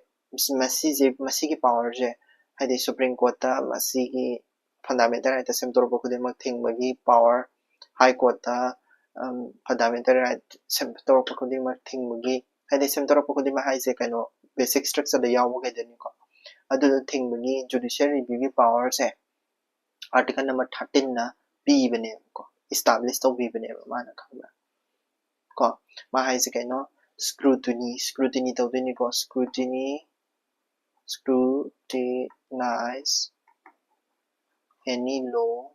ꯃꯁꯤꯁꯦ, ꯃꯁꯤꯒꯤ power ꯁꯦ, ꯍꯥꯏꯗꯤ, Supreme Court ꯇ ꯃꯁꯤꯒꯤ fundamental right ꯇ ꯁꯦꯝꯗꯣꯔꯛꯄ ꯈꯨꯗꯤꯡꯃꯛ ꯊꯤꯡꯕꯒꯤ power, High Court ꯇ, ꯎꯝ, fundamental right ꯁꯦꯝꯗꯣꯔꯛꯄ ꯈꯨꯗꯤꯡꯃꯛ ꯊꯤꯡꯕꯒꯤ, ꯍꯥꯏꯗꯤ, ꯁꯦꯝꯗꯣꯔꯛꯄ ꯈꯨꯗꯤꯡꯃꯛ ꯍꯥꯏꯁꯦ ꯀꯩꯅꯣ, basic structure ꯗ ꯌꯥꯎꯕꯈꯩꯗꯨꯅꯤꯀꯣ꯫ ꯑꯗꯨꯗ ꯊꯤꯡꯕꯒꯤ judicial review ꯒꯤ power ꯁꯦ article number thirteen ꯅ ꯄꯤꯕꯅꯦꯕꯀꯣ, establish ꯇꯧꯕꯤꯕꯅꯦꯕ ꯃꯥꯅ, ꯈꯪꯕ꯭ꯔꯥ? ꯀꯣ, ꯃꯥ ꯍꯥꯏꯁꯦ ꯀꯩꯅꯣ? Scrutiny, scrutiny ꯇꯧꯗꯣꯏꯅꯤꯀꯣ, scrutiny, scrutinize any law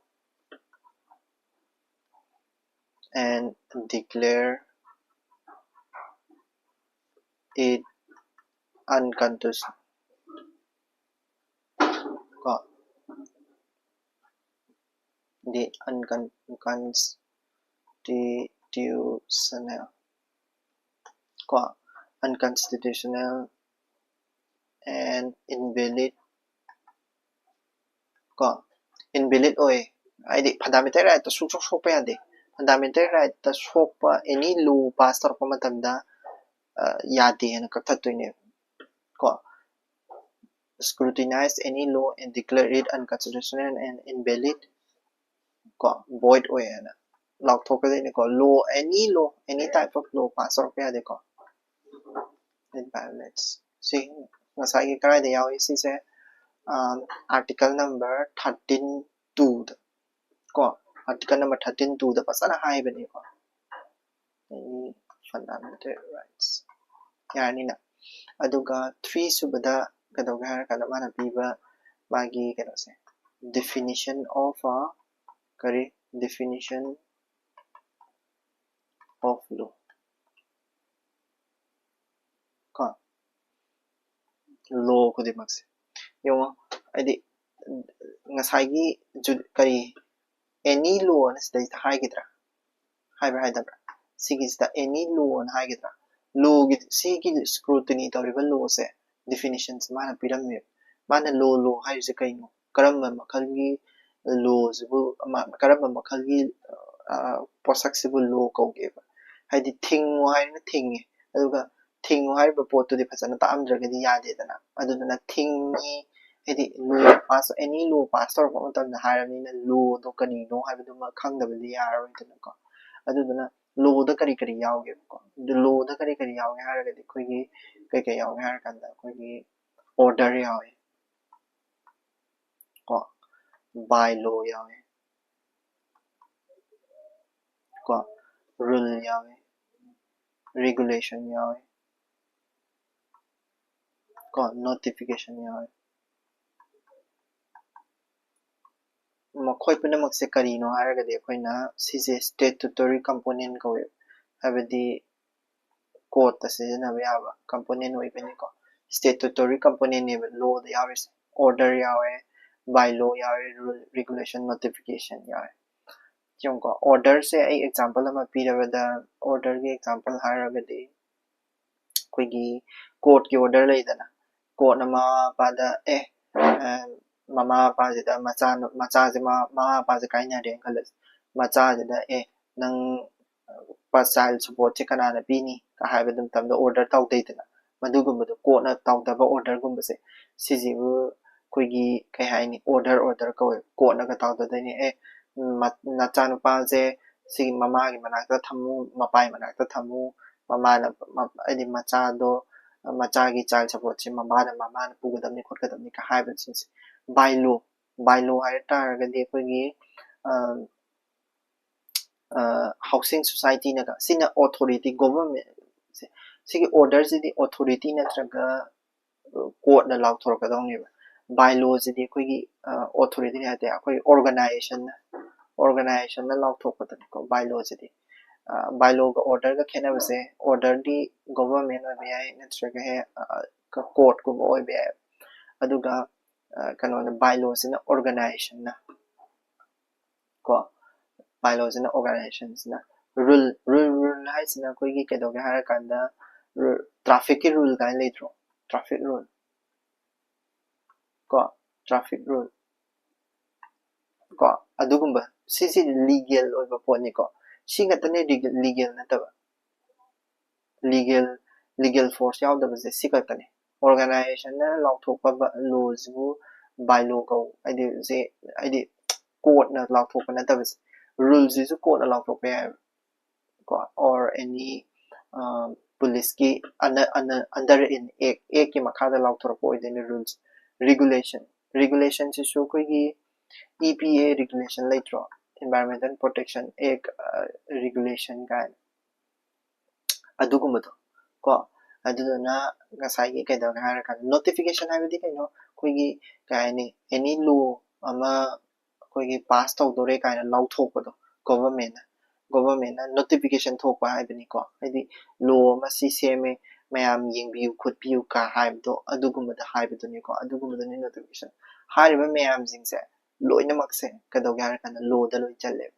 and declare it unconstitutional. ꯀꯣ, the unconstitutional, ꯀꯣ, unconstitutional and invalid, ꯀꯣ, invalid ꯑꯣꯏ, ꯍꯥꯏꯗꯤ fundamental rightꯇ ꯁꯨꯡꯁꯣꯛ ꯁꯣꯛꯄ ꯌꯥꯗꯦ꯫ Fundamental rightꯇ ꯁꯣꯛꯄ any law pass ꯇꯧꯔꯛꯄ ꯃꯇꯝꯗ, ꯑ, ꯌꯥꯗꯦ ꯍꯥꯏꯅ ꯀꯛꯊꯠꯇꯣꯏꯅꯦꯕ꯫ ꯀꯣ, scrutinize any law and declare it unconstitutional and invalid, ꯀꯣ, void ꯑꯣꯏ ꯍꯥꯏꯅ ꯂꯥꯎꯊꯣꯛꯀꯗꯣꯏꯅꯤꯀꯣ꯫ Law, any law, any type of law pass ꯇꯧꯔꯛꯄ ꯌꯥꯗꯦꯀꯣ꯫ It violates. ꯁꯤ ꯉꯁꯥꯏꯒꯤ ꯀꯗꯥꯏꯗ ꯌꯥꯎꯏ ꯁꯤꯁꯦ? ꯑꯥ, article number thirteen two ꯗ ꯀꯣ, article number thirteen two ꯗ ꯐꯖꯅ ꯍꯥꯏꯕꯅꯤꯀꯣ꯫ Any fundamental rights꯫ ꯌꯥꯔꯅꯤꯅ꯫ ꯑꯗꯨꯒ three ꯁꯨꯕꯗ ꯀꯩꯗꯧꯒꯦ ꯍꯥꯏꯔ ꯀꯥꯟꯗ ꯃꯥꯅ ꯄꯤꯕ ꯃꯥꯒꯤ ꯀꯩꯅꯣꯁꯦ, definition of a, ꯀꯔꯤ, definition of law꯫ ꯀꯣ, law ꯈꯨꯗꯤꯡꯃꯛꯁꯦ ꯌꯦꯡꯉꯣ, ꯍꯥꯏꯗꯤ ꯉꯁꯥꯏꯒꯤ ꯖꯨ-, ꯀꯔꯤ, any law ꯑꯅ ꯁꯤꯗꯩꯁꯤꯗ ꯍꯥꯏꯒꯗ꯭ꯔꯥ? ꯍꯥꯏꯕ꯭ꯔꯥ ꯍꯥꯏꯗꯕ꯭ꯔꯥ? ꯁꯤꯒꯤꯁꯤꯗ any law ꯑꯅ ꯍꯥꯏꯒꯗ꯭ꯔꯥ? Lawꯒꯤ, ꯁꯤꯒꯤ scrutiny ꯇꯧꯔꯤꯕ lawꯁꯦ, definitionꯁꯦ ꯃꯥꯅ ꯄꯤꯔꯝꯃꯦꯕ꯫ ꯃꯥꯅ law, law ꯍꯥꯏꯔꯤꯁꯦ ꯀꯩꯅꯣ? ꯀꯔꯝꯕ ꯃꯈꯜꯒꯤ lawꯁꯤꯕꯨ, ꯑꯃ, ꯀꯔꯝꯕ ꯃꯈꯜꯒꯤ, ꯑ, ꯄꯣꯠꯁꯛꯁꯤꯕꯨ law ꯀꯧꯒꯦꯕ? ꯍꯥꯏꯗꯤ ꯊꯤꯡꯉꯣ ꯍꯥꯏꯔꯒ ꯊꯤꯡꯉꯦ, ꯑꯗꯨꯒ ꯊꯤꯡꯉꯣ ꯍꯥꯏꯔꯤꯕ ꯄꯣꯠꯇꯨꯗꯤ ꯐꯖꯅ ꯇꯥꯛꯑꯝꯗ꯭ꯔꯒꯗꯤ ꯌꯥꯗꯦꯗꯅ꯫ ꯑꯗꯨꯗꯨꯅ ꯊꯤꯡꯉꯤ, ꯍꯥꯏꯗꯤ law pass, any law pass ꯇꯧꯔꯛꯄ ꯃꯇꯝꯗ ꯍꯥꯏꯔꯕꯅꯤꯅ lawꯗꯣ ꯀꯔꯤꯅꯣ ꯍꯥꯏꯕꯗꯨꯃ ꯈꯪꯗꯕꯗꯤ ꯌꯥꯔꯔꯣꯏꯗꯅꯀꯣ꯫ ꯑꯗꯨꯗꯨꯅ lawꯗ ꯀꯔꯤ ꯀꯔꯤ ꯌꯥꯎꯒꯦꯕꯀꯣ? ꯑꯗꯨ lawꯗ ꯀꯔꯤ ꯀꯔꯤ ꯌꯥꯎꯒꯦ ꯍꯥꯏꯔꯒꯗꯤ ꯑꯩꯈꯣꯏꯒꯤ ꯀꯩ ꯀꯩ ꯌꯥꯎꯒꯦ ꯍꯥꯏꯔ ꯀꯥꯟꯗ ꯑꯩꯈꯣꯏꯒꯤ order ꯌꯥꯎꯋꯦ ꯀꯣ, by law ꯌꯥꯎꯋꯦ ꯀꯣ, rule ꯌꯥꯎꯋꯦ, regulation ꯌꯥꯎꯋꯦ ꯀꯣ, notification ꯌꯥꯎꯋꯦ꯫ ꯃꯈꯣꯏ ꯄꯨꯝꯅꯃꯛꯁꯦ ꯀꯔꯤꯅꯣ ꯍꯥꯏꯔꯒꯗꯤ ꯑꯩꯈꯣꯏꯅ ꯁꯤꯁꯦ statutory component ꯀꯧꯋꯦ, ꯍꯥꯏꯕꯗꯤ ꯀꯣꯔꯠꯇ ꯁꯤꯖꯤꯟꯅꯕ ꯌꯥꯕ component ꯑꯣꯏꯕꯅꯤꯀꯣ꯫ Statutory componentꯅꯦꯕ ꯂꯣꯗ ꯌꯥꯎꯔꯤꯁꯦ꯫ Order ꯌꯥꯎꯋꯦ, by law ꯌꯥꯎꯋꯦ, rule, regulation, notification ꯌꯥꯎꯋꯦ꯫ ꯌꯦꯡꯉꯨꯀꯣ, orderꯁꯦ ꯑꯩ example ꯑꯃ ꯄꯤꯔꯕꯗ, orderꯒꯤ example ꯍꯥꯏꯔꯒꯗꯤ ꯑꯩꯈꯣꯏꯒꯤ ꯀꯣꯔꯠꯀꯤ order ꯂꯩꯗꯅ, ꯀꯣꯔꯠꯅ ꯃꯃꯥ ꯃꯄꯥꯗ ꯑꯦ ꯃꯃꯥ ꯃꯄꯥꯁꯤꯗ ꯃꯆꯥ ꯃꯆꯥꯁꯦ ꯃꯃꯥ ꯃꯄꯥꯁꯦ ꯀꯥꯏꯅꯔꯦꯅ ꯈꯜꯂꯁꯦ꯫ ꯃꯆꯥꯁꯤꯗ ꯑꯦ ꯅꯪ child supportꯁꯦ ꯀꯅꯥꯅ ꯄꯤꯅꯤ ꯀ ꯍꯥꯏꯕ ꯃꯇꯝꯗ order ꯇꯧꯗꯩꯗꯅ, ꯃꯗꯨꯒꯨꯝꯕꯗꯣ ꯀꯣꯔꯠꯅ ꯇꯧꯗꯕ orderꯒꯨꯝꯕꯁꯦ, ꯁꯤꯁꯤꯕꯨ ꯑꯩꯈꯣꯏꯒꯤ ꯀꯩ ꯍꯥꯏꯅꯤ, order order ꯀꯧꯋꯦ꯫ ꯀꯣꯔꯠꯅꯒ ꯇꯧꯗꯗꯣꯏꯅꯦ, ꯑꯦ ꯅꯆꯥꯅꯨꯄꯥꯁꯦ ꯁꯤꯒꯤ ꯃꯃꯥꯒꯤ ꯃꯅꯥꯛꯇ ꯊꯝꯃꯨ, ꯃꯄꯥꯒꯤ ꯃꯅꯥꯛꯇ ꯊꯝꯃꯨ, ꯃꯃꯥꯅ ꯍꯥꯏꯗꯤ ꯃꯆꯥꯗꯣ ꯃꯆꯥꯒꯤ child supportꯁꯦ ꯃꯃꯥꯅ ꯃꯃꯥꯅ ꯄꯨꯒꯗꯕꯅꯤ ꯈꯣꯠꯀꯗꯕꯅꯤ ꯀ ꯍꯥꯏꯕꯁꯤꯡꯁꯦ꯫ By law, by law ꯍꯥꯏ ꯇꯥꯔꯒꯗꯤ ꯑꯩꯈꯣꯏꯒꯤ housing societyꯅꯒ, ꯁꯤꯅ authority, government, ꯁꯤꯒꯤ orderꯁꯤꯗꯤ authority ꯅꯠꯇ꯭ꯔꯒ ꯀꯣꯔꯠꯅ ꯂꯥꯎꯊꯣꯔꯛꯀꯗꯧꯅꯦꯕ꯫ By lawꯁꯤꯗꯤ ꯑꯩꯈꯣꯏꯒꯤ authorityꯅꯤ ꯍꯥꯏ ꯇꯥꯔꯦ, ꯑꯩꯈꯣꯏ organizationꯅ, organizationꯅ ꯂꯥꯎꯊꯣꯛꯄꯗꯅꯤꯀꯣ by lawꯁꯤꯗꯤ꯫ By lawꯒ orderꯒ ꯈꯦꯠꯅꯕꯁꯦ, orderꯗꯤ government ꯑꯣꯏꯕ ꯌꯥꯏ ꯅꯠꯇ꯭ꯔꯒ ꯍꯦꯛ ꯀꯣꯔꯠꯀꯨꯝꯕ ꯑꯣꯏꯕ ꯌꯥꯏ, ꯑꯗꯨꯒ ꯀꯩꯅꯣꯅ, by lawꯁꯤꯅ organizationꯅ ꯀꯣ, by lawꯁꯤꯅ organizationꯁꯤꯅ꯫ Rule, rule, rule ꯍꯥꯏꯁꯤꯅ ꯑꯩꯈꯣꯏꯒꯤ ꯀꯩꯗꯧꯒꯦ ꯍꯥꯏꯔꯀꯥꯟꯗ, trafficꯀꯤ rule ꯀꯥꯏꯅ ꯂꯩꯇ꯭ꯔꯣ? Traffic rule ꯀꯣ, traffic rule ꯀꯣ, ꯑꯗꯨꯒꯨꯝꯕ, ꯁꯤꯁꯤ legal ꯑꯣꯏꯕ ꯄꯣꯠꯅꯤꯀꯣ꯫ ꯁꯤ ꯈꯛꯇꯅꯦ legal ꯅꯠꯇꯕ, legal, legal force ꯌꯥꯎꯗꯕꯁꯦ ꯁꯤ ꯈꯛꯇꯅꯦ꯫ Organizationꯅ ꯂꯥꯎꯊꯣꯛꯄ lawꯁꯤꯕꯨ by law ꯀꯧ, ꯍꯥꯏꯗꯤ ꯁꯤ, ꯍꯥꯏꯗꯤ ꯀꯣꯔꯠꯅ ꯂꯥꯎꯊꯣꯛꯄ ꯅꯠꯇꯕꯁꯦ꯫ Ruleꯁꯤꯁꯨ ꯀꯣꯔꯠꯅ ꯂꯥꯎꯊꯣꯛꯄ ꯌꯥꯏꯕ ꯀꯣ, or any policeꯀꯤ under an act, actꯀꯤ ꯃꯈꯥꯗ ꯂꯥꯎꯊꯣꯔꯛꯄ ꯑꯣꯏꯗꯣꯏꯅꯦ rules꯫ Regulation, regulationꯁꯤꯁꯨ ꯑꯩꯈꯣꯏꯒꯤ EPA regulation ꯂꯩꯇ꯭ꯔꯣ, Environmental Protection Act regulation ꯀꯥꯏꯅ, ꯑꯗꯨꯒꯨꯝꯕꯗꯣ ꯀꯣ꯫ ꯑꯗꯨꯗꯨꯅ ꯉꯁꯥꯏꯒꯤ ꯀꯩꯗꯧꯔꯦ ꯍꯥꯏꯔꯀꯥꯟꯗ, notification ꯍꯥꯏꯕꯗꯤ ꯀꯩꯅꯣ? ꯑꯩꯈꯣꯏꯒꯤ ꯀꯩ ꯍꯥꯏꯅꯤ, any law ꯑꯃ ꯑꯩꯈꯣꯏꯒꯤ ꯄꯥꯁ ꯇꯧꯗꯣꯔꯦ ꯀꯥꯏꯅ ꯂꯥꯎꯊꯣꯛꯄꯗꯣ, ꯒꯣꯚꯔꯟꯃꯦꯟꯅ ꯒꯣꯚꯔꯟꯃꯦꯟꯅ ꯅꯣꯇꯤꯐꯤꯀꯦꯁꯟ ꯊꯣꯛꯄ ꯍꯥꯏꯕꯅꯤꯀꯣ꯫ ꯍꯥꯏꯗꯤ ꯂꯣ ꯑꯃ ꯁꯤ ꯁꯦꯝꯃꯦ, ꯃꯌꯥꯝ ꯌꯦꯡꯕꯤꯌꯨ ꯈꯣꯠꯄꯤꯌꯨ ꯀ ꯍꯥꯏꯕꯗꯣ, ꯑꯗꯨꯒꯨꯝꯕꯗ ꯍꯥꯏꯕꯗꯨꯅꯤꯀꯣ꯫ ꯑꯗꯨꯒꯨꯝꯕꯗꯨꯅꯤ ꯅꯣꯇꯤꯐꯤꯀꯦꯁꯟ꯫ ꯍꯥꯏꯔꯤꯕ ꯃꯌꯥꯝꯁꯤꯡꯁꯦ ꯂꯣꯏꯅꯃꯛꯁꯦ ꯀꯩꯗꯧꯒꯦ ꯍꯥꯏꯔꯀꯥꯟꯗ ꯂꯣꯗ ꯂꯣꯏ ꯆꯜꯂꯦꯕ꯫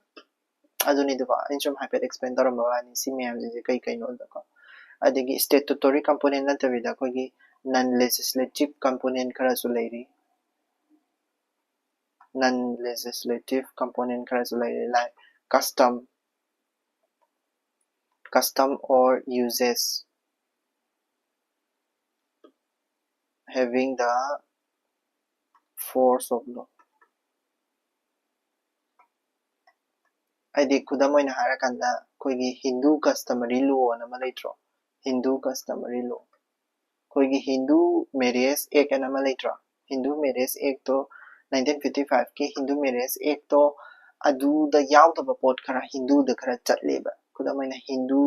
ꯑꯗꯨꯅꯤꯗꯀꯣ, ꯑꯩꯅ ꯁꯨꯝ ꯍꯥꯏꯐꯦꯠ ꯑꯦꯛꯁꯄ꯭ꯂꯦꯟ ꯇꯧꯔꯝꯕ ꯋꯥꯅꯤ ꯁꯤ ꯃꯌꯥꯝꯁꯤꯡꯁꯦ ꯀꯩ ꯀꯩꯅꯣꯗꯀꯣ꯫ ꯑꯗꯒꯤ ꯁ꯭ꯇꯦꯇꯨꯇꯣꯔꯤ ꯀꯝꯄꯣꯅꯦꯟ ꯅꯠꯇꯕꯤꯗ ꯑꯩꯈꯣꯏꯒꯤ ꯅꯟ ꯂꯦꯖꯤꯁꯂꯦꯇꯤꯞ ꯀꯝꯄꯣꯅꯦꯟ ꯈꯔꯁꯨ ꯂꯩꯔꯤ꯫ ꯅꯟ ꯂꯦꯖꯤꯁꯂꯦꯇꯤꯞ ꯀꯝꯄꯣꯅꯦꯟ ꯈꯔꯁꯨ ꯂꯩꯔꯤ, like custom, custom or uses having the force of law. ꯍꯥꯏꯗꯤ ꯈꯨꯗꯝ ꯑꯣꯏꯅ ꯍꯥꯏꯔꯀꯥꯟꯗ ꯑꯩꯈꯣꯏꯒꯤ ꯍꯤꯟꯗꯨ ꯀꯁꯇꯃꯔꯤ ꯂꯣ ꯑꯅ ꯑꯃ ꯂꯩꯇ꯭ꯔꯣ? ꯍꯤꯟꯗꯨ ꯀꯁꯇꯃꯔꯤ ꯂꯣ, ꯑꯩꯈꯣꯏꯒꯤ ꯍꯤꯟꯗꯨ ꯃꯦꯔꯤꯌꯦꯖ ꯑꯦꯛ ꯑꯅ ꯑꯃ ꯂꯩꯇ꯭ꯔꯣ? ꯍꯤꯟꯗꯨ ꯃꯦꯔꯤꯌꯦꯖ ꯑꯦꯛꯇꯣ, ꯅꯥꯏꯟꯇꯤꯟ ꯐꯤꯐꯇꯤ ꯐꯥꯏꯚꯀꯤ ꯍꯤꯟꯗꯨ ꯃꯦꯔꯤꯌꯦꯖ ꯑꯦꯛꯇꯣ ꯑꯗꯨꯗ ꯌꯥꯎꯗꯕ ꯄꯣꯠ ꯈꯔ ꯍꯤꯟꯗꯨꯗ ꯈꯔ ꯆꯠꯂꯦꯕ꯫ ꯈꯨꯗꯝ ꯑꯣꯏꯅ ꯍꯤꯟꯗꯨ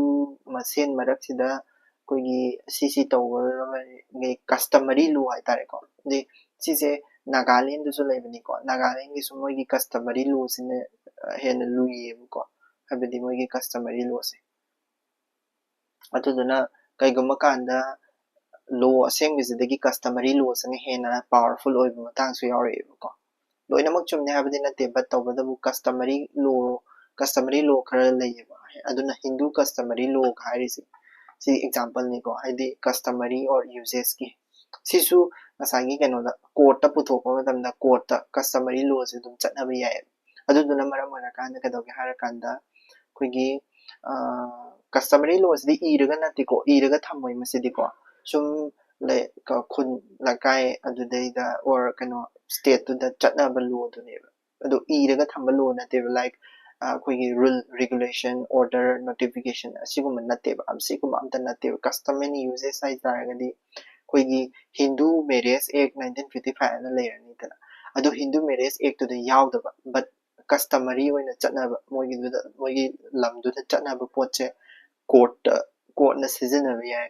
ꯃꯁꯦꯟ ꯃꯔꯛꯁꯤꯗ ꯑꯩꯈꯣꯏꯒꯤ ꯁꯤꯁꯤ ꯇꯧꯕꯒꯤ ꯀꯁꯇꯃꯔꯤ ꯂꯣ ꯍꯥꯏꯇꯥꯔꯦꯀꯣ꯫ ꯑꯗꯩ ꯁꯤꯁꯦ ꯅꯥꯒꯥꯂꯦꯟꯗꯁꯨ ꯂꯩꯕꯅꯤꯀꯣ꯫ ꯅꯥꯒꯥꯂꯦꯟꯒꯤꯁꯨ ꯃꯣꯏꯒꯤ ꯀꯁꯇꯃꯔꯤ ꯂꯣꯁꯤꯅ ꯍꯦꯟꯅ ꯂꯨꯏꯌꯦꯕꯀꯣ, ꯍꯥꯏꯕꯗꯤ ꯃꯣꯏꯒꯤ ꯀꯁꯇꯃꯔꯤ ꯂꯣꯁꯦ꯫ ꯑꯗꯨꯗꯨꯅ ꯀꯩꯒꯨꯝꯕ ꯀꯥꯟꯗ ꯂꯣ ꯑꯁꯦꯡꯕꯁꯤꯗꯒꯤ ꯀꯁꯇꯃꯔꯤ ꯂꯣꯁꯤꯅ ꯍꯦꯟꯅ ꯄꯋꯥꯔꯐꯨꯜ ꯑꯣꯏꯕ ꯃꯇꯥꯡꯁꯨ ꯌꯥꯎꯔꯛꯑꯦꯕꯀꯣ꯫ ꯂꯣꯏꯅꯃꯛ ꯆꯨꯝꯅꯤ ꯍꯥꯏꯕꯗꯤ ꯅꯠꯇꯦ, but ꯇꯧꯕꯇꯕꯨ ꯀꯁꯇꯃꯔꯤ ꯂꯣ, ꯀꯁꯇꯃꯔꯤ ꯂꯣ ꯈꯔ ꯂꯩꯌꯦꯕ꯫ ꯑꯗꯨꯅ ꯍꯤꯟꯗꯨ ꯀꯁꯇꯃꯔꯤ ꯂꯣ ꯍꯥꯏꯔꯤꯁꯦ ꯁꯤ ꯑꯦꯛꯖꯥꯝꯄꯜꯅꯤꯀꯣ, ꯍꯥꯏꯗꯤ ꯀꯁꯇꯃꯔꯤ ꯑꯣꯔ ꯌꯨꯖꯦꯁꯀꯤ꯫ ꯁꯤꯁꯨ ꯉꯁꯥꯏꯒꯤ ꯀꯩꯅꯣꯗ, ꯀꯣꯔꯠꯇ ꯄꯨꯊꯣꯛꯄ ꯃꯇꯝꯗ ꯀꯣꯔꯠꯇ ꯀꯁꯇꯃꯔꯤ ꯂꯣꯁꯦ ꯑꯗꯨꯝ ꯆꯠꯅꯕ ꯌꯥꯏꯌꯦꯕ꯫ ꯑꯗꯨꯗꯨꯅ ꯃꯔꯝ ꯑꯣꯏꯔꯀꯥꯟꯗ ꯀꯩꯗꯧꯒꯦ ꯍꯥꯏꯔꯀꯥꯟꯗ ꯑꯩꯈꯣꯏꯒꯤ ꯀꯁꯇꯃꯔꯤ ꯂꯣꯁꯤꯗꯤ ꯏꯔꯒ ꯅꯠꯇꯦꯀꯣ, ꯏꯔꯒ ꯊꯝꯃꯣꯏ ꯃꯁꯤꯗꯤꯀꯣ꯫ ꯁꯨꯝ ꯂꯩ-, ꯀ-, ꯈꯨꯟ ꯂꯩꯀꯥꯏ ꯑꯗꯨꯗꯩꯗ ꯑꯣꯔ ꯀꯩꯅꯣ ꯁ꯭ꯇꯦꯠꯇꯨꯗ ꯆꯠꯅꯕ ꯂꯣꯗꯨꯅꯦꯕ꯫ ꯑꯗꯨ ꯏꯔꯒ ꯊꯝꯕ ꯂꯣ ꯅꯠꯇꯦꯕ, like ꯑꯩꯈꯣꯏꯒꯤ ꯔꯨꯜ, ꯔꯤꯒꯨꯂꯦꯁꯟ, ꯑꯣꯔꯗꯔ, ꯅꯣꯇꯤꯐꯤꯀꯦꯁꯟ ꯑꯁꯤꯒꯨꯝꯕ ꯅꯠꯇꯦꯕ, ꯑꯁꯤꯒꯨꯝꯕ ꯑꯝꯇ ꯅꯠꯇꯦꯕ꯫ ꯀꯁꯇꯝ ꯑꯦꯟ ꯌꯨꯖꯦꯁ ꯍꯥꯏ ꯇꯥꯔꯒꯗꯤ ꯑꯩꯈꯣꯏꯒꯤ ꯍꯤꯟꯗꯨ ꯃꯦꯔꯤꯌꯦꯖ ꯑꯦꯛ ꯅꯥꯏꯟꯇꯤꯟ ꯐꯤꯐꯇꯤ ꯐꯥꯏꯚ ꯑꯅ ꯂꯩꯔꯅꯤꯗꯅ, ꯑꯗꯨ ꯍꯤꯟꯗꯨ ꯃꯦꯔꯤꯌꯦꯖ ꯑꯦꯛꯇꯨꯗ ꯌꯥꯎꯗꯕ, but ꯀꯁꯇꯃꯔꯤ ꯑꯣꯏꯅ ꯆꯠꯅꯕ, ꯃꯣꯏꯒꯤꯗꯨꯗ, ꯃꯣꯏꯒꯤ ꯂꯝꯗꯨꯗ ꯆꯠꯅꯕ ꯄꯣꯠꯁꯦ ꯀꯣꯔꯠꯇ, ꯀꯣꯔꯠꯅ ꯁꯤꯖꯤꯟꯅꯕ ꯌꯥꯏ꯫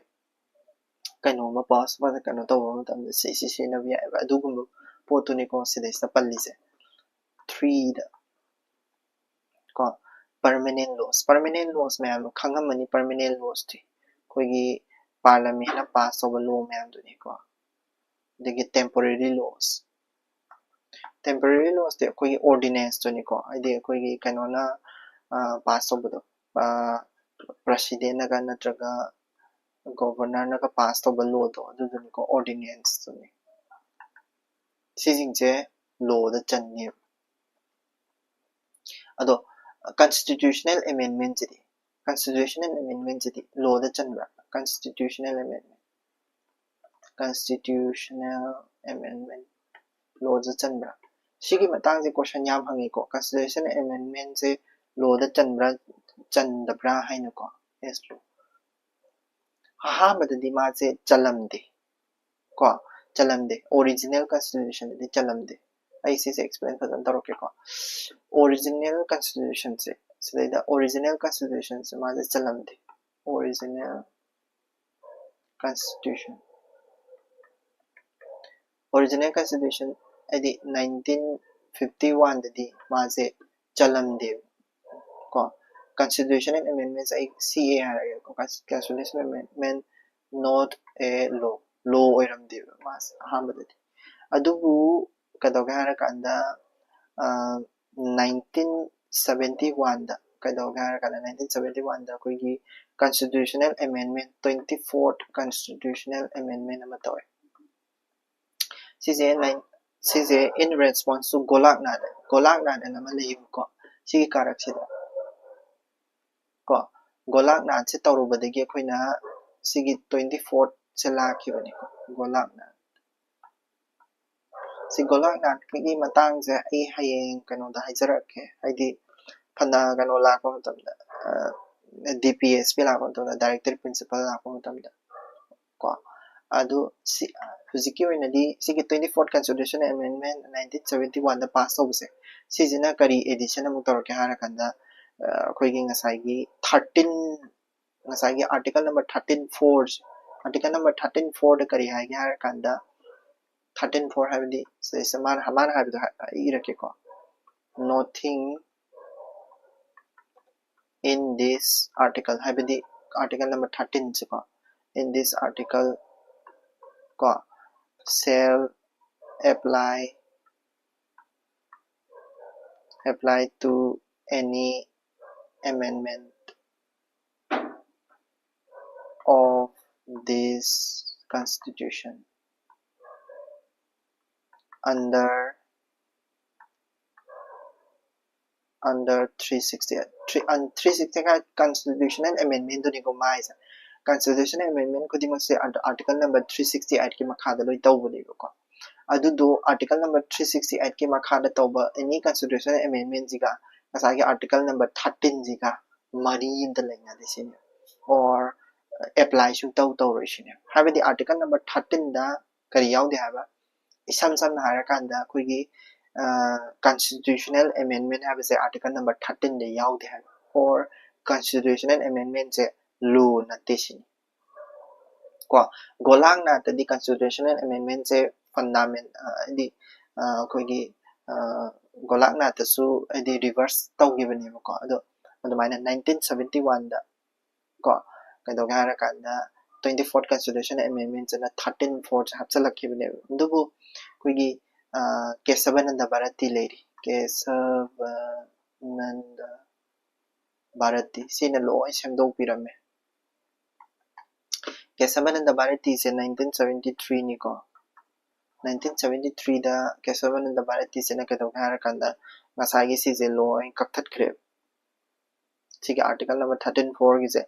ꯀꯩꯅꯣꯝꯃ ꯄꯥꯁ, ꯀꯩꯅꯣ ꯇꯧꯕ ꯃꯇꯝꯗ ꯁꯤ, ꯁꯤ ꯁꯤꯖꯤꯟꯅꯕ ꯌꯥꯏꯑꯕ꯫ ꯑꯗꯨꯒꯨꯝꯕ ꯄꯣꯠꯇꯨꯅꯤꯀꯣ ꯁꯤꯗꯩꯁꯤꯗ ꯄꯜꯂꯤꯁꯦ꯫ ꯐꯤꯐꯇꯤꯗ ꯀꯣ, permanent laws, permanent laws ꯃꯌꯥꯝ ꯈꯪꯉꯝꯃꯅꯤ꯫ Permanent lawsꯇꯤ ꯑꯩꯈꯣꯏꯒꯤ parliamentꯅ pass ꯇꯧꯕ law ꯃꯌꯥꯝꯗꯨꯅꯤꯀꯣ꯫ ꯑꯗꯒꯤ temporary laws, temporary lawsꯇꯤ ꯑꯩꯈꯣꯏꯒꯤ ordinanceꯇꯨꯅꯤꯀꯣ, ꯍꯥꯏꯗꯤ ꯑꯩꯈꯣꯏꯒꯤ ꯀꯩꯅꯣꯅ pass ꯇꯧꯕꯗꯣ, presidentꯅꯒ ꯅꯠꯇ꯭ꯔꯒ governorꯅꯒ pass ꯇꯧꯕ lawꯗꯣ, ꯑꯗꯨꯗꯨꯅꯤꯀꯣ, ordinanceꯇꯨꯅꯤ꯫ ꯁꯤꯁꯤꯡꯁꯦ lawꯗ ꯆꯟꯅꯦꯕ꯫ ꯑꯗꯣ constitutional amendmentꯁꯤꯗꯤ, constitutional amendmentꯁꯤꯗꯤ lawꯗ ꯆꯟꯕ꯭ꯔꯥ? Constitutional amendment, constitutional amendment lawꯗ ꯆꯟꯕ꯭ꯔꯥ? ꯁꯤꯒꯤ ꯃꯇꯥꯡꯁꯦ question ꯌꯥꯝ ꯍꯪꯉꯤꯀꯣ꯫ Constitutional amendmentꯁꯦ lawꯗ ꯆꯟꯕ꯭ꯔꯥ ꯆꯟꯗꯕ꯭ꯔꯥ ꯍꯥꯏꯅꯀꯣ꯫ Yes, law꯫ ꯑꯍꯥꯟꯕꯗꯗꯤ ꯃꯥꯁꯦ ꯆꯜꯂꯝꯗꯦ ꯀꯣ, ꯆꯜꯂꯝꯗꯦ꯫ Original constitutionꯗꯗꯤ ꯆꯜꯂꯝꯗꯦ꯫ ꯑꯩ ꯁꯤꯁꯦ explain ꯐꯖꯅ ꯇꯧꯔꯛꯀꯦꯀꯣ꯫ Original constitutionꯁꯦ, ꯁꯤꯗꯩꯗ original constitutionꯁꯦ ꯃꯥꯁꯦ ꯆꯜꯂꯝꯗꯦ꯫ Original constitution, original constitution ꯍꯥꯏꯗꯤ nineteen fifty oneꯗꯗꯤ ꯃꯥꯁꯦ ꯆꯜꯂꯝꯗꯦꯕ ꯀꯣ꯫ Constitutional amendmentꯁꯦ ꯑꯩ C A ꯍꯥꯏꯔꯒꯦꯀꯣ꯫ Constitutional amendment not a law, law ꯑꯣꯏꯔꯝꯗꯦꯕ ꯃꯥꯁꯦ ꯑꯍꯥꯟꯕꯗꯗꯤ꯫ ꯑꯗꯨꯕꯨ ꯀꯩꯗꯧꯒꯦ ꯍꯥꯏꯔꯀꯥꯟꯗ nineteen seventy oneꯗ ꯀꯩꯗꯧꯒꯦ ꯍꯥꯏꯔꯀꯥꯟꯗ nineteen seventy oneꯗ ꯑꯩꯈꯣꯏꯒꯤ constitutional amendment, twenty fourth constitutional amendment ꯑꯃ ꯇꯧꯋꯦ꯫ ꯁꯤꯁꯦ ꯅꯥꯏꯟ ꯁꯤꯁꯦ in response to ꯒꯣꯂꯥꯛꯅꯥꯠ, ꯒꯣꯂꯥꯛꯅꯥꯠ ꯑꯅ ꯑꯃ ꯂꯩꯌꯦꯕꯀꯣ ꯁꯤꯒꯤ ꯀꯥꯔꯛꯁꯤꯗ ꯀꯣ꯫ ꯒꯣꯂꯥꯛꯅꯥꯠꯁꯦ ꯇꯧꯔꯨꯕꯗꯒꯤ ꯑꯩꯈꯣꯏꯅ ꯁꯤꯒꯤ twenty fourthꯁꯦ ꯂꯥꯛꯈꯤꯕꯅꯤꯀꯣ, ꯒꯣꯂꯥꯛꯅꯥꯠ꯫ ꯁꯤ ꯒꯣꯂꯥꯛꯅꯥꯠꯀꯤ ꯃꯇꯥꯡꯁꯦ ꯑꯩ ꯍꯌꯦꯡ ꯀꯩꯅꯣꯗ ꯍꯥꯏꯖꯔꯛꯀꯦ, ꯍꯥꯏꯗꯤ ꯐꯅ ꯀꯩꯅꯣ ꯂꯥꯛꯄ ꯃꯇꯝꯗ, D P S P ꯂꯥꯛꯄ ꯃꯇꯝꯗ, director principle ꯂꯥꯛꯄ ꯃꯇꯝꯗ ꯀꯣ꯫ ꯑꯗꯨ ꯁꯤ ꯍꯧꯖꯤꯛꯀꯤ ꯑꯣꯏꯅꯗꯤ ꯁꯤꯒꯤ twenty fourth constitutional amendment nineteen seventy oneꯗ pass ꯇꯧꯕꯁꯦ, ꯁꯤꯁꯤꯅ ꯀꯔꯤ addition ꯑꯃꯨꯛ ꯇꯧꯔꯛꯀꯦ ꯍꯥꯏꯔꯀꯥꯟꯗ, ꯑꯩꯈꯣꯏꯒꯤ ꯉꯁꯥꯏꯒꯤ thirteen, ꯉꯁꯥꯏꯒꯤ article number thirteen four, article number thirteen fourꯗ ꯀꯔꯤ ꯍꯥꯏꯒꯦ ꯍꯥꯏꯔꯀꯥꯟꯗ, thirteen four ꯍꯥꯏꯕꯗꯤ ꯁꯤꯗꯩꯁꯤꯗ ꯃꯥꯅ, ꯃꯥꯅ ꯍꯥꯏꯕꯗꯣ ꯍꯥꯏ-, ꯏꯔꯛꯀꯦꯀꯣ꯫ nothing in this article, ꯍꯥꯏꯕꯗꯤ article number thirteen ꯁꯤꯀꯣ, in this article ꯀꯣ, shall apply, apply to any amendment of this constitution under under three sixty-eight, three, un, three sixty-eight constitutional amendment ꯗꯨꯅꯤꯀꯣ ꯃꯥ ꯍꯥꯏꯁꯦ꯫ Constitutional amendment ꯈꯨꯗꯤꯡꯃꯛꯁꯦ article number three sixty-eight ꯀꯤ ꯃꯈꯥꯗ ꯂꯣꯏ ꯇꯧꯕꯅꯦꯕꯀꯣ꯫ ꯑꯗꯨꯗꯣ article number three sixty-eight ꯀꯤ ꯃꯈꯥꯗ ꯇꯧꯕ any constitutional amendment ꯁꯤꯒ ꯉꯁꯥꯏꯒꯤ article number thirteen ꯁꯤꯒ ꯃꯔꯤ ꯑꯝꯇ ꯂꯩꯅꯗꯦ ꯁꯤꯅꯦ, or apply ꯁꯨꯡꯇꯧ ꯇꯧꯔꯣꯏ ꯁꯤꯅꯦ꯫ ꯍꯥꯏꯕꯗꯤ article number thirteen ꯗ ꯀꯔꯤ ꯌꯥꯎꯗꯦ ꯍꯥꯏꯕ? ꯏꯁꯝ ꯁꯝꯅ ꯍꯥꯏꯔꯀꯥꯟꯗ ꯑꯩꯈꯣꯏꯒꯤ constitutional amendment ꯍꯥꯏꯕꯁꯦ article number thirteen ꯗ ꯌꯥꯎꯗꯦ ꯍꯥꯏꯕ, or constitutional amendment say law ꯅꯠꯇꯦ ꯁꯤꯅꯤ꯫ ꯀꯣ, ꯒꯣꯂꯥꯛ ꯅꯥꯠꯇꯗꯤ constitutional amendment ꯁꯦ fundament, ꯍꯥꯏꯗꯤ ꯑꯩꯈꯣꯏꯒꯤ ꯒꯣꯂꯥꯛ ꯅꯥꯠꯇꯁꯨ ꯍꯥꯏꯗꯤ reverse ꯇꯧꯈꯤꯕꯅꯦꯕꯀꯣ꯫ ꯑꯗꯣ ꯑꯗꯨꯃꯥꯏꯅ nineteen seventy one ꯗ ꯀꯣ, ꯀꯩꯗꯧꯒꯦ ꯍꯥꯏꯔꯀꯥꯟꯗ twenty fourth constitutional amendment ꯁꯤꯅ thirteen four ꯁꯦ ꯍꯥꯞꯆꯤꯜꯂꯛꯈꯤꯕꯅꯦꯕ꯫ ꯑꯗꯨꯕꯨ ꯑꯩꯈꯣꯏꯒꯤ ꯀꯦꯁꯕꯥꯅꯟꯗ ꯚꯥꯔꯇꯤ ꯂꯩꯔꯤ, ꯀꯦꯁꯕꯥꯅꯟꯗ ꯚꯥꯔꯇꯤ ꯁꯤꯅ ꯂꯣꯏ ꯁꯦꯝꯗꯣꯛꯄꯤꯔꯝꯃꯦ꯫ ꯀꯦꯁꯕꯥꯅꯟꯗ ꯚꯥꯔꯇꯤꯁꯦ nineteen seventy three ꯅꯤꯀꯣ꯫ Nineteen seventy three ꯗ ꯀꯦꯁꯕꯥꯅꯟꯗ ꯚꯥꯔꯇꯤꯁꯤꯅ ꯀꯩꯗꯧꯒꯦ ꯍꯥꯏꯔꯀꯥꯟꯗ ꯉꯁꯥꯏꯒꯤ ꯁꯤꯁꯦ ꯂꯣꯏ ꯀꯛꯊꯠꯈ꯭ꯔꯦꯕ꯫ ꯁꯤꯒꯤ article number thirteen four ꯒꯤꯁꯦ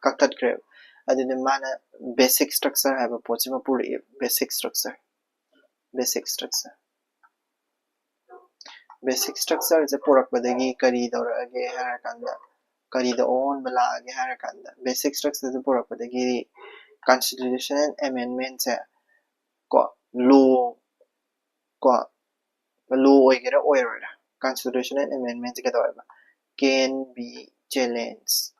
ꯀꯛꯊꯠꯈ꯭ꯔꯦꯕ꯫ ꯑꯗꯨꯅ ꯃꯥꯅ basic structure ꯍꯥꯏꯕ ꯄꯣꯠꯁꯤꯃ ꯄꯨꯔꯛꯑꯦꯕ, basic structure, basic structure꯫ Basic structure ꯁꯦ ꯄꯨꯔꯛꯄꯗꯒꯤ ꯀꯔꯤ ꯇꯧꯔꯛꯑꯒꯦ ꯍꯥꯏꯔꯀꯥꯟꯗ, ꯀꯔꯤꯗ ꯑꯑꯣꯟꯕ ꯂꯥꯛꯑꯒꯦ ꯍꯥꯏꯔꯀꯥꯟꯗ, basic structure ꯁꯦ ꯄꯨꯔꯛꯄꯗꯒꯤ constitutional amendment ꯁꯦ ꯀꯣ, law ꯀꯣ, law ꯑꯣꯏꯒꯦꯔꯥ ꯑꯣꯏꯔꯣꯏꯔꯥ, constitutional amendment ꯁꯦ ꯀꯩꯗꯧꯋꯦꯕ? Can be challenged꯫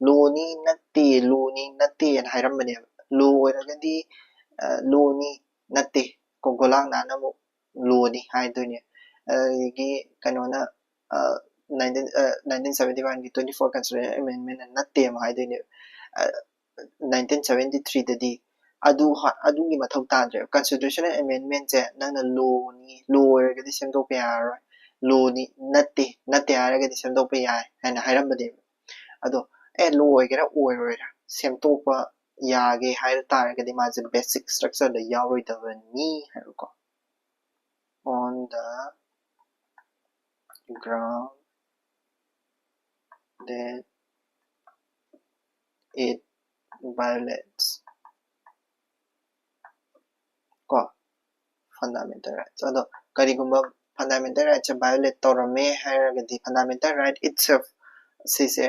Law ꯅꯤ ꯅꯠꯇꯦ, law ꯅꯤ ꯅꯠꯇꯦꯅ ꯍꯥꯏꯔꯝꯕꯅꯦꯕ꯫ Law ꯑꯣꯏꯔꯒꯗꯤ law ꯅꯤ ꯅꯠꯇꯦ, ꯒꯣꯂꯥꯡꯅꯥꯅ ꯑꯃꯨꯛ ꯂꯣꯅꯤ ꯍꯥꯏꯗꯣꯏꯅꯦ꯫ ꯑꯗꯒꯤ ꯀꯩꯅꯣꯅ nineteen nineteen seventy one ꯒꯤ twenty four constitutional amendment ꯅꯠꯇꯦ ꯑꯃꯨꯛ ꯍꯥꯏꯗꯣꯏꯅꯦ꯫ nineteen seventy three ꯗꯗꯤ ꯑꯗꯨ ꯑꯗꯨꯒꯤ ꯃꯊꯧ ꯇꯥꯗ꯭ꯔꯦꯕ꯫ Constitutional amendment ꯁꯦ ꯅꯪꯅ ꯂꯣꯅꯤ, ꯂꯣ ꯑꯣꯏꯔꯒꯗꯤ ꯁꯦꯝꯗꯣꯛꯄ ꯌꯥꯔꯔꯣꯏ, ꯂꯣꯅꯤ ꯅꯠꯇꯦ, ꯅꯠꯇꯦ ꯍꯥꯏꯔꯒꯗꯤ ꯁꯦꯝꯗꯣꯛꯄ ꯌꯥꯏ ꯍꯥꯏꯅ ꯍꯥꯏꯔꯝꯕꯅꯦꯕ꯫ ꯑꯗꯣ ꯑꯦ ꯂꯣ ꯑꯣꯏꯒꯦꯔꯥ ꯑꯣꯏꯔꯣꯏꯔꯥ ꯁꯦꯝꯗꯣꯛꯄ ꯌꯥꯒꯦ ꯍꯥꯏ ꯇꯥꯔꯒꯗꯤ ꯃꯥꯁꯦ basic structure ꯗ ꯌꯥꯎꯔꯣꯏꯗꯕꯅꯤ ꯍꯥꯏꯕꯀꯣ꯫ On the ground that it violates ꯀꯣ fundamental rights꯫ ꯑꯗꯣ ꯀꯔꯤꯒꯨꯝꯕ fundamental rights ꯁꯦ violate ꯇꯧꯔꯝꯃꯦ ꯍꯥꯏꯔꯒꯗꯤ fundamental right itself ꯁꯤꯁꯦ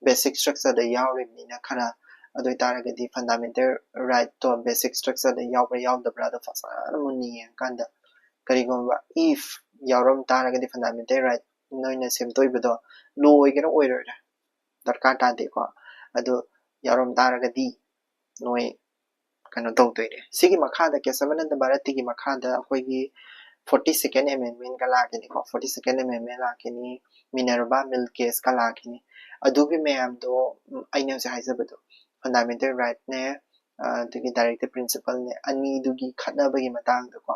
basic structure ꯗ ꯌꯥꯎꯔꯤꯕꯅꯤꯅ ꯈꯔ, ꯑꯗꯨ ꯑꯣꯏꯇꯥꯔꯒꯗꯤ fundamental right ꯇꯣ basic structure ꯗ ꯌꯥꯎꯕ꯭ꯔꯥ ꯌꯥꯎꯗꯕ꯭ꯔꯥꯗꯣ ꯐꯖꯅ ꯃꯨꯟꯅ ꯌꯦꯡꯉꯀꯥꯟꯗ ꯀꯔꯤꯒꯨꯝꯕ if ꯌꯥꯎꯔꯝ ꯇꯥꯔꯒꯗꯤ fundamental right ꯅꯣꯏꯅ ꯁꯦꯝꯗꯣꯛꯏꯕꯗꯣ ꯂꯣ ꯑꯣꯏꯒꯦꯔꯥ ꯑꯣꯏꯔꯣꯏꯔꯥ ꯗꯔꯀꯥꯔ ꯇꯥꯗꯦꯀꯣ꯫ ꯑꯗꯨ ꯌꯥꯎꯔꯝ ꯇꯥꯔꯒꯗꯤ ꯅꯣꯏ ꯀꯩꯅꯣ ꯇꯧꯗꯣꯏꯅꯦ꯫ ꯁꯤꯒꯤ ꯃꯈꯥꯗ ꯀꯦꯁꯕꯅꯟꯗ ꯚꯥꯔꯇꯤꯒꯤ ꯃꯈꯥꯗ ꯑꯩꯈꯣꯏꯒꯤ forty second amendment ꯀ ꯂꯥꯛꯀꯅꯤꯀꯣ꯫ Forty second amendment ꯂꯥꯛꯀꯅꯤ, Minerva Mill case ꯀ ꯂꯥꯛꯀꯅꯤ꯫ ꯑꯗꯨꯒꯤ ꯃꯌꯥꯝꯗꯣ ꯎꯝ, ꯑꯩꯅ ꯍꯧꯖꯤꯛ ꯍꯥꯏꯖꯕꯗꯣ fundamental right ꯅꯦ, ꯑ, ꯑꯗꯒꯤ directive principle ꯅꯦ, ꯑꯅꯤꯗꯨꯒꯤ ꯈꯠꯅꯕꯒꯤ ꯃꯇꯥꯡꯗꯀꯣ,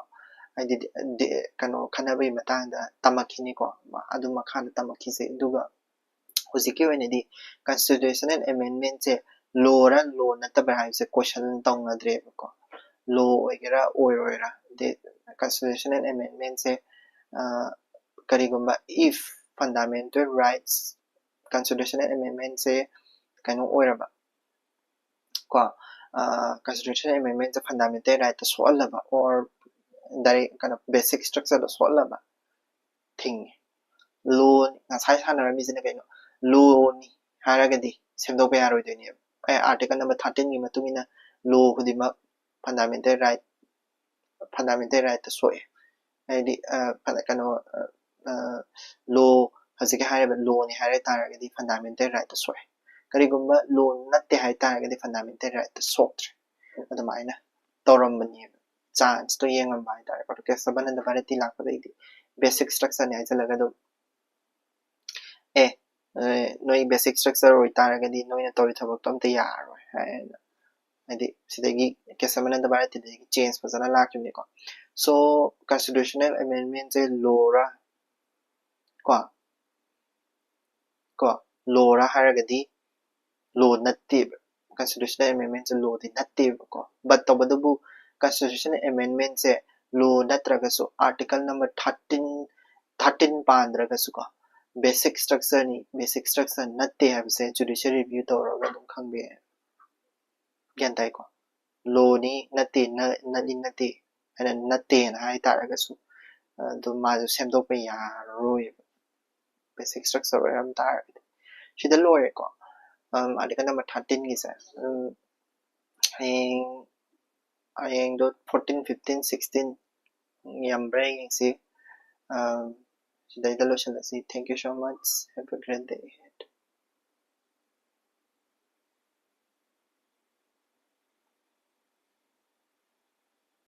ꯍꯥꯏꯗꯤ ꯗꯤ- ꯗꯤ- ꯀꯩꯅꯣ ꯈꯠꯅꯕꯒꯤ ꯃꯇꯥꯡꯗ ꯇꯝꯃꯛꯈꯤꯅꯤꯀꯣ꯫ ꯑꯗꯨ ꯃꯈꯥꯗ ꯇꯝꯃꯛꯈꯤꯁꯦ꯫ ꯑꯗꯨꯒ ꯍꯧꯖꯤꯛꯀꯤ ꯑꯣꯏꯅꯗꯤ constitutional amendment ꯁꯦ ꯂꯣꯔ ꯂꯣ ꯅꯠꯇꯕ꯭ꯔꯥ ꯍꯥꯏꯕꯁꯦ question ꯇꯧꯅꯗ꯭ꯔꯦꯕꯀꯣ꯫ ꯂꯣ ꯑꯣꯏꯒꯦꯔꯥ ꯑꯣꯏꯔꯣꯏꯔꯥ, constitutional amendment ꯁꯦ, ꯑ, ꯀꯔꯤꯒꯨꯝꯕ if fundamental rights, constitutional amendment ꯁꯦ ꯀꯩꯅꯣ ꯑꯣꯏꯔꯕ ꯀꯣ, ꯑ, constitutional amendment ꯁꯦ fundamental right ꯇ ꯁꯣꯛꯍꯜꯂꯕ or direct ꯀꯩꯅꯣ basic structure ꯗ ꯁꯣꯛꯍꯜꯂꯕ ꯊꯤꯡꯉꯤ꯫ ꯂꯣꯅꯤ, ꯉꯁꯥꯏ ꯁꯥꯟꯅꯔꯝꯃꯤꯁꯤꯅ ꯀꯩꯅꯣ? ꯂꯣꯅꯤ ꯍꯥꯏꯔꯒꯗꯤ ꯁꯦꯝꯗꯣꯛꯄ ꯌꯥꯔꯣꯏꯗꯣꯏꯅꯦꯕ꯫ ꯑꯦ, article number thirteen ꯒꯤ ꯃꯇꯨꯡ ꯏꯟꯅ ꯂꯣ ꯈꯨꯗꯤꯡꯃꯛ fundamental right, fundamental right ꯇ ꯁꯣꯛꯑꯦ꯫ ꯍꯥꯏꯗꯤ, ꯑ, ꯐꯅ-, ꯀꯩꯅꯣ, ꯑ, ꯑ, ꯂꯣ, ꯍꯧꯖꯤꯛꯀꯤ ꯍꯥꯏꯔꯤꯕ ꯂꯣꯅꯤ ꯍꯥꯏꯔ ꯇꯥꯔꯒꯗꯤ fundamental right ꯇ ꯁꯣꯛꯑꯦ꯫ ꯀꯔꯤꯒꯨꯝꯕ ꯂꯣ ꯅꯠꯇꯦ ꯍꯥꯏ ꯇꯥꯔꯒꯗꯤ fundamental right ꯇ ꯁꯣꯛꯇ꯭ꯔꯦ꯫ ꯑꯗꯨꯃꯥꯏꯅ ꯇꯧꯔꯝꯕꯅꯦꯕ꯫ ꯆꯥꯟꯁꯇꯣ ꯌꯦꯡꯉꯝꯕ ꯍꯥꯏꯇꯥꯔꯦꯀꯣ꯫ ꯑꯗꯣ ꯀꯦꯁꯕ ꯅꯟꯗ ꯚꯥꯔꯇꯤ ꯂꯥꯛꯄꯗꯩꯗꯤ ꯕꯦꯁꯤꯛ ꯁ꯭ꯇ꯭ꯔꯛꯆꯔꯅꯤ ꯍꯥꯏꯖꯜꯂꯒ ꯑꯗꯨꯝ ꯑꯦ, ꯑ, ꯅꯣꯏ ꯕꯦꯁꯤꯛ ꯁ꯭ꯇ꯭ꯔꯛꯆꯔ ꯑꯣꯏꯇꯥꯔꯒꯗꯤ ꯅꯣꯏꯅ ꯇꯧꯔꯤ ꯊꯕꯛꯇꯣ ꯑꯝꯇ ꯌꯥꯔꯔꯣꯏ ꯍꯥꯏꯅ, ꯍꯥꯏꯗꯤ ꯁꯤꯗꯒꯤ ꯀꯦꯁꯕ ꯅꯟꯗ ꯚꯥꯔꯇꯤꯗꯒꯤ ꯆꯦꯟꯖ ꯐꯖꯅ ꯂꯥꯛꯈꯤꯕꯅꯤꯀꯣ꯫ ꯁꯣ ꯀꯟꯁꯇꯤꯇ꯭ꯌꯨꯁꯅꯦꯜ ꯑꯦꯃꯦꯟꯃꯦꯟꯁꯦ ꯂꯣꯔ ꯀꯣ ꯀꯣ ꯂꯣꯔ ꯍꯥꯏꯔꯒꯗꯤ ꯂꯣ ꯅꯠꯇꯦꯕ꯫ ꯀꯟꯁꯇꯤꯇ꯭ꯌꯨꯁꯅꯦꯜ ꯑꯦꯃꯦꯟꯃꯦꯟꯁꯦ ꯂꯣꯗꯤ ꯅꯠꯇꯦꯕꯀꯣ꯫ ꯕꯠ ꯇꯧꯕꯇꯕꯨ ꯀꯟꯁꯇꯤꯇ꯭ꯌꯨꯁꯅꯦꯜ ꯑꯦꯃꯦꯟꯃꯦꯟꯁꯦ ꯂꯣ ꯅꯠꯇ꯭ꯔꯒꯁꯨ ꯑꯥꯔꯇꯤꯀꯜ ꯅꯝꯕꯔ ꯊꯥꯔꯇꯤꯟ ꯊꯥꯔꯇꯤꯟ ꯄꯥꯟꯗ꯭ꯔꯒꯁꯨꯀꯣ ꯕꯦꯁꯤꯛ ꯁ꯭ꯇ꯭ꯔꯛꯆꯔꯅꯤ, ꯕꯦꯁꯤꯛ ꯁ꯭ꯇ꯭ꯔꯛꯆꯔ ꯅꯠꯇꯦ ꯍꯥꯏꯕꯁꯦ ꯖꯨꯗꯤꯁꯤꯌꯦꯜ ꯔꯤꯚ꯭ꯌꯨ ꯇꯧꯔꯒ ꯑꯗꯨꯝ ꯈꯪꯕ ꯌꯥꯏ꯫ ꯒ꯭ꯌꯥꯟ ꯇꯥꯏꯀꯣ? ꯂꯣꯅꯤ ꯅꯠꯇꯦ, ꯅ- ꯅꯠꯂꯤ ꯅꯠꯇꯦ ꯍꯥꯏꯅ ꯅꯠꯇꯦꯅ ꯍꯥꯏ ꯇꯥꯔꯒꯁꯨ ꯑꯗꯨꯝ ꯃꯥꯁꯨ ꯁꯦꯝꯗꯣꯛꯄ ꯌꯥꯔꯔꯣꯏꯕ, ꯕꯦꯁꯤꯛ ꯁ꯭ꯇ꯭ꯔꯛꯆꯔ ꯑꯣꯏꯔꯝ ꯇꯥꯔꯒꯗꯤ꯫ ꯁꯤꯗ ꯂꯣꯏꯔꯦꯀꯣ ꯑꯥꯔꯇꯤꯀꯜ ꯅꯝꯕꯔ ꯊꯥꯔꯇꯤꯟꯒꯤꯁꯦ꯫ ꯍꯌꯦꯡ ꯍꯌꯦꯡꯗꯣ ꯐꯣꯔꯇꯤꯟ, ꯐꯤꯐꯇꯤꯟ, ꯁꯤꯛꯁꯇꯤꯟ ꯌꯥꯝꯕ꯭ꯔꯥ ꯌꯦꯡꯁꯤ꯫ ꯁꯤꯗꯩꯗ ꯂꯣꯏꯁꯤꯜꯂꯁꯤ꯫ Thank you so much, have a great day.